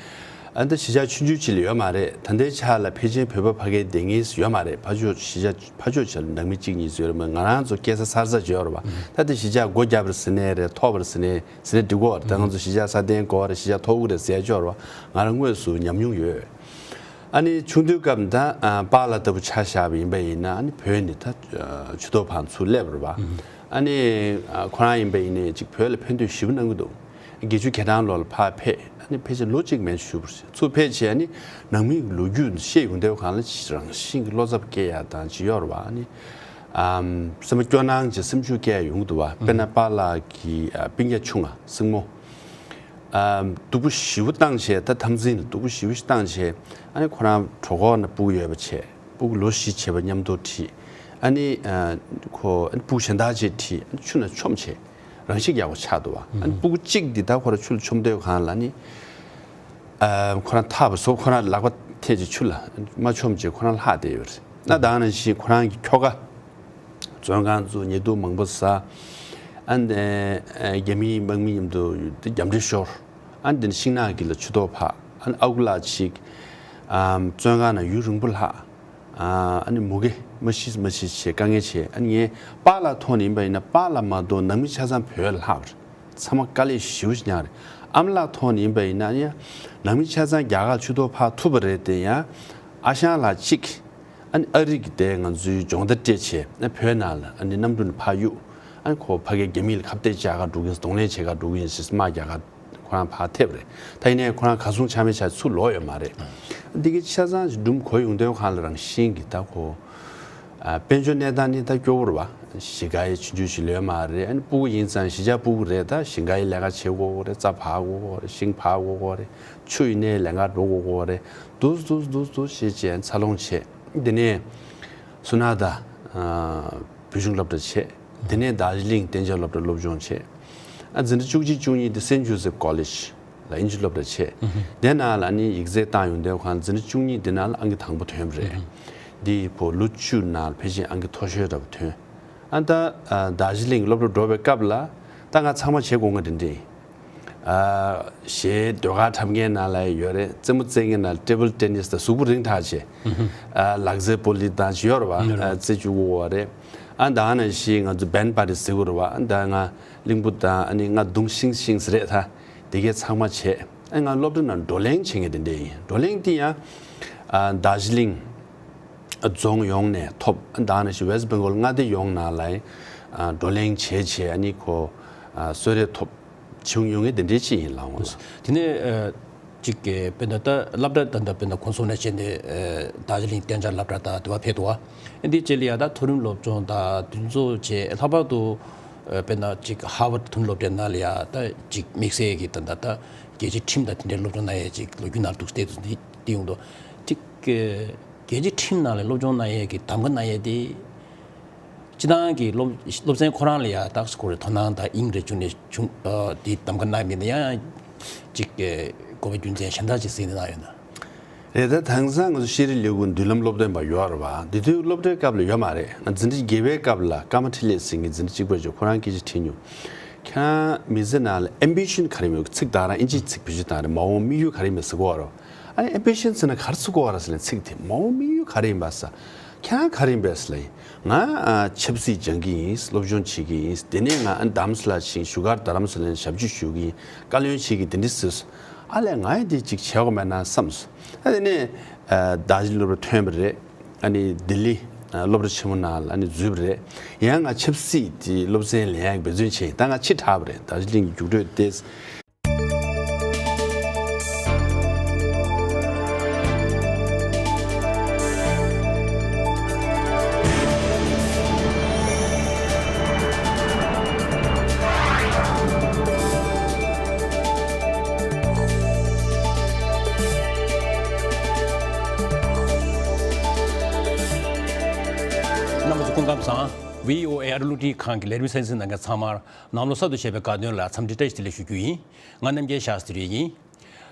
ཨ་ད་གཞིས་ཆགས་ཆུང་ཆུང་ཅིག་ལ་ཡོད་མ་རེད། ད་ལྟའི་ཆ་ལ་ཕལ་ཆེར་བོད་པ་ཕ་གིར་བསྡད་མཁན་ཡོད་མ་རེད། ཕར་ཕྱོགས་གཞིས་ཆགས་ཕར་ཕྱོགས་ཆ་ལ་ནང་མི་གཅིག་གཉིས་ཡོད་རེད་མ། ང་རང་ཚོ་སྐྱེས་ས་འཚར་ས་ཅིག་ཡོད་རེད་པ། ད་ལྟ་གཞིས་ཆགས་སྒོ་བརྒྱབ་པ་རེད་ཟེར་ནའི་རེད། ཐོབ་པ་རེད་ཟེར་ནའི་ཟེར་ནའི་འགྲིག་གི་ཡོད་རེད། ད་ང་ཚོ་གཞིས་ཆགས་སྲ་བརྟན་དགོས་རེད། གཞིས་ཆགས་ཐོབ་ཀྱི་རེད་ཟེར་ཡ་ཅིག་ཡོད་རེད་པ། ང་རང་དངོས་སུ་ཉམས་མྱོང་ཡོད། ཨ་ནི་ཆུང་དུས་སྐབས་ད་ཨ་པཱ་ལགས་ལྟ་བུ་ཆ་བཞག་པ་ཡིན་པ་ཡིན་ན། ཨ་ནི་བོད་ནས་ད་ཨ་ཆུ་ཐོག་ཕར་ཚུར་སླེབས་རེད་པ། ཨ་ནི་ཨ་ཁོ་རང་ཡིན་པ་ཡིན་ནའི་ཅིག་བོད་ལ་ཕན་ཐོགས་ཞེ་པོ་གནང་གི་འདུག་དགེ་ཆོས་རྒྱ་ཕྲན་ལོགས་ལ་ཕར་ཕེབས། ཨ་ནི་ཕལ་ཆེར་ལོ་གཅིག་མན་བཞུགས་པ་རེད། ཚུར་ཕེབས་བྱས་ཨ་ནི་ནང་མིའི་ལོ་རྒྱུས་བཤད་ཡོང་དུས་སྒང་ལ་རང་བཞིན་གྱི་བློ་འཚབ་སྐྱེ་ཡ་དང་ཅིག་ཡོད་རེད་པ། ཨ་ནི་ཨམ་སེམས་པ་སྐྱོ་སྣང་ཅིག་སེམས་ཤུགས་སྐྱེ་ཡ་ཡོང་གི་འདུག་པ། དཔེར་ན་པཱ་ལགས་ཀྱི་ཨ་སྤུན་ཀྱག་ཆུང་ང་སྲིང་མོ། ཨ་སྡུག་པོ་ཞེ་པོ་བཏང་བྱས། ད་འཐབ་འཛིང་ལ་སྡུག་པོ་ཞེ་པོ་ཞིག་བཏང་བྱས། ཨ་ནི་ཁོ་རང་གྲོད་ཁོག་ན་སྤུ་གུ་ཡོད་པ་བྱས། སྤུ་གུ་ལོ་བཞི་བྱས་པ་མཉམ་དུ་ཁྲིད། ཨ་ནི་ཨ་ཁོ་ཨ་ནི་སྤུ་གུ་གཞན་དག་ཅིག་ཁྲིད། ཨ་ནི་ཆུ་ནང་མཆོངས་བྱས། རང་ཤི་རྒྱག་པ་ཆགས་འདུག་པ། ཨ་ནི་སྤུ་གུ་གཅིག་འདི་ད་ཁོ་རང་ཆུ་ལ་མཆོངས་དུས་སྒང་ལ་ནི་ཨ་ཁོ་རང་ཐག་པ་སོ། ཁོ་རང་ལག་པ་འཐད་ཅིག་ཆུ་ལ་མ་མཆོངས་བྱས་ཁོ་རང་ལྷག་བསྡད་ཡོད་རེད། ན་ད་ག་ནང་བཞིན་ཁོ་རང་གི་ཁྱོ་ག་བཙོན་ཁང་བཙུགས། ཉལ་འདུག་མང་པོ་ཟ། ཨ་ནི་ཨ་རྒྱ་མིའི་དམག་མི་མཉམ་དུ་རྒྱབ་འདྲེ་ཤོར། ཨ་ནི་དེ་ནས་ཤིང་ནགས་དཀྱིལ་ལ་ཆུ་ཐོག་ཕར། ཨ་ནི་ཨ་ཁུ་ལགས་ཅིག་ཨམ་བཙོན་ཁང་ནང་ཡུན་རིང་པོ་ལྷག་ཨ་ནི་མུ་གེ་མ་ཤི་མ་ཤི་བྱས་དཀའ་ངལ་བྱས། ཨ་ནི་ངས་པཱ་ལགས་ཐོག་ནས་ཡིན་པ་ཡིན་ན། པཱ་ལགས་མ་གཏོགས་ནང་མི་ཆ་ཚང་བོད་ལ་ལྷག་པ་རེད། ཚང་མ་དཀའ་ལས་ཞེ་པོ་ཞིག་མྱངས་རེད། ཨ་མ་ལགས་ཐོག་ནས་ཡིན་པ་ཡིན་ན་ཡང་ནང་མི་ཆ་ཚང་རྒྱ་གར་ཆུ་ཐོག་ཕར་ཐུག་པ་རེད་དེ། ཡང་ཨ་ཞང་ལགས་གཅིག་ ཨ་ནི་ཨ་རི་གི་དེ་ང་ཚོའི་སྦྱོང་བརྡར་སྤྲད་བྱས་ཨ་བོད་ནང་ལ་ཨ་ནི་གནམ་གྲུ་ནས་ཕར་གཡུག་ཨ་ནི་ཁོ་ཕ་གིའི་རྒྱ་མི་ལ་ཁ་གཏད་བཅག་ག་འགྲོ་གི་ཡིན། གདོང་ལེན་བྱེད་ག་འགྲོ་གི་ཡིན་ཞེས་དམག་རྒྱག་ག་ཁོ་རང་ཕར་ཐེབས་རེད། ད་ཡིན་ནའི་ཁོ་རང་གར་སོང་ཆ་མེད་ཆ་ཚུར་ལོག་ཡོད་མ་རེད། འདི་གི་ཆ་ཚང་ཞིག་སྒྲུང་གོ་ཡོང་དོན་གང་ལ་རང་བཞིན་གྱི་ད་ཁོ། ཨ་དཔལ་འབྱོར་གནས་སྟངས་ནི་ད་སྐྱོ་བོ་རེད་བ། ཞིང་ཁ་ཡི་ཆུང་ཆུང་ཞིག་ལོས་མ་རེད། ཨ་ནི་སྤུ་གུ་ཡིན་ཙང་གཞིས་ཆགས་སྤུ་གུ་རེད། ད་ཞིང་ཁ་ཡི་ལས་ཀ་བྱེད་དགོས་རེད། རྩྭ་འཕག་དགོས་རེད། ཤིང་འཕག་དགོས་རེད། ཆུ་ཡིན་ནའི་ལེན་ག་འགྲོ་དགོས་རེད། འདུག་འདུག་འདུག་འདུག་བྱེད་བྱས་འཚར་ལོངས་བྱས། དེ་ནས་སོ་ན་ད་ཨ་བོད་གཞུང་སློབ་གྲྭ་བྱས། དེ་ནས་དར་ཇི་ལིང་གཏན་འཇགས་སློབ་གྲྭ་སློབ་སྦྱོང་བྱས། ཨ་འཛིན་གྲྭ་བཅུ་གཅིག་བཅུ་གཉིས་དེ་སེན་ཇོ་སེབ་ཀོ་ལེཇ་ལ་དབྱིན་ཇི་སློབ་གྲྭ་བྱས། དེ་ནང་ལ་ཨ་ནི་ཡིག་ཚད་བཏང་ཡོང་དུས་ཁོང་འཛིན་གྲྭ་བཅུ་གཉིས་དེ་ནང་ལ་ཨང་ཀི་དང་པོ་ཐོན་པ་རེད། འདི་ཕོ་ལོ་བཅུ་ནང་ལ་ཕལ་ཆེར་ཨང་ཀི་མཐོ་ཤོས་འདྲ་པོ་ཐོན། ཨ་ད་ཨ་དར་ཇི་ལིང་སློབ་གྲྭ་འགྲོ་བའི་སྐབས་ལ་ད་ང་ཚང་མ་བྱེད་དགོས་ངེས་དེ་འདྲ་ཡིན། ཨ་གཞས་ཟློས་གར་འཁྲབ་མཁན་ནང་ལ་ཡོད་རེད། རྩེད་མོ་རྩེ་མཁན་ནང་ལ་ཊེ་བལ་ཊེ་ནིས་དང་གཟུགས་པོ་རིང་ཐག་ཆོད། ཨ་ལག་རྩེད་སྤོ་ལོ་དང་ཅི་ཡོད་རེད་བ། ཨ་རྩེད་བཅུག་གི་ཡོད་རེད། ཨ་ད་ནང་བཞིན་ང་ཚོ་བེན་པར་ཊི་ཟེར་གི་རེད་བ། ཨ་ད་ང་གླིང་བུ་དང་ཨ་ནི་ང་གདུང་ཤིང་ཤིང་ཟེར་རེད། ད་དེ་གས་ཚང་མ་བྱས། ཨ་ང་སློབ་གྲྭ་ནང་བགྲོ་གླེང་བྱེད་མཁན་དེ་འདྲ་ཡིན། བགྲོ་གླེང་དེ་ཡང་ཨ་དར་ཇི་ལིང་རྫོང་ཡོངས་ནས་ཐོབ། ཨ་ད་ནང་བཞིན་ཝེ་སི་ཊི་བེང་གོལ་མངའ་སྡེ་ཡོངས་ནང་ལ་ཨ་བགྲོ་གླེང་བྱས་བྱས་ཨ་ནི་ཁོ་ཨ་གསོལ་རས་ཐོབ། བྱུང་ཡོང་ངེས་དེ་འདྲའི་ཅིག་ཡིན་ལགས་འོང་ལགས། དེ་ནས་ཨ་ཅིག་གི་དཔེར་ན་ད་སློབ་གྲྭ་ད་ལྟ་དཔེར་ན་གོང་ས་ནས་བྱས་ནས་ཨ་དར་ཇི་ལིང་གཏན་འཇགས་སློབ་གྲྭ་དང་དེ་བ་ཕེབས་འདུག་བ། འདི་བཅས་ལ་ཡ་ད་མཐོ་རིམ་སློབ་སྦྱོང་དང་དེ་ཚོ་བྱས། ལྷག་པར་དུ་ཨ་དཔེར་ན་ཅིག་ཧར་ཝརཌ་མཐོ་རིམ་སློབ་གྲྭའི་ནང་ལ་ཡ་ད་ཅིག་དམིགས་བསལ་གྱི་ད་ད་ད་རྒྱལ་སྤྱིའི་ཁྲིམས་དང་དེ་འདྲའི་སློབ་སྦྱོང་གནང་ཡས་ཅིག་ལོ་རྒྱུས་ནང་འདུག་སྟེ་འདུག་འདི་འདི་ཡོང་དུས་ཅིག་གི་རྒྱལ་སྤྱིའི་ཁྲིམས་ནང་ལ་སློབ་སྦྱོང་གནང་ཡས་ཀྱི་གདམ་ག་གནང་ཡས་དེ། སྤྱི་བཏང་གི་སློབ་སློབ་ཚན་ཁོ་རང་ལ་ཡ་ཏག་སི་ཁོ་རེ་དོ་སྣང་དང་དབྱིངས་རེ་བྱུང་ནས་བྱུང་། ཨ་དེ་གདམ་ག་གནང་མིན་ན་ཡང་ཅིག་གི་དགོས་པ་རྒྱུ་མཚན་གཞན་དག་ཅིག་གཟིགས་ནས་གནང་ཡོད་ན། རེད། ད་དེང་སང་ང་ཚོ་ཤེས་རིག་ལས་ཁུངས་མདུན་ལམ་སློབ་སྟོན་པ་ཡོད་རེད་བ། དེ་དུས་སློབ་གྲྭའི་སྐབས་ལ་ཡོད་མ་རེད། ང་འཛིན་གྲྭ་བརྒྱད་པའི་སྐབས་ལ་ཀརྨ་འཕྲིན་ལས་ཟེར་མཁན་འཛིན་གྲྭ་གཅིག་པ་ཅིག་ཁོ་རང་སྐད་ཆ་དྲིས་མྱོང་། ཁྱེད་རང་མི་ཚེ་ནང་ལ་ཨེམ་བི་ཤན་ག་རེ་ཡོད། ཚིག་དེ་རང་ཨིན་ཇིའི་ཚིག་བེད་སྤྱོད་བཏང་རེད། མ་འོངས་དམིགས་ཡུལ་ག་རེ་ཡིན་པ་ཟེར་གོ་བ་རེད། ཨ་ནི་ཨེམ་བི་ཤན་ཟེར་ན་ག་རེ་ཟེར་གོ་བ་རེད་ཟེར་ནས་ཚིག་དེ་མ་འོངས་དམིགས་ཡུལ་ག་རེ་ཡིན་པ་ཟེར། ཁྱེད་རང་ག་རེ་ཡིན་པས་ཟེར་ལ། ཡིན་ང་ཨ་ཆབ་སྲིད་སྦྱང་གི་ཡིན། སློབ་སྦྱོང་བྱེད་ཀྱི་ཡིན། དེ་ནས་ང་ཨ་རྡ་རམ་ས་ལ་ཕྱིན། བཞུགས་སྒར་རྡ་རམ་ས་ལ་ནས་ཞབས་ཕྱི་ཞུ་གི་ཡིན། བཀའ་བློན་བྱེད་ཀྱི་དེ་འདྲ་ཟེར་སོང་། ཨ་ལས་ང་ཡི་དེ་ཅིག་བྱེད་དགོས་མེད་ན་བསམ་སོང་། ཨ་དེ་ནས་ཨ་དར་ཇི་ལིང་སློབ་གྲྭ་ཐོན་པ་རེད། ཨ་ནི་ལྡི་ལི་ཨ་སློབ་གྲྭ་ཆེན་མོ་ནང་ལ་ཨ་ནི་འཛུལ་བ་རེད། ཡང་ང་ཆབ་སྲིད་དེ་སློབ་ཚན་ལེན་ཡག་འབད་བརྩོན་བྱས། ད་ང་ཕྱི་དྲགས་པ་རེད། དར་ཇི་ལིང་གི་རྒྱུགས་སྤྲོད་དེ། རྣམ་པ་ཚོ་སྐུ་ཁམས་བཟང་། བྷི་ཨོ་ཨེ་ཨ་རི་རླུང་འཕྲིན་ཁང་གི་ལས་རིམ་གསན་གཟིགས་གནང་མཁན་ཚང་མར་ནང་ལོ་གསར་དུ་བཞད་པའི་དགའ་སྟོན་ལ་འཚམས་འདྲི་བཀྲ་ཤིས་བདེ་ལེགས་ཞུ་རྒྱུ་ཡིན། ང་རྣམ་རྒྱལ་ཤཱ་སྟྲི་ཡིན།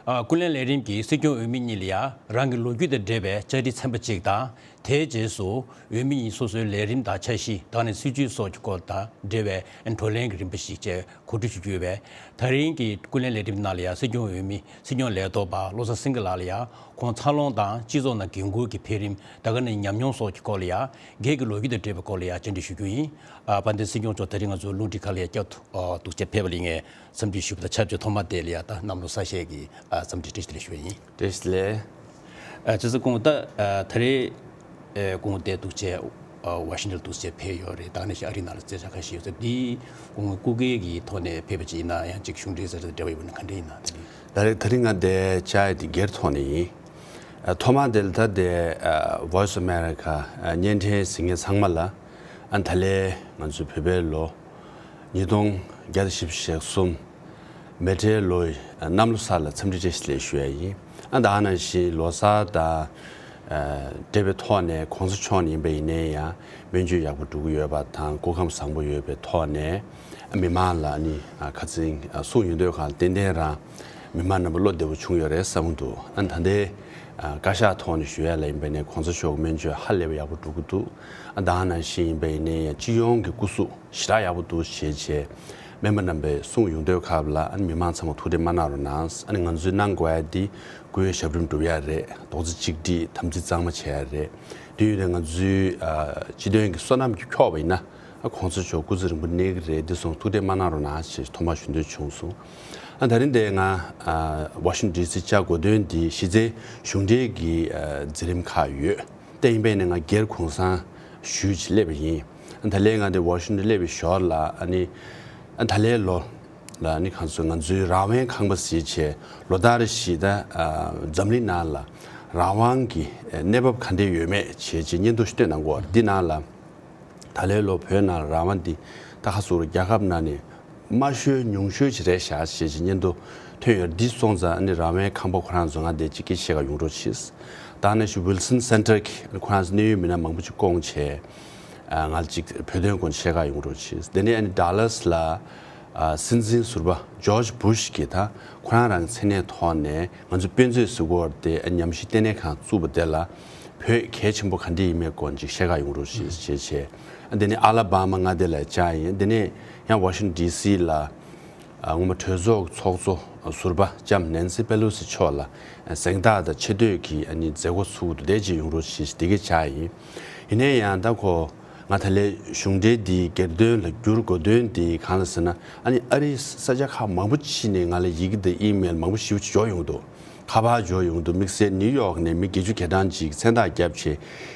ཨ་ཀུན་གླེང་ལས་རིམ་གྱིས་སྲིད་སྐྱོང་འོས་མི་གཉིས་ལ་ཡ་རང་གི་ལོ་རྒྱུས་དང་འབྲེལ་བའི་བཅར་འདྲི་ཚན་པ་གཅིག་དང་། དེའི་རྗེས་སུ་འོས་མི་གཉིས་སོ་སོའི་ལས་རིམ་དང་འཆར་གཞི། ད་ནི་སྲིད་བྱུས་སོགས་ཀྱི་སྐོར་དང་འབྲེལ་བའི་བགྲོ་གླེང་གི་རིམ་པ་ཞིག་བཅས་གོ་སྒྲིག་ཞུ་རྒྱུ་ཡོད་པས། ད་རིང་གི་ཀུན་གླེང་ལས་རིམ་ནང་ལ་ཡང་སྲིད་སྐྱོང་འོས་མི་སྲིད་སྐྱོང་ལས་ཐོག་པ་བློ་བཟང་སེང་གེ་ལགས་ལ་ཡང་ཁོང་འཚར་ལོངས་དང་སྤྱི་ཚོགས་ནང་འགན་འཁུར་གྱི་འཕེལ་རིམ། ད་ག་ནས་ཉམས་མྱོང་སོགས་ཀྱི་སྐོར་ལ་ཡང་། སྒེར་གྱི་ལོ་རྒྱུས་དང་འབྲེལ་བའི་སྐོར་ལ་ཡང་བཅར་འདྲི་ཞུ་རྒྱུ་ཡིན། ཨ་དཔལ་ལྡན་སྲིད་སྐྱོང་མཆོག་ད་རིང་ང་ཚོའི་རླུང་འཕྲིན་ཁང་ལ་ཡང་བསྐྱར་དུ་ཨ་འདུག་སེ་ཕེབས་པ་ལ་ངས་འཚམས་འདྲི་ཞུ་བ་དང་ཆབས་ཅིག་ཐོག་མ་དེ་ལ་ཡང་ད་གནམ་ལོ་གསར་བཞད་ཀྱི་ཨ་འཚམས་འདྲི་བཀྲ་ཤིས་བདེ་ལེགས་ཞུ་བ་ཡིན། བཀྲ་ཤིས་བདེ་ལེགས། ཨ་ཅེ་ཙི་ཁོང་ད་ཨ་ད་རེས་ཨ་ཁོང་དེ་འདུག་སེ་ཨ་ཝ་ཤིང་ཊོན་འདུག་སེ་ཕེབས་ཡོད་རེད། ད་ག་ནང་བཞིན་ཨ་རི་ནང་ལ་མཛད་འཆར་ཁ་ཤས་ཡོད་ཚེ། འདི་ཁོང་སྐུ་སྒེར་གྱི་ཐོག་ནས་ཕེབས་པ་ཅིག་ཡིན་ན་ཡང་ཅིག་གཞུང་འབྲེལ་ཟེར་ཏེ་འབྲེལ་བ་ཡོད་ན་ག་འདྲ་ཡིན་ན། ད་རེས་ད་རིང་ང་འདིར་བཅར་ཡ་དེ་སྒེར་ཐོག་ནས་ཡིན། ཨ་ཐོག་མ་དེ་ལ་ད་དེ་ཨ་Voice of America ཨ་བརྙན་འཕྲིན་གཟིགས་མཁན་ཚང་མ་ལ། ཨ་ད་ལན་ང་ཚོའི་བོད་པའི་ལོ་ཉིས་སྟོང་བརྒྱ་དང་བཞི་བཅུ་ཞེ་གསུམ་མེ་སྤྲེལ་ལོའི་ཨ་གནམ་ལོ་གསར་ལ་འཚམས་འདྲི་བཀྲ་ཤིས་བདེ་ལེགས་ཞུ་ཡ་ཡིན། ཨ་ད་ག་ནང་བཞིན་ལོ་གསར་དང་ཨ་འབྲེལ་བའི་ཐོག་ནས་གོང་ས་མཆོག་ནས་ཡིན་པ་ཡིན་ནའི་ཡང་སྨན་བཅོས་ཡག་པོ་འགྲོ་གི་ཡོད་པ་དང་སྐུ་ཁམས་བཟང་པོ་ཡོད་པའི་ཐོག་ནས་མི་མང་ལ་ནི་ཨ་ཁ་སང་ཨ་གསུངས་ཡོང་དུས་གང་ལ་ཏན་ཏན་རང་མི་མང་རྣམ་པ་བློ་བདེ་པོ་བྱུང་ཡོད་རེད་བསམ་གྱི་འདུག་ཨ་ད་ལྟའི་ཨ་བཀའ་ཤག་ཐོག་ནས་ཞུ་ཡ་ལ་ཡིན་པ་ནས་གོང་ས་མཆོག་གི་སྨན་བཅོས་ཧ་ལས་པ་ཡག་པོ་འགྲོ་གི་འདུག་ཨ་ད་ག་ནང་བཞིན་ཡིན་པ་ཡིན་ནའི་ཡང་སྤྱི་ཡོངས་ཀྱི་སྐུ་གཟུགས་ཞེ་དྲག་ཡག་པོ་འདུག་ཞེས་བྱས་སྨན་པ་རྣམ་པས་གསུངས་ཡོང་དུས་སྐབས་ལ། ཨ་ནི་མི་མང་ཚང་མ་ཐུགས་ཁྲལ་མ་གནང་རོགས་གནང་། ཨ་ནི་ང་ཚོའི་གནང་དགོས་ཡ་འདི་སྐུའི་ཞབས་རིམ་སྒྲུབ་ཡ་རེད། རྡོག་རྩ་གཅིག་སྒྲིལ་དམ་ཚིག་གཙང་མ་བྱེད་ཡ་རེད། དེ་ཡོད་དུས་ང་ཚོའི་ཨ་སྤྱི་དོན་གྱི་བསོད་ནམས་ཀྱིས་འཁྱོག་པ་ཡིན་ན། ཨ་གོང་ས་མཆོག་སྐུ་ཚེ་རིང་པོ་གནས་ཀྱི་རེད། འདི་སོང་ཐུགས་ཁྲལ་མ་གནང་རོགས་གནང་ཞེས་ཐོག་མར་ཞུ་འདོད་བྱུང་སོང་། ཨ་ད་རིང་འདིར་ང་ཨ་ཝ་ཤིང་ཊོན་ཌི་སི་བཅར་དགོས་དོན་འདི་གཞི་རྩའི་གཞུང་འབྲེལ་གྱི་ཨ་མཛད་རིམ་ཁག་ཡོད། དེ་ཡིན་པས་ནས་ང་སྒེར་གུང་སེང་ཞུས་བྱས་སླེབས་པ་ཡིན། ད་ལན་ང་འདི་ཝ་ཤིང་ཊོན་སླེབས་པའི་ཞོར་ལ་ཨ་ནི་ཨ་ད་ལན་ལོ་ལ་ནི་གང་ཚོད་ང་ཚོའི་རང་དབང་ཁང་པ་ཟེར་བྱས་ལོ་ལྟར་བཞིན་ད་འཛམ་གླིང་ནང་ལ་རང་དབང་གི་གནས་བབ་ག་འདྲས་ཡོད་མེད་བྱས་བྱས་སྙན་ཐོ་ཞིག་བཏོན་གནང་གི་ཡོད་རེད། འདི་ནང་ལ་ད་ལན་ལོ་བོད་ནང་ལ་རང་དབང་འདི་ད་ཁ་སུ་རུ་རྒྱལ་ཁབ་ནང་ནས་དམའ་ཤོས་ཉུང་ཤོས་ཅིག་རེད་ཤག་ཞེས་ཀྱི་སྙན་ཐོ་ཐོན་ཡོད། འདི་སོང་ཙང་ཨ་ནི་རང་དབང་ཁང་པ་ཁོ་རང་ཚོ་ང་འདི་གཅིག་གི་བཤད་ག་ཡོང་རོགས་གྱིས། ད་ནང་བཞིན་ཝིལ་སན་སེན་ཊར་གྱིས་ཁོ་རང་ཚོ་གནད་ཡོད་མི་སྣ་མང་པོ་ཅིག་བསྐོངས་བྱས། ཨ་ང་ལ་གཅིག་བོད་དོན་སྐོར་བཤད་ག་ཡོང་རོགས་གྱིས། དེ་ནས་ཨ་ནི་ཌ་ལཱ་སི་ལ་ཨ་སྲིད་འཛིན་ཟུར་པ་ཇོརྗ་བུ་ཤི་གིས་ད་ཁོ་རང་རང་མཚན་གནས་ཐོག་ནས་ང་ཚོ་དཔེ་མཛོད་ཟེར་གོ་དེ་ཨ་ཉམས་ཞིབ་ལྟེ་གནས་ཁང་བཙུགས་པ་དེ་ལ་བོད་གལ་ཆེན་པོ་ག་འདྲས་ཡིན་མིན་སྐོར་ཅིག་བཤད་ག་ཡོང་རོགས་གྱིས་ཞེས་བྱས། ཨ་དེ་ནས་ཨ་ལ་བྷ་མ་མངའ་སྡེ་ལ་བཅར་ཡིན། དེ་ནས་ཡང་ཝ་ཤིང་ཊོན་ཌི་སི་ལ་ཨ་སྔོན་མ་གྲོས་ཚོགས་ཚོགས་གཙོ་ཟུར་པ་ལྕམ་ནན་སི་པེ་ལོ་སི་མཆོག་ལ་གཟེངས་རྟགས་དང་ཆེ་བསྟོད་ཀྱི་ཨ་ནི་མཛད་སྒོ་ཚུགས་འདུག་དེ་ཅིག་ཡོང་རོགས་ཞེས་དེ་གས་བྱ་ཡིན། ཡིན་ནའི་ཡང་ད་ཁོ་ང་ད་ལན་གཞུང་འབྲེལ་འདིའི་སྒེར་དོན་ལ་བསྒྱུར་དགོས་དོན་དེ་གང་ལ་ཟེར་ན། ཨ་ནི་ཨ་རིའི་ས་ཆ་ཁག་མང་པོ་ཕྱིན་ནས་ང་ལ་ཡི་གེ་དང་ཨི་མེལ་མང་པོ་ཞེ་པོ་ཅིག་འབྱོར་ཡོང་འདུག་ཁ་པར་འབྱོར་ཡོང་འདུག་དམིགས་བསལ་ནིའུ་ཡོག་ནས་མི་བརྒྱད་ཅུ་གྱ་གྲངས་ཅིག་མཚན་རྟགས་བརྒྱབ་བྱས་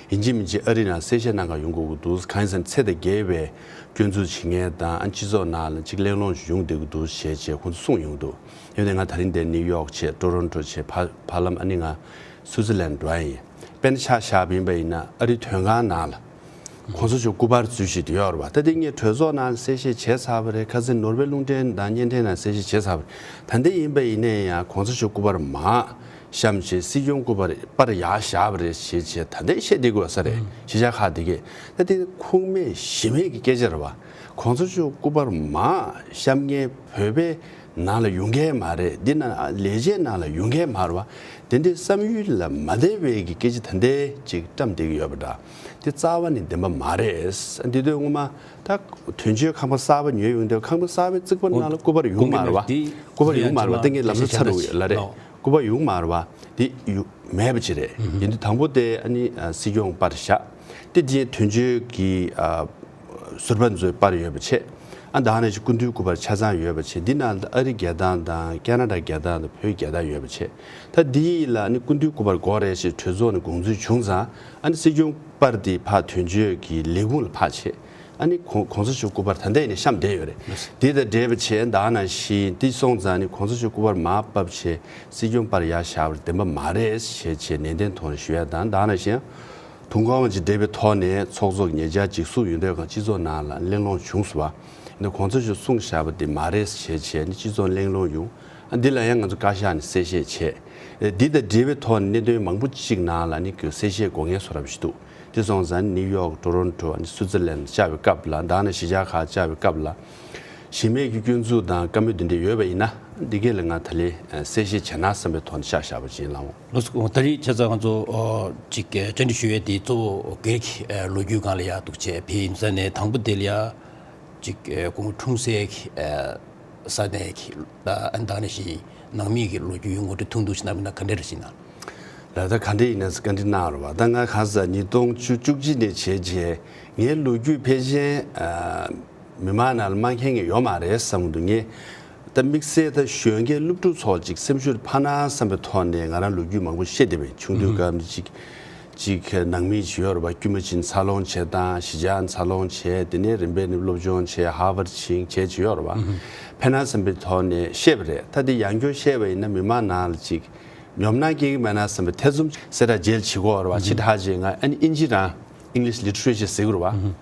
ཡིན་གཅིག་མིན་གཅིག་ཨ་རི་ནང་གསལ་བཤད་གནང་ག་ཡོང་དགོས་ཀྱི་འདུག་གང་ཡིན་ཟེར་ན་ཚེ་དང་འགལ་བའི་སྐྱོན་འཛུགས་བྱེད་མཁན་དང་ཨ་སྤྱི་ཚོགས་ནང་ལ་ཅིག་གླེང་སློང་ཞིག་ཡོང་བསྡད་ཀྱི་འདུག་ཞེས་བྱས་ཁོང་ཚོས་གསུངས་ཡོང་འདུག་ཡོད་ནས་ང་ད་རིང་འདིར་ནིའུ་ཡོག་བྱས་ཊོ་རོན་ཊོ་བྱས་ཕ་ཕ་ལམ་ཨ་ནི་ང་སུའུ་ཙི་ལན་འགྲོ་ཡ་ཡིན། དཔེར་ན་ཆ་བཞག་པ་ཡིན་པ་ཡིན་ན་ཨ་རིའི་དོན་ཁང་ནང་ལ་གོང་ས་མཆོག་སྐུ་པར་འཛུལ་བཞིན་དུ་ཡོད་རེད་པ། ད་དེ་ངས་གྲོས་ཚོགས་ནང་གསལ་བཤད་བྱས་ཚར་བ་རེད། ཁ་སང་ནོར་ཝེ་རླུང་འཕྲིན་དང་བརྙན་འཕྲིན་ནང་གསལ་བཤད་བྱས་ཚར་བ་རེད། ད་འདི་ཡིན་པ་ཡིན་ནའི་ཡང་གོང་ས་མཆོག་སྐུ་པར་མར་བཤམས་བྱས་སྲིད་སྐྱོང་སྐུ་པར་པར་ཡར་བཞག་པ་རེད་ཞེས་བྱས་ད་ལྟའི་བཤད་བསྡད་དགོས་ས་རེད། གཞིས་ཆགས་ཁག་དེ་གས་ད་དེ་ཁུངས་མེད་གཞི་མེད་ཀྱི་སྐད་ཆ་རེད་པ། གོང་ས་མཆོག་སྐུ་པར་མར་བཤམས་མཁན་བོད་པའི་ནང་ལ་ཡོང་མཁན་མ་རེད། འདི་ན་ལས་བྱེད་ནང་ལ་ཡོང་མཁན་མ་རེད་པ། དེ་འདྲའི་བསམ་ཡུལ་ལ་མ་བདེ་བའི་གི་སྐད་ཆ་ད་ལྟའི་ཅིག་བཀྲམ་བསྡད་ཀྱི་ཡོད་པ་འདྲ། དེ་རྩ་བ་ནས་བདེན་པ་མ་རེད། འདི་དུས་སྔོན་མ་ད་དོན་གཅོད་ཁང་པ་གསར་པ་ཉོས་ཡོང་དུས་ཁང་པ་གསར་པའི་རྩིག་པ་ནང་ལ་སྐུ་པར་ཡོད་མ་རེད་པ། སྐུ་པར་ཡོད་མ་རེད་པ། ད་ངས་ལམ་སང་ཚར་འགྲོ་གི་ཡོད་ལ་རེད། སྐུ་པར་ཡོད་མ་རེད་པ། དེ་ཡོད་མེད་པ་ཅིག་རེད། ཡིན་དུས་དང་པོ་དེ་ཨ་ནི་ཨ་སྲིད་སྐྱོང་པར་བཞག་དེ་རྗེས་དོན་གཅོད་ཀྱི་ཨ་ཟུར་པ་ཚོའི་པར་ཡོད་པ་བྱས། ཨ་ད་ནང་བཞིན་སྐུ་མདུན་སྐུ་པར་ཆ་ཚང་ཡོད་པ་བྱས། འདི་ནང་ཨ་རི་རྒྱལ་ཐང་དང་ཁ་ན་ཌ་རྒྱལ་ཐང་དང་བོད་རྒྱལ་ཐང་ཡོད་པ་བྱས། ད་འདི་ཡིས་ལ་ཨ་ནི་སྐུ་མདུན་སྐུ་པར་དགོས་རེད་ཞེས་གྲོས་ཚོགས་ནས་དགོངས་ཚུལ་བྱུང་ཙང་ཨ་ནི་སྲིད་སྐྱོང་པར་འདི་ཕར་དོན་གཅོད་ཀྱི་ལས་ཁུངས་ལ་ཕར་བྱས། ཨ་ནི་གོང་གོང་ས་མཆོག་སྐུ་པར་ད་ལྟ་ཡིན་ནའི་བཤམས་བསྡད་ཡོད་རེད། འདི་དང་འབྲེལ་བ་བྱས་ད་ནང་བཞིན་འདི་སོང་ཙང་ཨ་ནི་གོང་ས་མཆོག་སྐུ་པར་མར་ཕབ་བྱས་སྲིད་སྐྱོང་པར་ཡར་བཞག་པར་བདེན་པ་མ་རེད་ཞེས་བྱས་ནན་ཏན་ཐོག་ནས་ཞུ་ཡ་དང་། ད་ནང་བཞིན་དུས་འཁོར་བ་ཅིག་འབྲེལ་བའི་ཐོག་ནས་ཚོགས་གཙོ་ཉེ་ཆར་ཅིག་བསུབས་ཡོང་དུས་གང་སྤྱི་ཚོགས་ནང་ལ་གླེང་སློང་བྱུང་སོང་བ། འདི་གོང་ས་མཆོག་གསུངས་བཞག་པ་འདི་མ་རེད་ཞེས་བྱས་ནས་སྤྱི་ཚོགས་གླེང་སློང་ཡོང་། ཨ་འདི་ལ་ཡང་ང་ཚོ་བཀའ་ཤག་ནས་གསལ་བཤད་བྱས། འདི་དང་འབྲེལ་བའི་ཐོག་ནས་གནད་དོན་མང་པོ་ཅིག་ནང་ལ་ནི་གསལ་བཤད་དགོས་ངེས་བཟོ་འདྲ་པོ་ཞིག་འདུག་དེ་སོང་ཙང་ནིའུ་ཡོག་ཊོ་རོན་ཊོ་ཨ་ནི་སུའུ་ཙི་ལན་བཅར་བའི་སྐབས་ལ་ད་ནི་གཞིས་ཆགས་ཁག་བཅར་བའི་སྐབས་ལ་གཞི་མེད་ཀྱི་སྐྱོན་འཛུགས་དང་བཀའ་མོལ་འདི་འདྲ་ཡོད་པ་ཡིན་ན་འདི་གས་ལ་ང་ད་ལན་གསལ་བཤད་བྱས་ན་བསམ་པའི་ཐོག་ནས་བཅར་བཞག་པ་ཅིག་ཡིན་ལགས་འོང་། ལགས་སོ། ད་རེས་བྱས་ཙང་ང་ཚོ་ཨོ་ཅིག་བཅར་འདྲི་ཞུ་ཡས་དེ་གཙོ་བོ་སྒེར་གྱི་ལོ་རྒྱུས་སྒང་ལ་ཡ་འདུག་བྱས་ཕེབས་ཡིན་ཙང་ནས་དང་པོ་དེ་ལ་ཡ་ཅིག་སྐུ་ངོ་འཁྲུངས་སའི་ས་གནས་ཀྱི་ཨ་ནི་ད་ག་ནང་བཞིན་ནང་མི་གི་ལོ་རྒྱུས་ངོ་སྤྲོད་ཐུང་ཐུང་ཞིག་གནང་མིན་ན་ག་འདྲ་རེད་ཟེར་ན། ལགས། ད་ག་འདྲ་ཡིན་ན་བཀའ་འདྲི་གནང་རོགས། ད་ང་གང་ཟག་ཉིས་སྟོང་བཅུ་བཅུ་གཅིག་ནས་བྱས་རྗེས་ངའི་ལོ་རྒྱུས་ཕལ་ཆེར་ཨ་མི་མང་ནང་ལ་མ་མཁྱེན་མཁན་ཡོད་མ་རེད་བསམ་གྱི་འདུག་ངས་ད་དམིགས་བསལ་ད་གཞོན་སྐྱེས་སློབ་ཕྲུག་ཚོ་ཅིག་སེམས་ཤུགས་འཕར་ན་བསམ་པའི་ཐོག་ནས་ང་རང་ལོ་རྒྱུས་མང་པོ་བཤད་བསྡད་པ་ཡིན། ཆུང་དུས་སྐབས་ནས་ཅིག་ཅིག་ནང་མི་ཅིག་ཡོད་རེད་པ། དཀྱུས་མ་ཅིག་འཚར་ལོངས་བྱས་དང་གཞིས་ཆགས་འཚར་ལོངས་བྱས། དེ་ནས་རིམ་པས་ནས་སློབ་སྦྱོང་བྱས། ཧར་ཝརཌ་ཕྱིན་བྱས་ཅིག་ཡོད་རེད་པ། ཕན་ན་བསམ་པའི་ཐོག་ནས་བཤད་པ་རེད། ད་དེ་ཡང་བསྐྱར་བཤད་པ་ཡིན་ན་མི་མང་ནང་ལ་ཅིག་ཉོབ་སྣང་སྐྱེ་གི་མེད་ན་བསམ་པའི་ཐེ་ཚོམ་གསལ་བསྒྲགས་རྗེས་ལ་བྱེད་ཀྱི་ཡོད་རེད་པ། ཕྱི་དྲགས་རྗེས་ང་ཨ་ནི་ཨིན་ཇི་རང་English literature ཟེར་གྱི་རེད་པ།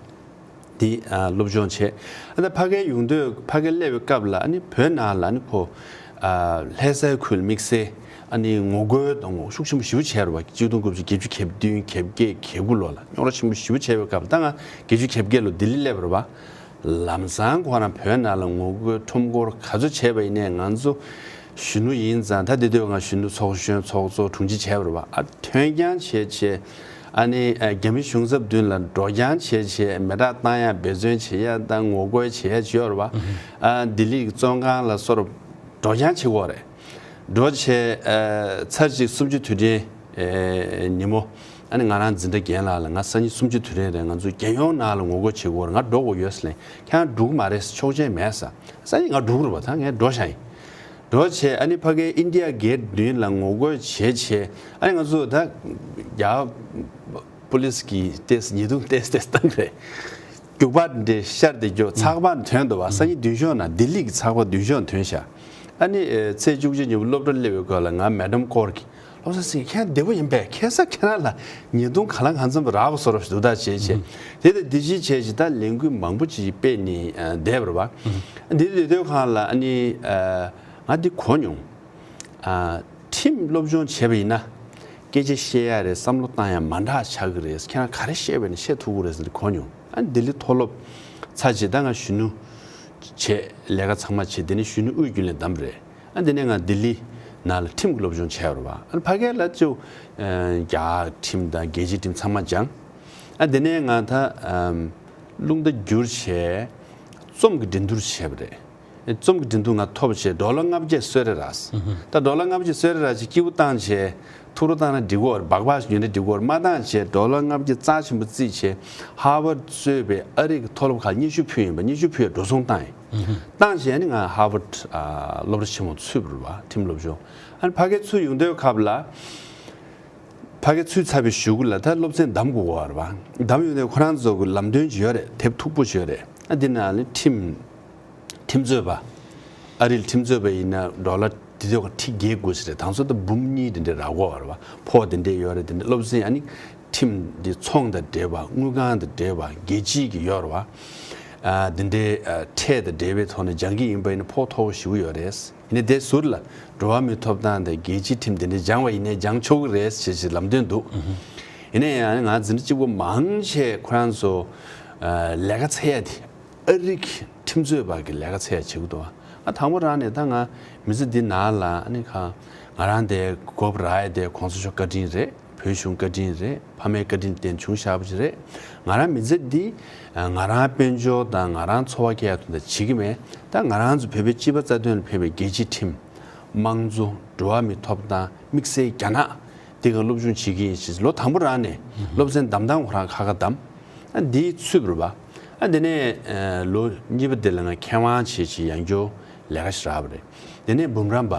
དེ་ཨ་སློབ་སྦྱོང་བྱས། ཨ་ད་ཕ་གིར་ཡོང་དུས་ཕ་གིར་སླེབས་པའི་སྐབས་ལ་ཨ་ནི་བོད་ནང་ལ་ཨ་ནི་ཁོ་ཨ་ལྷ་སའི་ཁུལ་དམིགས་བསལ་ཨ་ནི་ངོ་རྒོལ་དང་ངོ་ཤུགས་ཆེན་པོ་ཞེ་པོ་བྱས་རེད་པ། གཅིག་སྟོང་དགུ་བརྒྱ་བརྒྱད་ཅུ་གྱ་བདུན་གྱ་བརྒྱད་གྱ་དགུ་ལོ་ལ་རྙོག་དྲ་ཆེན་པོ་ཞེ་པོ་བྱས་པའི་སྐབས་ལ་ད་ང་བརྒྱད་ཅུ་གྱ་བརྒྱད་ལོ་ལྡི་ལི་སླེབས་པ་རེད་པ། ལམ་སང་ཁོ་རང་བོད་ནང་ལ་ངོ་རྒོལ་ཁྲོམ་སྐོར་ག་ཚོད་བྱས་པ་ཡིན་ནའི་ང་ཚོ་གཞོན་ནུ་ཡིན་ཙང་། ད་དེ་དུས་ང་གཞོན་ནུ་ཚོགས་གཞོན་ཚོགས་གཙོ་དྲུང་ཆེ་བྱས་པ་རེད་པ། ཨ་ཐོན་རྐྱང་བྱས་བྱས་ཨ་ནི་ཨ་རྒྱ་མི་གཞུང་ཚབ་མདུན་ལ་འགྲོ་རྐྱང་བྱས་བྱས་མེ་སྟག་བཏང་ཡ་འབད་བརྩོན་བྱེད་ཡ་དང་ངོ་རྒོལ་བྱེད་ཡ་བྱས་པ་རེད་པ། ཨ་ལྡི་ལི་གི་བཙོན་ཁང་ལ་སོར་འགྲོ་རྐྱང་བྱེད་དགོས་རེད། འགྲོ་བྱས་ཨ་ཚར་གཅིག་གསུམ་བཅུ་དུས་དྲན་ཨེ་ཉིན་མོ། ཨ་ནི་ང་རང་འཛིན་གྲྭ་རྒན་ལགས་ལ་ང་སང་ཉིན་གསུམ་བཅུ་དུས་དྲན་རེད། ང་ཚོ་རྒྱལ་ཡོངས་ནང་ལ་ངོ་རྒོལ་བྱེད་དགོས་རེད། ང་འགྲོ་དགོས་ཡོད་ཟེར་ལབ། ཁྱེད་རང་འགྲོ་གི་མ་རེད་ཟེར། ཆོག་མཆན་མེད་ཟེར། སང་ཉིན་ང་འགྲོ་གི་རེད་པ། ད་ངས་འགྲོ་བཞག་ཡིན། འགྲོ་བྱས་ཨ་ནི་ཕ་གིའི་ཨིན་ཌི་ཡ་གེ་ཊི་མདུན་ལ་ངོ་རྒོལ་བྱས་བྱས་ཨ་ནི་ང་ཚོ་ད་རྒྱ་ པུ་ལིས་ཀྱིས་ཏེས་ཉེས་རྡུང་ཏེས་ཏེས་བཏང་རེད། རྒྱུག་པ་འདྲ་ཤར་ཏེ་འགྱོ། ཚགས་པར་ཐོན་འདུག་བ། སང་ཉིན་བདུན་ཤོག་ནང་ལྡི་ལི་གི་ཚགས་པར་བདུན་ཤོག་ཐོན་ཤག་ཨ་ནི་ཨེ་ཚེས་བཅུ་གཅིག་ཉིན་སློབ་གྲྭ་སླེབས་པའི་སྐོར་ལ་ང་མེ་ཌམ་སྐོར་གྱིས། བློ་བཟང་སེང་གེ་ཁྱེད་བདེ་པོ་ཡིན་པས། ཁ་སང་ཁྱེད་རང་ལ་ཉེས་རྡུང་ག་ལ་གང་འཚམ་རག་པ་བཟོ་འདྲ་ཞིག་འདུག་ད་བྱས་བྱས། དེ་ལྟ་འདི་ཞིག་བྱས་བྱས་ད་ལས་འགུལ་མང་པོ་ཅིག་སྤེལ་ནས་ཨ་བསྡད་པ་རེད་བ། འདི་སྡོད་སྡོད་ཁང་ལ་ཨ་ནི་ཨ་ང་འདི་གོ་མྱོང་། ཨ་ཁྲིམས་སློབ་སྦྱོང་བྱས་པ་ཡིན་ན་སྐད་ཆ་བཤད་ཡ་རེད། བསམ་བློ་བཏང་ཡ་མ་འདྲ་ཆགས་ཀྱི་རེད། ཁྱེད་རང་ག་རེ་བཤད་པ་ཡིན་ན་བཤད་ཐུབ་ཀྱི་རེད་ཟེར་ནས་གོ་མྱོང་། ཨ་ནི་ལྡི་ལི་མཐོ་སློབ་ཚར་རྗེས་ད་ང་གཞོན་ནུ་བྱས། ལས་ཀ་ཚང་མ་བྱས། དེ་ནས་གཞོན་ནུ་དབུས་རྒྱུན་ལས་བདམས་རེད། ཨ་དེ་ནས་ང་ལྡི་ལི་ནང་ལ་ཁྲིམས་ཀྱི་སློབ་སྦྱོང་བྱས་པ་རེད་བ། ཨ་ཕ་གི་ལ་ཅིག་ཨ་རྒྱ་ཁྲིམས་དང་རྒྱལ་སྤྱིའི་ཁྲིམས་ཚང་མ་སྦྱངས། ཨ་དེ་ནས་ང་ད་ཨམ་རླུང་རྟ་བསྒྱུར་བྱས་རྩོམ་གྱི་འགྲན་བསྡུར་བྱས་པ་རེད། རྩོམ་གྱི་འགྲན་བསྡུར་ང་ཐོབ་བྱས་ཌོ་ལར་ལྔ་བརྒྱ་གསོལ་རས་རག་ད་ཌོ་ལར་ལྔ་བརྒྱ་གསོལ་རས་རག་བྱས་སྐྱིད་པོ་བཏང་བྱས། ཐུགས་རོ་བཏང་ན་འགྲིག་གོ་རེད། སྦག་སྦག་ཞིག་ཉོས་ན་འགྲིག་གོ་རེད། མ་བཏང་བྱས་ཌོ་ལར་ལྔ་བརྒྱ་རྩ་ཆེན་པོ་བརྩིས་བྱས་ཧར་ཝརཌ་གཙོས་པའི་ཨ་རི་གི་མཐོ་སློབ་ཁག་ཉི་ཤུ་ཕུལ་ཡིན་པ། ཉི་ཤུ་ཕུལ་ཡ་འགྲོ་སོང་བཏང་ཡིན། བཏང་བྱས་ནི་ང་ཧར་ཝརཌ་ཨ་སློབ་གྲྭ་ཆེན་མོ་ཚུད་པ་རེད་བ། ཁྲིམས་སློབ་སྦྱོང་། ཨ་ནི་ཕ་གི་ཚུར་ཡོང་དུས་སྐབས་ལ། ཕ་གི་ཚུད་ཚར་བའི་གཞུག་གུ་ལ་ད་སློབ་ཚན་བདམས་དགོས་ཀྱི་ཡོད་རེད་བ། བདམས་ཡོང་དུས་ཁོ་རང་ཚོ་གི་ལམ་སྟོན་ཅིག་ཡོད་རེད། དེབ་མཐུག་པོ་ཅིག་ཡོད་རེད། ཨ་འདི་ནང་ལ་ཁྲིམས་ཁྲིམས་རྩོད་པ། ཨ་རིའི་ཁྲིམས་རྩོད་པ་ཡིན་ན་ཌོ་ལར་དེ་དུས་ཁྲི་བརྒྱད་དགུ་ཞིག་རེད། ད་ཚོ་ད་འབུམ་གཉིས་དེ་འདྲ་རག་གོ་རེད་བ། ཕོགས་དེ་འདྲ་ཡོད་རེད། དེ་འདྲ་སློབ་ཚན་ཨ་ནི་ཁྲིམས་འདི་ཚོང་དང་འབྲེལ་བ། དངུལ་ཁང་དང་འབྲེལ་བ། རྒྱལ་སྤྱིའི་གི་ཡོད་རེད་བ། ཨ་དེ་འདྲའི་ཨ་ཁྲལ་དང་འབྲེལ་བའི་ཐོག་ནས་སྦྱང་གི་ཡིན་པ་ཡིན་ན་ཕོགས་མཐོ་པོ་ཞེ་པོ་ཡོད་རེད། ཡིན་ནའི་དེ་ཟུར་ལ་འགྲོ་བ་མིའི་ཐོབ་ཐང་དང་རྒྱལ་སྤྱིའི་ཁྲིམས་དེ་འདྲ་སྦྱང་བ་ཡིན་ནའི་སྦྱང་ཆོག་གི་རེད་ཞེས་ཞེས་ལམ་སྟོན་འདུག་ཡིན་ནའི་ཡང་ང་འཛིན་གྲྭ་གཅིག་པ་མང་ཆེ་ཁོ་རང་ཚོ་ཨ་ལས་ཀ་འཚོལ་ཡ་དེ། ཨ་རི་གི་ཁྲིམས་རྩོད་པ་གི་ལས་ཀ་འཚོལ་ཡ་བྱེད་ཀྱི་འདུག་ཨ་དང་པོ་རང་ནས་ད་ང་མི་ཚེ་འདི་ནང་ལ་ཨ་ནི་ཁ་ང་རང་དེ་དགོས་པ་རག་ཡ་དེ་གོང་ས་མཆོག་བཀའ་དྲིན་རེད། བོད་གཞུང་བཀའ་དྲིན་རེད། ཕ་མའི་བཀའ་དྲིན་བརྟེན་བྱུང་བཞག་པ་ཅིག་རེད། ང་རང་མི་ཚེ་འདི་ང་རང་དཔལ་འབྱོར་དང་ང་རང་འཚོ་བ་སྐྱེལ་ཡ་དོན་དག་བྱེད་ཀྱི་མེད། ད་ང་རང་ཚོ་བོད་པའི་སྤྱི་པ་རྩ་དོན་ལ་ཕན་པའི་རྒྱལ་སྤྱིའི་ཁྲིམས། དམངས་གཙོ། འགྲོ་བ་མིའི་ཐོབ་ཐང་། དམིགས་བསལ་རྒྱ་ནག་དེ་ག་སློབ་སྦྱོང་བྱེད་ཀྱི་ཡིན་ཞེས་ལོ་དང་པོ་རང་ནས་སློབ་ཚན་བདམས་སྟངས་ཁོ་རང་ཁ་ཁ་བདམས། ཨ་འདི་ཚུད་པ་རེད་བ། ཨ་འདི་ནས་ཨ་ལོ་གཉིས་པ་དེ་ལ་ང་མཁས་དབང་བྱས་བྱས་ཡང་སྐྱོར་ལས་ཀ་ཞིག་རག་པ་རེད། དེ་ནས་འབུམ་རམས་པ་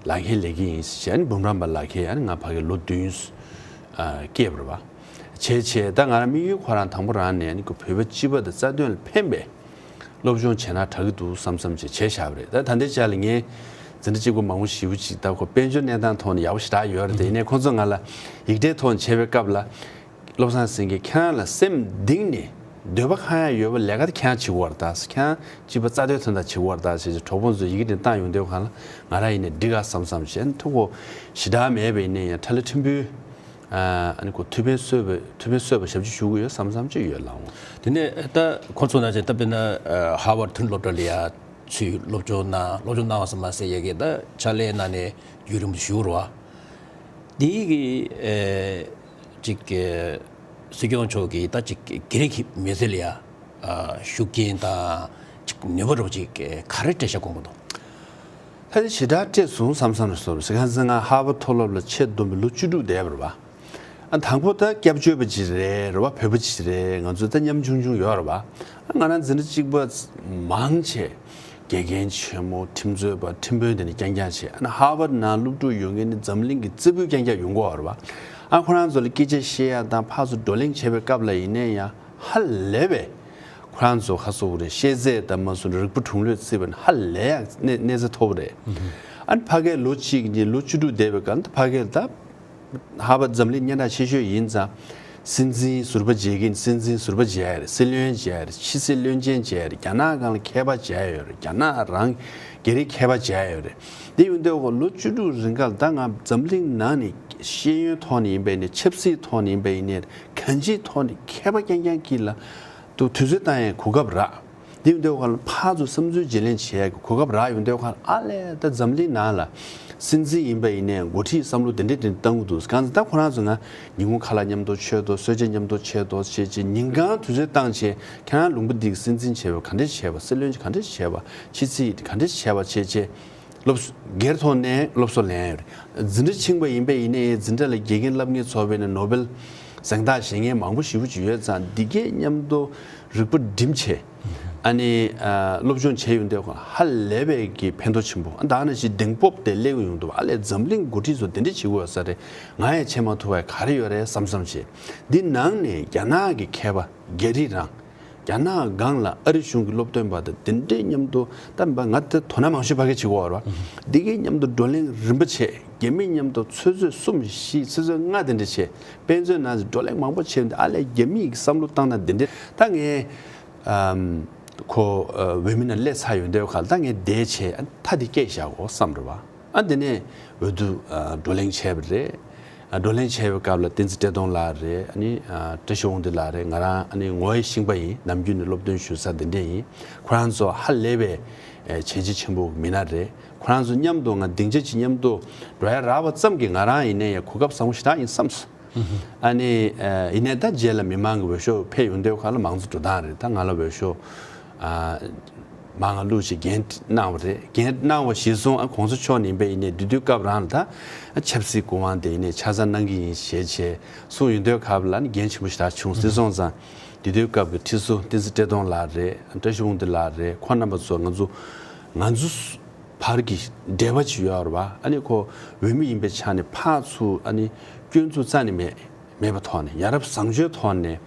ལག་ཁྱེར་ལེན་གྱི་ཡིན་ཞེས། ཨ་ནི་འབུམ་རམས་པ་ལག་ཁྱེར་ཨ་ནི་ང་ཕ་གི་ལོ་བདུན་ཨ་སྐྱེས་པ་རེད་བ། བྱས་བྱས་ད་ང་རང་དམིགས་ཡུལ་ཁོ་རང་དང་པོ་རང་ནས་ཨ་ནི་ཁོ་བོད་པ་སྤྱི་པ་དང་རྩ་དོན་ལ་ཕན་པའི་སློབ་སྦྱོང་བྱས་ན་དྲག་གི་འདུག་བསམ་བསམ་བྱས་བྱས་བཞག་པ་རེད། ད་ད་ལྟའི་ཆ་ལ་ངས་འཛིན་གྲྭ་གཅིག་པ་མང་པོ་ཞེ་པོ་ཅིག་ད་ཁོ་དཔལ་འབྱོར་གནས་སྟངས་ཐོག་ནས་ཡག་པོ་ཞེ་དྲག་ཡོད་རེད་དེ། ཡིན་ནའི་ཁོང་ཚོ་ང་ལ་ཡིག་ཕྲེང་ཐོག་ནས་བྱས་པའི་སྐབས་ལ། བློ་བཟང་སེང་གེ་ཁྱེད་རང་ལ་སེམས་གཏིང་ནས་འདོད་པ་གང་ཡང་ཡོད་པ་ལས་ཀ་དེ་ཁྱེད་རང་བྱེད་དགོས་རེད། ད་ཁྱེད་རང་སྤྱི་པ་རྩ་དོན་དོན་དག་བྱེད་དགོས་རེད་ད་ཞེས་གྲོགས་པོ་ཚོས་ཡི་གེ་དེ་བཏང་ཡོང་དུས་གང་ལ་ང་རང་ཡིན་ནའི་འགྲིག་ག་བསམ་བསམ་བྱས། ཐུགས་ཁོ་ཞེ་དྲག་མེད་པ་ཡིན་ནའི་ཡང་ཁྲ་ལ་ཕྲན་བུ། ཨ་ནི་ཁོ་ཐུགས་ཕན་གསོས་པ་ཐུགས་ཕན་གསོས་པ་ཞབས་ཕྱི་ཞུ་གི་ཡོད་བསམ་བསམ་ཅིག་ཡོད་ལགས་འོང་། དེ་ནས་ད་ཁོང་ཚོ་ནང་བཞིན་ད་དཔེར་ན་ཧར་ཝར་ཌི་མཐུན་སློབ་གྲྭ་ལ་ཡ་ཚུར་སློབ་སྦྱོང་གནང་། སློབ་སྦྱོང་གནང་བ་ཙམ་མ་ཟད་ཡ་གི་ད་ཕྱག་ལས་གནང་ནས་རྒྱུན་རིང་པོ་ཞུ་རུ་བ། དེའི་གི་ཨེ་ཅིག་གི་སྲིད་སྐྱོང་མཆོག་གིས་ད་ཅིག་སྒེར་གྱི་མི་ཚེ་ལ་ཡ་ཨ་ཤུགས་རྐྱེན་དང་ཅིག་ནུས་པ་རོགས་ཅིག་ག་རེ་སྤྲད་ཤག་དགོངས་པ་འདུག་ད་དེ་ཞེ་དྲག་སྤྲད་སོང་བསམ་བསམ་རེད་སོ། ཟེར་གང་ཟེར་ང་ཧར་ཝར་ཌི་མཐོ་སློབ་ལ་ཆེད་བསྡོམས་པའི་ལོ་བཅུ་དྲུག་བསྡད་པ་རེད་བ། ཨ་དང་པོ་ད་སྐྱབས་བཅོལ་བ་ཅིག་རེད་རེད་བ། བོད་པ་ཅིག་རེད། ང་ཚོ་ད་ཉམ་ཆུང་ཆུང་ཡོད་རེད་བ། ཨ་ང་རང་འཛིན་གྲྭ་གཅིག་པ་མང་ཆེ་དགེ་རྒན་ཆེན་མོ། ཁྲིམས་རྩོད་པ། ཁྲིམས་དཔོན་དེ་འདྲ་རྐྱང་རྐྱང་བྱས། ཨ་ནི་ཧར་ཝར་ཌི་ནང་སློབ་ཕྲུག་ཡོང་མཁན་ནི་འཛམ་གླིང་གི་རྩེ་ཕུད་རྐྱང་རྐྱང་ཡོང་གི་ཡོད་རེད་བ། ཨ་ཁོ་རང་ཚོ་ལ་སྐད་ཆ་བཤད་ཡ་དང་ཕར་ཚུར་བགྲོ་གླེང་བྱེད་པའི་སྐབས་ལ་ཡིན་ནའི་ཡང་ཧ་ལས་པའི་ཁོ་རང་ཚོ་ཁ་སོ་བོ་རེད། ཤེས་ཚད་དང་མ་སོང་རིག་པ་གྲུང་ལོས་བརྩིས་པ་ན་ཧ་ལས་ཡག་གནས་གནས་ཚད་མཐོ་པོ་རེད། ཨ་ནི་ཕ་གིར་ལོ་གཅིག་གཉིས་ལོ་བཅུ་དྲུག་བསྡད་པའི་སྐབས་ལ་ཕ་གིར་ད་ཧར་ཝར་ཌི་འཛམ་གླིང་སྙན་གྲགས་ཆེ་ཤོས་ཡིན་ཙང་། སྲིད་འཛིན་ཟུར་པ་མཇལ་གྱིན་སྲིད་འཛིན་ཟུར་པ་མཇལ་ཡ་རེད། སྲིད་བློན་མཇལ་ཡ་རེད། ཕྱི་སྲིད་བློན་ཆེན་མཇལ་ཡ་རེད། རྒྱ་ནག་སྒང་ལ་མཁས་པ་མཇལ་ཡ་ཡོད་རེད། རྒྱ་ནག་རང་སྒེར་རི་མཁས་པ་མཇལ་ཡ་ཡོད་རེད། དེ་ཡིན་དུས་ཁོ་ལོ་བཅུ་དྲུག་རིང་ག་ལ་ད་ང་འཛམ་གླིང་ནང་ནས་ཤེས་ཡོན་ཐོག་ནས་ཡིན་པ་ཡིན་ནའི་ཆབ་སྲིད་ཐོག་ནས་ཡིན་པ་ཡིན་ནའི་གང་ཅིའི་ཐོག་ནས་མཁས་པ་རྐྱང་རྐྱང་གིས་ལ་དུ་དུས་ཚོད་བཏང་ཡའི་གོ་སྐབས་རག་དེ་ཡིན་དུས་ཁ་ལ་ཕར་ཚུར་བསམ་ཚུལ་བརྗེ་ལེན་བྱེད་ཡ་གི་གོ་སྐབས་རག་ཡོང་དུས་ཁ་ལ་ཨ་ལས་ད་འཛམ་གླིང་ནང་ལ་སྲིད་འཛིན་ཡིན་པ་ཡིན་ནའི་འགོ་ཁྲིད་བསམ་བློ་དེ་འདྲས་དེ་འདྲས་བཏང་གི་འདུག་གང་ཟེར་ད་ཁོ་རང་ཚོ་ང་ཉིན་གུང་ཁ་ལག་མཉམ་དུ་མཆོད་དོ། གསོལ་ཇ་མཉམ་དུ་མཆོད་དོ་བྱས་བྱས་ཉིན་གང་དུས་ཚོད་བཏང་བྱས་ཁྱེད་རང་ལུང་པ་འདི་གི་སྲིད་འཛིན་བྱས་པ་ག་འདྲས་བྱས་པ། སྲིད་བློན་ག་འདྲས་བྱས་པ། ཕྱི་སྲིད་ག་འདྲས་བྱས་པ་བྱས་བྱས། སློབ་སྒེར་ཐོག་ནས་སློབ་གསོ་ལེན་ཡོད་རེད། འཛིན་གྲྭ་ཕྱིན་པ་ཡིན་པ་ཡིན་ནའི་འཛིན་གྲྭ་ལ་དགེ་རྒན་བསླབ་མཁན་ཚོགས་པའི་ནང་ནོ་བེལ་གཟེངས་རྟགས་བཞེས་མཁན་མང་པོ་ཞེ་པོ་ཅིག་ཡོད་ཙང་འདི་གས་མཉམ་དུ་རིག་པ་སྒྲིམ་བྱས། ཨ་ནི་ཨ་སློབ་སྦྱོང་བྱས་ཡོང་དུས་ཧ་ལས་པའི་གི་ཕན་ཐོགས་ཆེན་པོ། ཨ་ད་ནང་བཞིན་གདེང་སྤོབས་དེ་སླེབས་ཡོང་དུས་ཨ་ལས་འཛམ་གླིང་འགོ་ཁྲིད་ཚོ་དེ་འདྲ་བྱེད་དགོས་ས་རེད། ང་ཡང་བྱེད་མ་ཐུབ་པ་ག་རེ་ཡོད་རེད་བསམ་བསམ་བྱས། འདི་ནང་ནས་རྒྱ་ནག་གི་མཁས་པ་རྒྱ་རིགས་རང་། རྒྱ་ནག་སྒང་ལ་ཨ་རི་གཞུང་གི་སློབ་སྟོན་པ་དང་དེ་འདྲའི་མཉམ་དུ་ད་ང་དེ་དོ་སྣང་མང་ཤོས་ཕ་གི་བྱེད་དགོས་རེད་བ། འདི་གི་མཉམ་དུ་བགྲོ་གླེང་རིམ་པ་བྱས། རྒྱ་མི་མཉམ་དུ་ཆུ་ཚོད་གསུམ་བཞི་ཆུ་ཚོད་ལྔ་དེ་འདྲ་བྱས། དཔེ་མཚོན་ནང་བགྲོ་གླེང་མང་པོ་བྱས། ཨ་ལས་རྒྱ་མི་ཡི་བསམ་བློ་བཏང་ན་དེ་འདྲ་ད་ངས་ཨམ་ཁོ་ཨ་འོས་མི་ནང་སླེབས་ཚར་ཡོང་དུས་ཁ་ལ་ད་ངས་བསྡད་བྱས་ཨ་མཐའ་དེ་སྐྱེལ་བཞག་གོ་བསམ་རེད་བ། ཨ་དེ་ནས་འོས་བསྡུ་ཨ་བགྲོ་གླེང་བྱས་པ་རེད། ཨ་བགྲོ་གླེང་བྱས་པའི་སྐབས་ལ་བསྟན་འཛིན་བཀྲས་མཐོང་ལགས་རེད། ཨ་ནི་ཨ་བཀྲ་ཤིས་དབང་འདུས་ལགས་རེད། ང་རང་ཨ་ནི་ངོ་བོའི་ཤིང་པ་ཡིན། ནམ་རྒྱུན་ནས་སློབ་སྟོན་ཞུ་ས་དེ་འདྲས་ཡིན། ཁོ་རང་ཚོ་ཧ་ལས་པའི་ཨེ་བྱས་རྗེས་ཆེན་པོ་མི་སྣ་རེད། ཁོ་རང་ཚོ་མཉམ་དུ་ང་སྡིངས་ཆ་གཅིག་མཉམ་དུ་འགྲོ་ཡ་རག་པ་ཙམ་གྱིས་ང་རང་ཡིན་ནའི་ཡ་གོ་སྐབས་བཟང་པོ་ཞེ་དྲག་ཡིན་བསམས་སོང་། ཨ་ནི་ཨ་ཡིན་ནའི་ད་རྗེས་ལ་མི་མང་གི་འོས་ཤོག་ཕེབས་ཡོང་དུས་ཁ་ལ་མང་གཙོ་འགྲོ་སྟངས་རེད། ད་ང་ལ་འོས་ཤོག་ཨ་མང་ང་བླུགས་ཤིག་འགན་གནང་བ་རེད། འགན་གནང་བ་གཞིར་བཟུང་ཨ་གོང་ས་མཆོག་ནས་ཡིན་པ་ཡིན་ནའི་དེ་དུས་སྐབས་རང་ལ་ད་ཨ་ཆབ་སྲིད་སྐུ་དབང་དེ་ཡིན་ནའི་ཆ་ཚང་གནང་གི་ཡིན་ཞེས་བྱས་གསུངས་ཡོང་དུས་སྐབས་ལ་ཨ་ནི་འགན་ཆེན་པོ་ཞེ་དྲག་བྱུང་། དེ་སོང་ཙང་དེ་དུས་སྐབས་ཀྱི་ཁྲི་ཟུར་བསྟན་འཛིན་བཀྲས་མཐོང་ལགས་རེད། བཀྲ་ཤིས་དབང་འདུས་ལགས་རེད། ཁོང་རྣམ་པ་ཚོ་ང་ཚོ་ང་ཚོ་བར་གྱི་འབྲེལ་བ་ཅིག་ཡོད་རེད་བ། ཨ་ནི་ཁོ་འོས་མི་ཡིན་པའི་ཆ་ནས་ཕར་ཚུར་ཨ་ནི་སྐྱོན་འཛུགས་རྩ་ནས་མེད། མེད་པའི་ཐོག་ནས་ཡ་རབས་བཟང་སྤྱོད་ཐོག་ནས་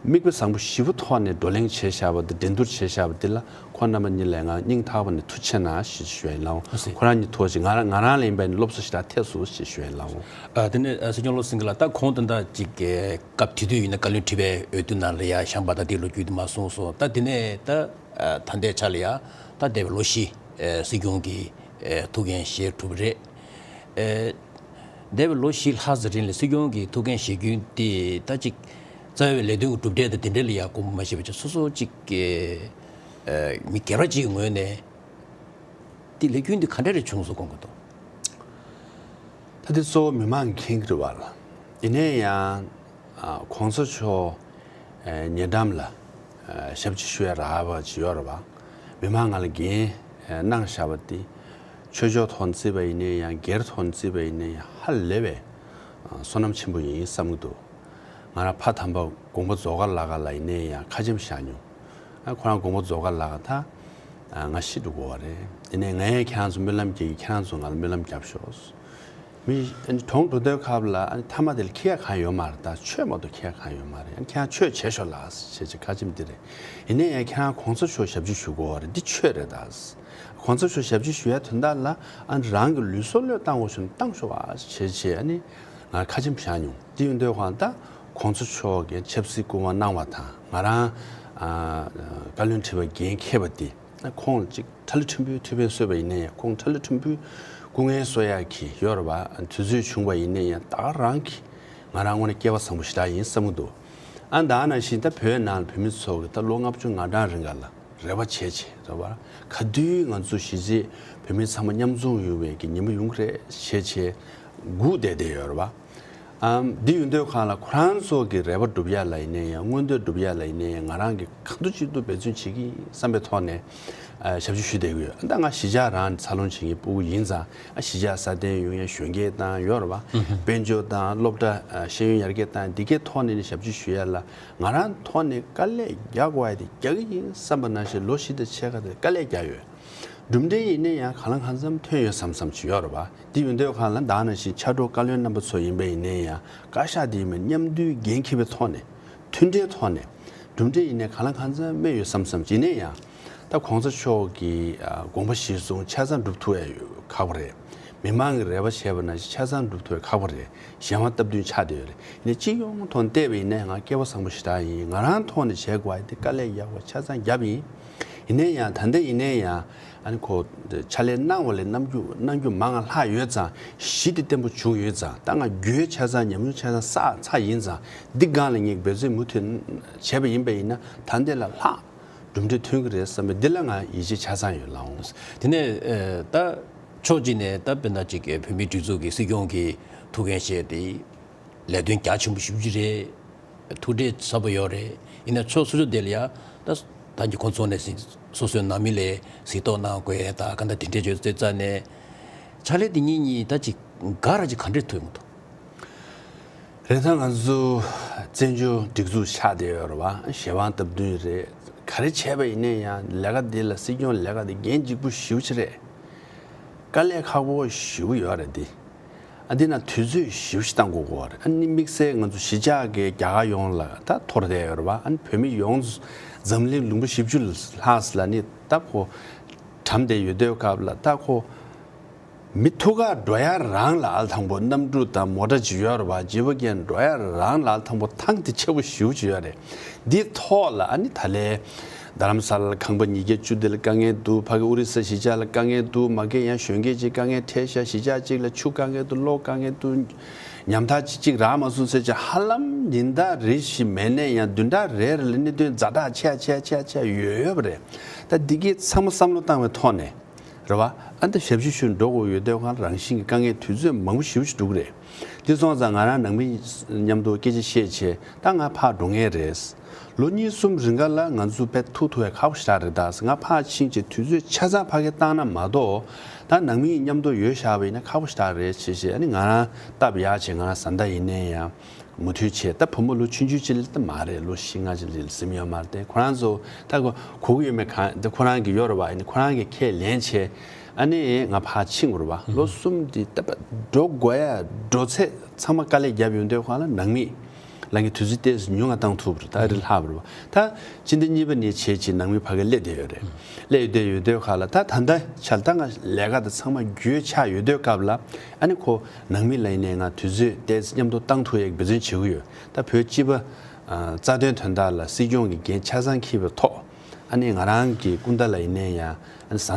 མིག་དཔེ་བཟང་པོ་ཞེ་པོ་ཐོག་ནས་བགྲོ་གླེང་བྱས་བཞག་པ་དང་འགྲན་བསྡུར་བྱས་བཞག་པ་འདི་ལ་ཁོང་རྣམ་པ་གཉིས་ལ་ང་སྙིང་ཐག་པ་ནས་ཐུགས་རྗེ་ཆེ་གནང་ཞེས་ཞུ་ཡ་ཡིན་ལགས། ཨ་ཙི། ཁོ་རང་གཉིས་ཐུགས་རྗེ་ཆེ། ང་རང་ང་རང་ལ་ཡིན་པ་ཡིན་ན་སློབ་གསོ་ཞེ་དྲག་ཐེབས་སོང་ཞེས་ཞུ་ཡ་ཡིན་ལགས། ཨ་དེ་ནས་ཨ་སྲིད་སྐྱོང་བློ་སེང་གི་ལགས། ད་ཁོང་ད་ལྟ་ཅིག་གི་སྐབས་དེ་དུས་ཡིན་ན་བཀའ་བློན་ཁྲི་པའི་འོས་བསྡུ་ནང་ལ་ཡ་བཞེངས་པ་དང་དེའི་ལོ་རྒྱུས་དེ་མར་གསུངས་སོང་། ད་དེ་ནས་ད་ཨ་ད་ལྟའི་ཆ་ལ་ཡ་ད་འདས་པའི་ལོ་བཞི་ཨ་སྲིད་སྐྱོང་གི་ཨ་ཐུགས་འགན་བཞེས་གྲུབ་པ་རེད། ཨེ། འདས་པའི་ལོ་བཞི་ལྷག་ཙམ་རིང་ལ་སྲིད་སྐྱོང་གི་ཐུགས་འགན་བཞེས་རྒྱུན་དེ་ད་ཅིག་རྩ་བའི་ལས་དོན་གྱི་གྲུབ་འབྲས་དང་དེ་འདྲ་ལ་ཡང་དགོངས་པ་མ་བཞེས་པ་ཅིག་སོ་སོ་ཅིག་ཨེ་མི་སྒེར་པ་ཅིག་གི་ངོས་ནས་དེ་ལས་རྒྱུན་དེ་ག་འདྲ་རེ་བྱུང་སོང་དགོངས་ཀྱི་འདུག་ད་དེ་གཙོ་བོ་མི་མང་གིས་མཁྱེན་གྱི་རེད་བ་ལ། ཡིན་ནའི་ཡང་། ཨ་གོང་ས་མཆོག་ཨ་ཉེ་འགྲམ་ལ་ཨ་ཞབས་ཕྱི་ཞུ་ཡ་རག་པ་ཅིག་ཡོད་རེད་བ། མི་མང་ང་ལ་འགན་ཨ་གནང་བཞག་པ་དེ་ཆོས་ཕྱོགས་ཐོག་ནས་བརྩིས་པ་ཡིན་ནའི་ཡང་སྒེར་ཐོག་ནས་བརྩིས་པ་ཡིན་ནའི་ཡང་ཧ་ལས་པའི་ཨ་བསོད་ནམས་ཆེན་པོ་ཡིན་བསམ་གྱི་འདུག་ང་རང་ཕ་དམ་པ་དགོངས་པ་རྫོགས་དཀར་ལགས་ཀ་ལ་ཡིན་ནའི་ཡང་ཁ་ཆེམས་བཞག་མྱོང་། ཨ་ཁོ་རང་དགོངས་པ་རྫོགས་དཀར་ལགས་ཀ་ད་ཨ་ང་ཤི་འགྲོ་དགོས་པ་རེད། དེ་ནས་ང་ཡང་ཁྱེད་རང་ཚོ་སྨོན་ལམ་རྒྱག་གི། ཁྱེད་རང་ཚོ་ང་ལ་སྨོན་ལམ་རྒྱབ་ཤོག་མི་ཨ་ནི་གྲོངས་འགྲོ་དུས་སྐབས་ལ་ཨ་ནི་ཐ་མ་དེ་ལ་ཁྱེད་ཡ་གང་ཡོད་མ་རེད། ད་ཆོས་མ་གཏོགས་ཁྱེད་ཡ་གང་ཡོད་མ་རེད། ཨ་ནི་ཁྱེད་རང་ཆོས་བྱེད་ཤོག་ལགས་ཞེས་བྱས་ཁ་ཆེམས་འདི་རེད། ཡིན་ནའི་ཡང་ཁྱེད་རང་གོང་ས་མཆོག་ཞབས་ཕྱི་ཞུ་དགོས་པ་རེད། འདི་ཆོས་རེད་ད། གོང་ས་མཆོག་ཞབས་ཕྱི་ཞུ་ཡ་དོན་དག་ལ་ཨ་ནི་རང་གི་ལུས་སྲོག་བློས་བཏང་དགོས་བྱུང་ན་བཏང་ཤོག་ཨ་ཞེས་བྱས་ཨ་ནི་ང་ཁ་ཆེམས་བཞག་མྱོང་། འདི་ཡིན་དུས་གང་ལྟར་གོང་ས་མཆོག་གིས་ཆབ་སྲིད་སྐུ་དབང་གནང་བ་དང་ང་རང་ཨ་བཀའ་བློན་ཁྲི་པ་འགན་འཁྱེར་བ་འདི། ཁོང་ལ་ཅིག་ཁྲ་ལི་ཕྲན་བུའི་ཐུགས་ཕན་གསོས་པ་ཡིན་ན་ཡང་ཁོང་ཁྲ་ལི་ཕྲན་བུའི་སྐུ་ངལ་གསོ་ཡག་གི་ཡོད་རེད་བ། དུས་ཚོད་བྱུང་བ་ཡིན་ན་ཡང་ད་ག་རང་གི་ང་རང་ངོས་ནས་སྐལ་བ་བཟང་པོ་ཞེ་དྲག་ཡིན་བསམ་གྱི་འདུག་ཨ་ད་ནང་བཞིན་ད་བོད་ནང་ལ་བོད་མི་ཚོ་གི་ད་ལོ་ལྔ་བཅུ་ང་གྲངས་རིང་ག་ལ་རེ་བ་བྱས་བྱས་རེད་བ། ག་དུས་ང་ཚོ་གཞིས་བྱེས་བོད་མི་ཚང་མ་མཉམ་འཛོམས་ཡོང་བའི་གི་ཉིན་མོ་ཡོང་གི་རེད་བྱས་བྱས་སྒུག་བསྡད་བསྡད་ཡོད་རེད་བ། ཨམ། འདི་ཡོང་དུས་གང་ལ་ཁོ་རང་ཚོ་གི་རེ་བ་སྒྲུབ་ཡ་ལ་ཡིན་ནའི་ཡང་མངོན་འདོད་སྒྲུབ་ཡ་ལ་ཡིན་ནའི་ཡང་ང་རང་གིས་གང་ཐུབ་ཅི་ཐུབ་འབད་བརྩོན་བྱེད་ཀྱི་ཡིན་བསམ་པའི་ཐོག་ནས་ཨ་ཞབས་ཕྱི་ཞུས་བསྡད་ཀྱི་ཡོད། ད་ང་གཞིས་ཆགས་རང་འཚར་ལོངས་བྱེད་མཁན་སྤུ་གུ་ཡིན་ཙང་ཨ་གཞིས་ཆགས་སྲ་བརྟན་ཡོང་ཡ་གཞོན་སྐྱེས་དང་ཡོད་རེད་བ། དཔལ་འབྱོར་དང་སློབ་གྲྭ་ཨ་ཤེས་ཡོན་ཡར་རྒྱས་དང་འདི་གའི་ཐོག་ནས་ནི་ཞབས་ཕྱི་ཞུ་ཡ་ལ་ང་རང་ཐོག་ནས་དཀའ་ལས་རྒྱག་དགོས་ཡ་དེ་རྒྱག་གི་ཡིན་བསམ་པ་ནང་བཞིན་ལོ་བཞི་དང་ཕྱེད་ཀ་དེ་དཀའ་ལས་རྒྱག་ཡོད། གྲུབ་འབྲས་ཡིན་ན་ཡང་གང་ལ་གང་འཚམ་ཐོན་ཡོད་བསམ་བསམ་ཅིག་ཡོད་རེད་བ། དེ་ཡོང་དུས་གང་ལ་ད་ནང་བཞིན་ཕྱག་རོགས་བཀའ་བློན་རྣམ་པ་ཚོ་ཡིན་པ་ཡིན་ན་ཡང་བཀའ་ཤག་དེ་ཡིན་པ་མཉམ་འདུས་འགན་འཁྱེར་བའི་ཐོག་ནས་མཐུན་སྒྲིལ་ཐོག་ནས་གྲུབ་འབྲས་ཡིན་ན་གང་ལ་གང་འཚམ་སྨིན་ཡོད་བསམ་བསམ་ཅིག་ཡིན་ན་ཡང་ད་གོང་ས་མཆོག་གི་ཨ་དགོངས་པ་གཞིར་བཟུང་ཆ་ཚང་སྒྲུབ་ཐུབ་ཡ་ཡོད་ཁག་པོ་རེད། མི་མང་གི་རེ་བ་བྱས་པ་ནང་བཞིན་ཆ་ཚང་སྒྲུབ་ཐུབ་ཡ་ཁག་པོ་རེད། གཞན་དབང་སྟབས་བསྟུན་ཆགས་བསྡད་ཡོད་རེད། ཡིན་ནའི་སྤྱི་ཡོངས་ཐོག་ནས་བལྟས་པ་ཡིན་ན་ང་སྐལ་བ་བཟང་པོ་ཞེ་དྲག་ཡིན། ང་རང་ཐོག་ནས་བྱེད་དགོས་ཡ་དེ་དཀའ་ལས་ཡག་པོ་ཆ་ཚང་བརྒྱབ་ཡིན། ཡིན་ནའི་ཡང་ད་ལྟ་ཡིན་ནའི་ཡང་ཨ་ནི་ཁོ་ཕྱག་ལས་གནང་བ་ལས་རྣམ་འགྱུར་རྣམ་འགྱུར་མང་ང་ལྷག་ཡོད་ཙང་གཞི་དེ་བརྟན་པོ་བྱུང་ཡོད་ཙང་ད་ང་རྒྱུའི་ཆ་ཚང་ཉམས་མྱོང་ཆ་ཚང་བསགས་ཚར་ཡིན་ཙང་འདི་སྒང་ལ་ངས་འབད་བརྩོན་མུ་མཐུད་བྱས་པ་ཡིན་པ་ཡིན་ན་ད་ལྟ་ལས་ལྷག་གྲུབ་འབྲས་ཐོན་གྱི་རེད་བསམ་པའི་འདི་ལ་ང་ཡིད་ཆེས་ཆ་ཚང་ཡོད་ལགས། དེ་ནས་ཨ་ད་ཕྱོགས་གཅིག་ནས་ད་དཔེར་ན་ཅིག་བོད་མིའི་སྒྲིག་འཛུགས་ཀྱི་སྲིད་སྐྱོང་གི་ཐུགས་འགན་བཞེས་ཏེ་ལས་དོན་རྒྱ་ཆེན་པོ་ཞེ་པོ་ཅིག་རེད། ཐུགས་འབྲས་ཚ་པོ་ཡོད་རེད། ཡིན་ན་ཕྱོགས་སོ་སོ་དེ་ལ་ཡ་ད་ད་གིན་ཁོང་ཚོ་ནས་སོ་སོའི་ནང་མི་ལ་གཟིགས་རྟོག་གནང་དགོས་ད་ག་འདྲ་དེ་འདྲས་བརྗོད་བྱས་ཙང་ནས་ཕྱག་ལས་དེ་གཉིས་གཉིས་ད་ཅིག་འགའ་ར་ཅིག་ག་འདྲས་ཐུག་ཡོང་གི་འདུག་རེད། ད་ང་ཚོ་བཙན་བྱོལ་སྒྲིག་འཛུགས་ཆགས་བསྡད་ཡོད་རེད་བ། གཞན་དབང་སྟབས་བསྟུན་རེད། ག་རེ་བྱས་པ་ཡིན་ནའི་ཡང་ལས་ཀ་འདི་ལ་སྲིད་སྐྱོང་ལས་ཀ་འདི་འགན་ལྗིད་པོ་ཞེ་པོ་ཅིག་རེད། དཀའ་ལས་ཁག་པོ་ཞེ་པོ་ཡོད་རེད་འདི། ཨ་འདི་ན་དུས་ཚོད་ཞེ་པོ་ཅིག་བཏང་དགོས་ཀྱི་ཡོད་རེད། ཨ་ནི་དམིགས་བསལ་ང་ཚོ་གཞིས་ཆགས་ཀྱི་རྒྱ་གར་ཡོངས་ལ་ད་འཐོར་བསྡད་ཡོད་རེད་བ། ཨ་ནི་བོད་མི་ཡོངས་འཛམ་གླིང་ལུང་པ་བཞི་བཅུ་ལྷག་ལ་ནི་ད་ཁོ་གྲམ་བསྡད་ཡོད་དུས་སྐབས་ལ་ད་ཁོ་མི་ཐུག་ག་འགྲོ་ཡ་རང་ལ་ཨ་ལ་དང་པོ་གནམ་གྲུ་དང་མོ་ཊ་ཅིག་ཡོད་རེད་བ། བརྗེ་པོ་རྒྱན་འགྲོ་ཡ་རང་ལ་ཨ་ལ་དང་པོ་ཐང་དེ་ཆེ་པོ་ཞེ་པོ་ཅིག་ཡོད་རེད། འདིའི་ཐོག་ལ་ཨ་ནི་ད་ལས་རྡ་རམ་ས་ལ་ཁང་པ་ཉིས་བརྒྱ་བཅུ་དེ་ལ་དཀའ་ངལ་འདུག་ཕ་གི་ཨོ་རི་ས་གཞིས་ཆགས་ལ་དཀའ་ངལ་འདུག་མ་གི་ཡང་གཞོན་སྐྱེས་ཅིག་དཀའ་ངལ་འཕྲད་ཤག་གཞིས་ཆགས་གཅིག་ལ་ཆུ་དཀའ་ངལ་འདུག་གློག་དཀའ་ངལ་འདུག་ཉམ་ཐག་ཅིག་ཅིག་རག་མ་སོང་ཟེར་ཅིག་ཧ་ལམ་ཉིན་ལྟར་རེ་བཞིན་མེད་ནས་ཡང་བདུན་ཕྲག་རེ་རེ་ལ་གནད་དོན་ཛ་དྲག་ཆེ་ཆེ་ཆེ་ཆེ་ཡོད་ཡོད་པ་རེད། ད་འདི་གའི་ཚང་མ་བསམ་བློ་བཏང་བའི་ཐོག་ནས། རེད་བ། ཨ་ད་ཞབས་ཕྱི་ཞུ་འགྲོ་དགོས་ཡོད་དུས་གང་རང་བཞིན་གྱི་དཀའ་ངལ་དུས་ཚོད་མང་པོ་ཞེ་པོ་ཞིག་འགྲོ་གི་རེད། འདི་སོང་ཙང་ང་རང་ནང་མི་མཉམ་དུ་སྐད་ཆ་བཤད་བྱས་ད་ང་ཕར་འགྲོ་ངེས་རེད། ལོ་གཉིས་གསུམ་རིང་ག་ལ་ང་ཚོ་དཔེ་ཐུག་ཐུག་ཡ་ཁག་པོ་ཞེ་དྲག་རེད། ད་ང་ཕར་ཕྱིན་བྱས་དུས་ཚོད་ཆ་ཚང་ཕ་གི་བཏང་ན་མ་གཏོགས་ད་ནང་མི་མཉམ་དུ་ཡོད་བཞག་པ་ཡིན་ན་ཁག་པོ་ཞེ་དྲག་རེད་བྱས་བྱས། ཨ་ནི་ང་རང་སྟབས་ཡག་བྱས་ང་རང་བཟའ་ཟླ་ཡིན་ནའི་ཡང་། མུ་མཐུད་བྱས། ད་བུ་མོ་ལོ་ཆུང་ཆུང་ཅིག་ལ་ད་མ་རེད། ལོ་བཞི་ལྔ་ཅིག་ལ་ཟིན་ཡོད་མ་རེད་དེ། ཁོ་རང་ཚོ་ད་གོ་གོ་གི་ཡོད་མེད་གང་ད་ཁོ་རང་གི་ཡོད་རེད་བ། ཨ་ནི་ཁོ་རང་གི་ཁས་ལེན་བྱས། ཨ་ནི་ང་ཕར་ཕྱིན་དགོས་རེད་བ། ལོ་གསུམ་དེ་ད་འགྲོ་དགོས་ཡ་འགྲོ་ཚད་ཚང་མ་དཀའ་ལས་བརྒྱབ་ཡོང་དུས་ཁོ་རང་ལ་ནང་མི་ལ་ངས་དུས་ཚོད་ཏོག་ཙམ་ཉུང་ང་བཏང་ཐུབ་རེད། ད་རི་ལྷག་རེད་བ། ད་སྤྱི་ཟླ་གཉིས་པ་ནས་བྱས་ཅིག་ནང་མི་ཕ་གི་སླེབས་བསྡད་ཡོད་རེད། སླེབས་བསྡད་ཡོད་དུས་ཁ་ལ་ད་ད་ལྟ་ཆར་ད་ང་ལས་ཀ་དང་ཚང་མ་རྒྱུས་ཆགས་ཡོད་དུས་སྐབས་ལ་ཨ་ནི་ཁོ་ནང་མི་ལ་ཡིན་ནའི་ང་དུས་ཚོད་ཏོག་ཙམ་མཉམ་དུ་བཏང་ཐུབ་ཡག་འབད་བརྩོན་བྱེད་ཀྱི་ཡོད། ད་བོད་སྤྱི་པ་ཨ་རྩ་དོན་དོན་དག་ལ་སྲིད་སྐྱོང་གི་འགན་ཆ་ཚང་འཁྱེར་བའི་ཐོག་ཨ་ནི་ང་རང་གི་སྐུ་ཟླ་ལ་ཡིན་ནའི་ཡང་ཨ་ནི་ཟ།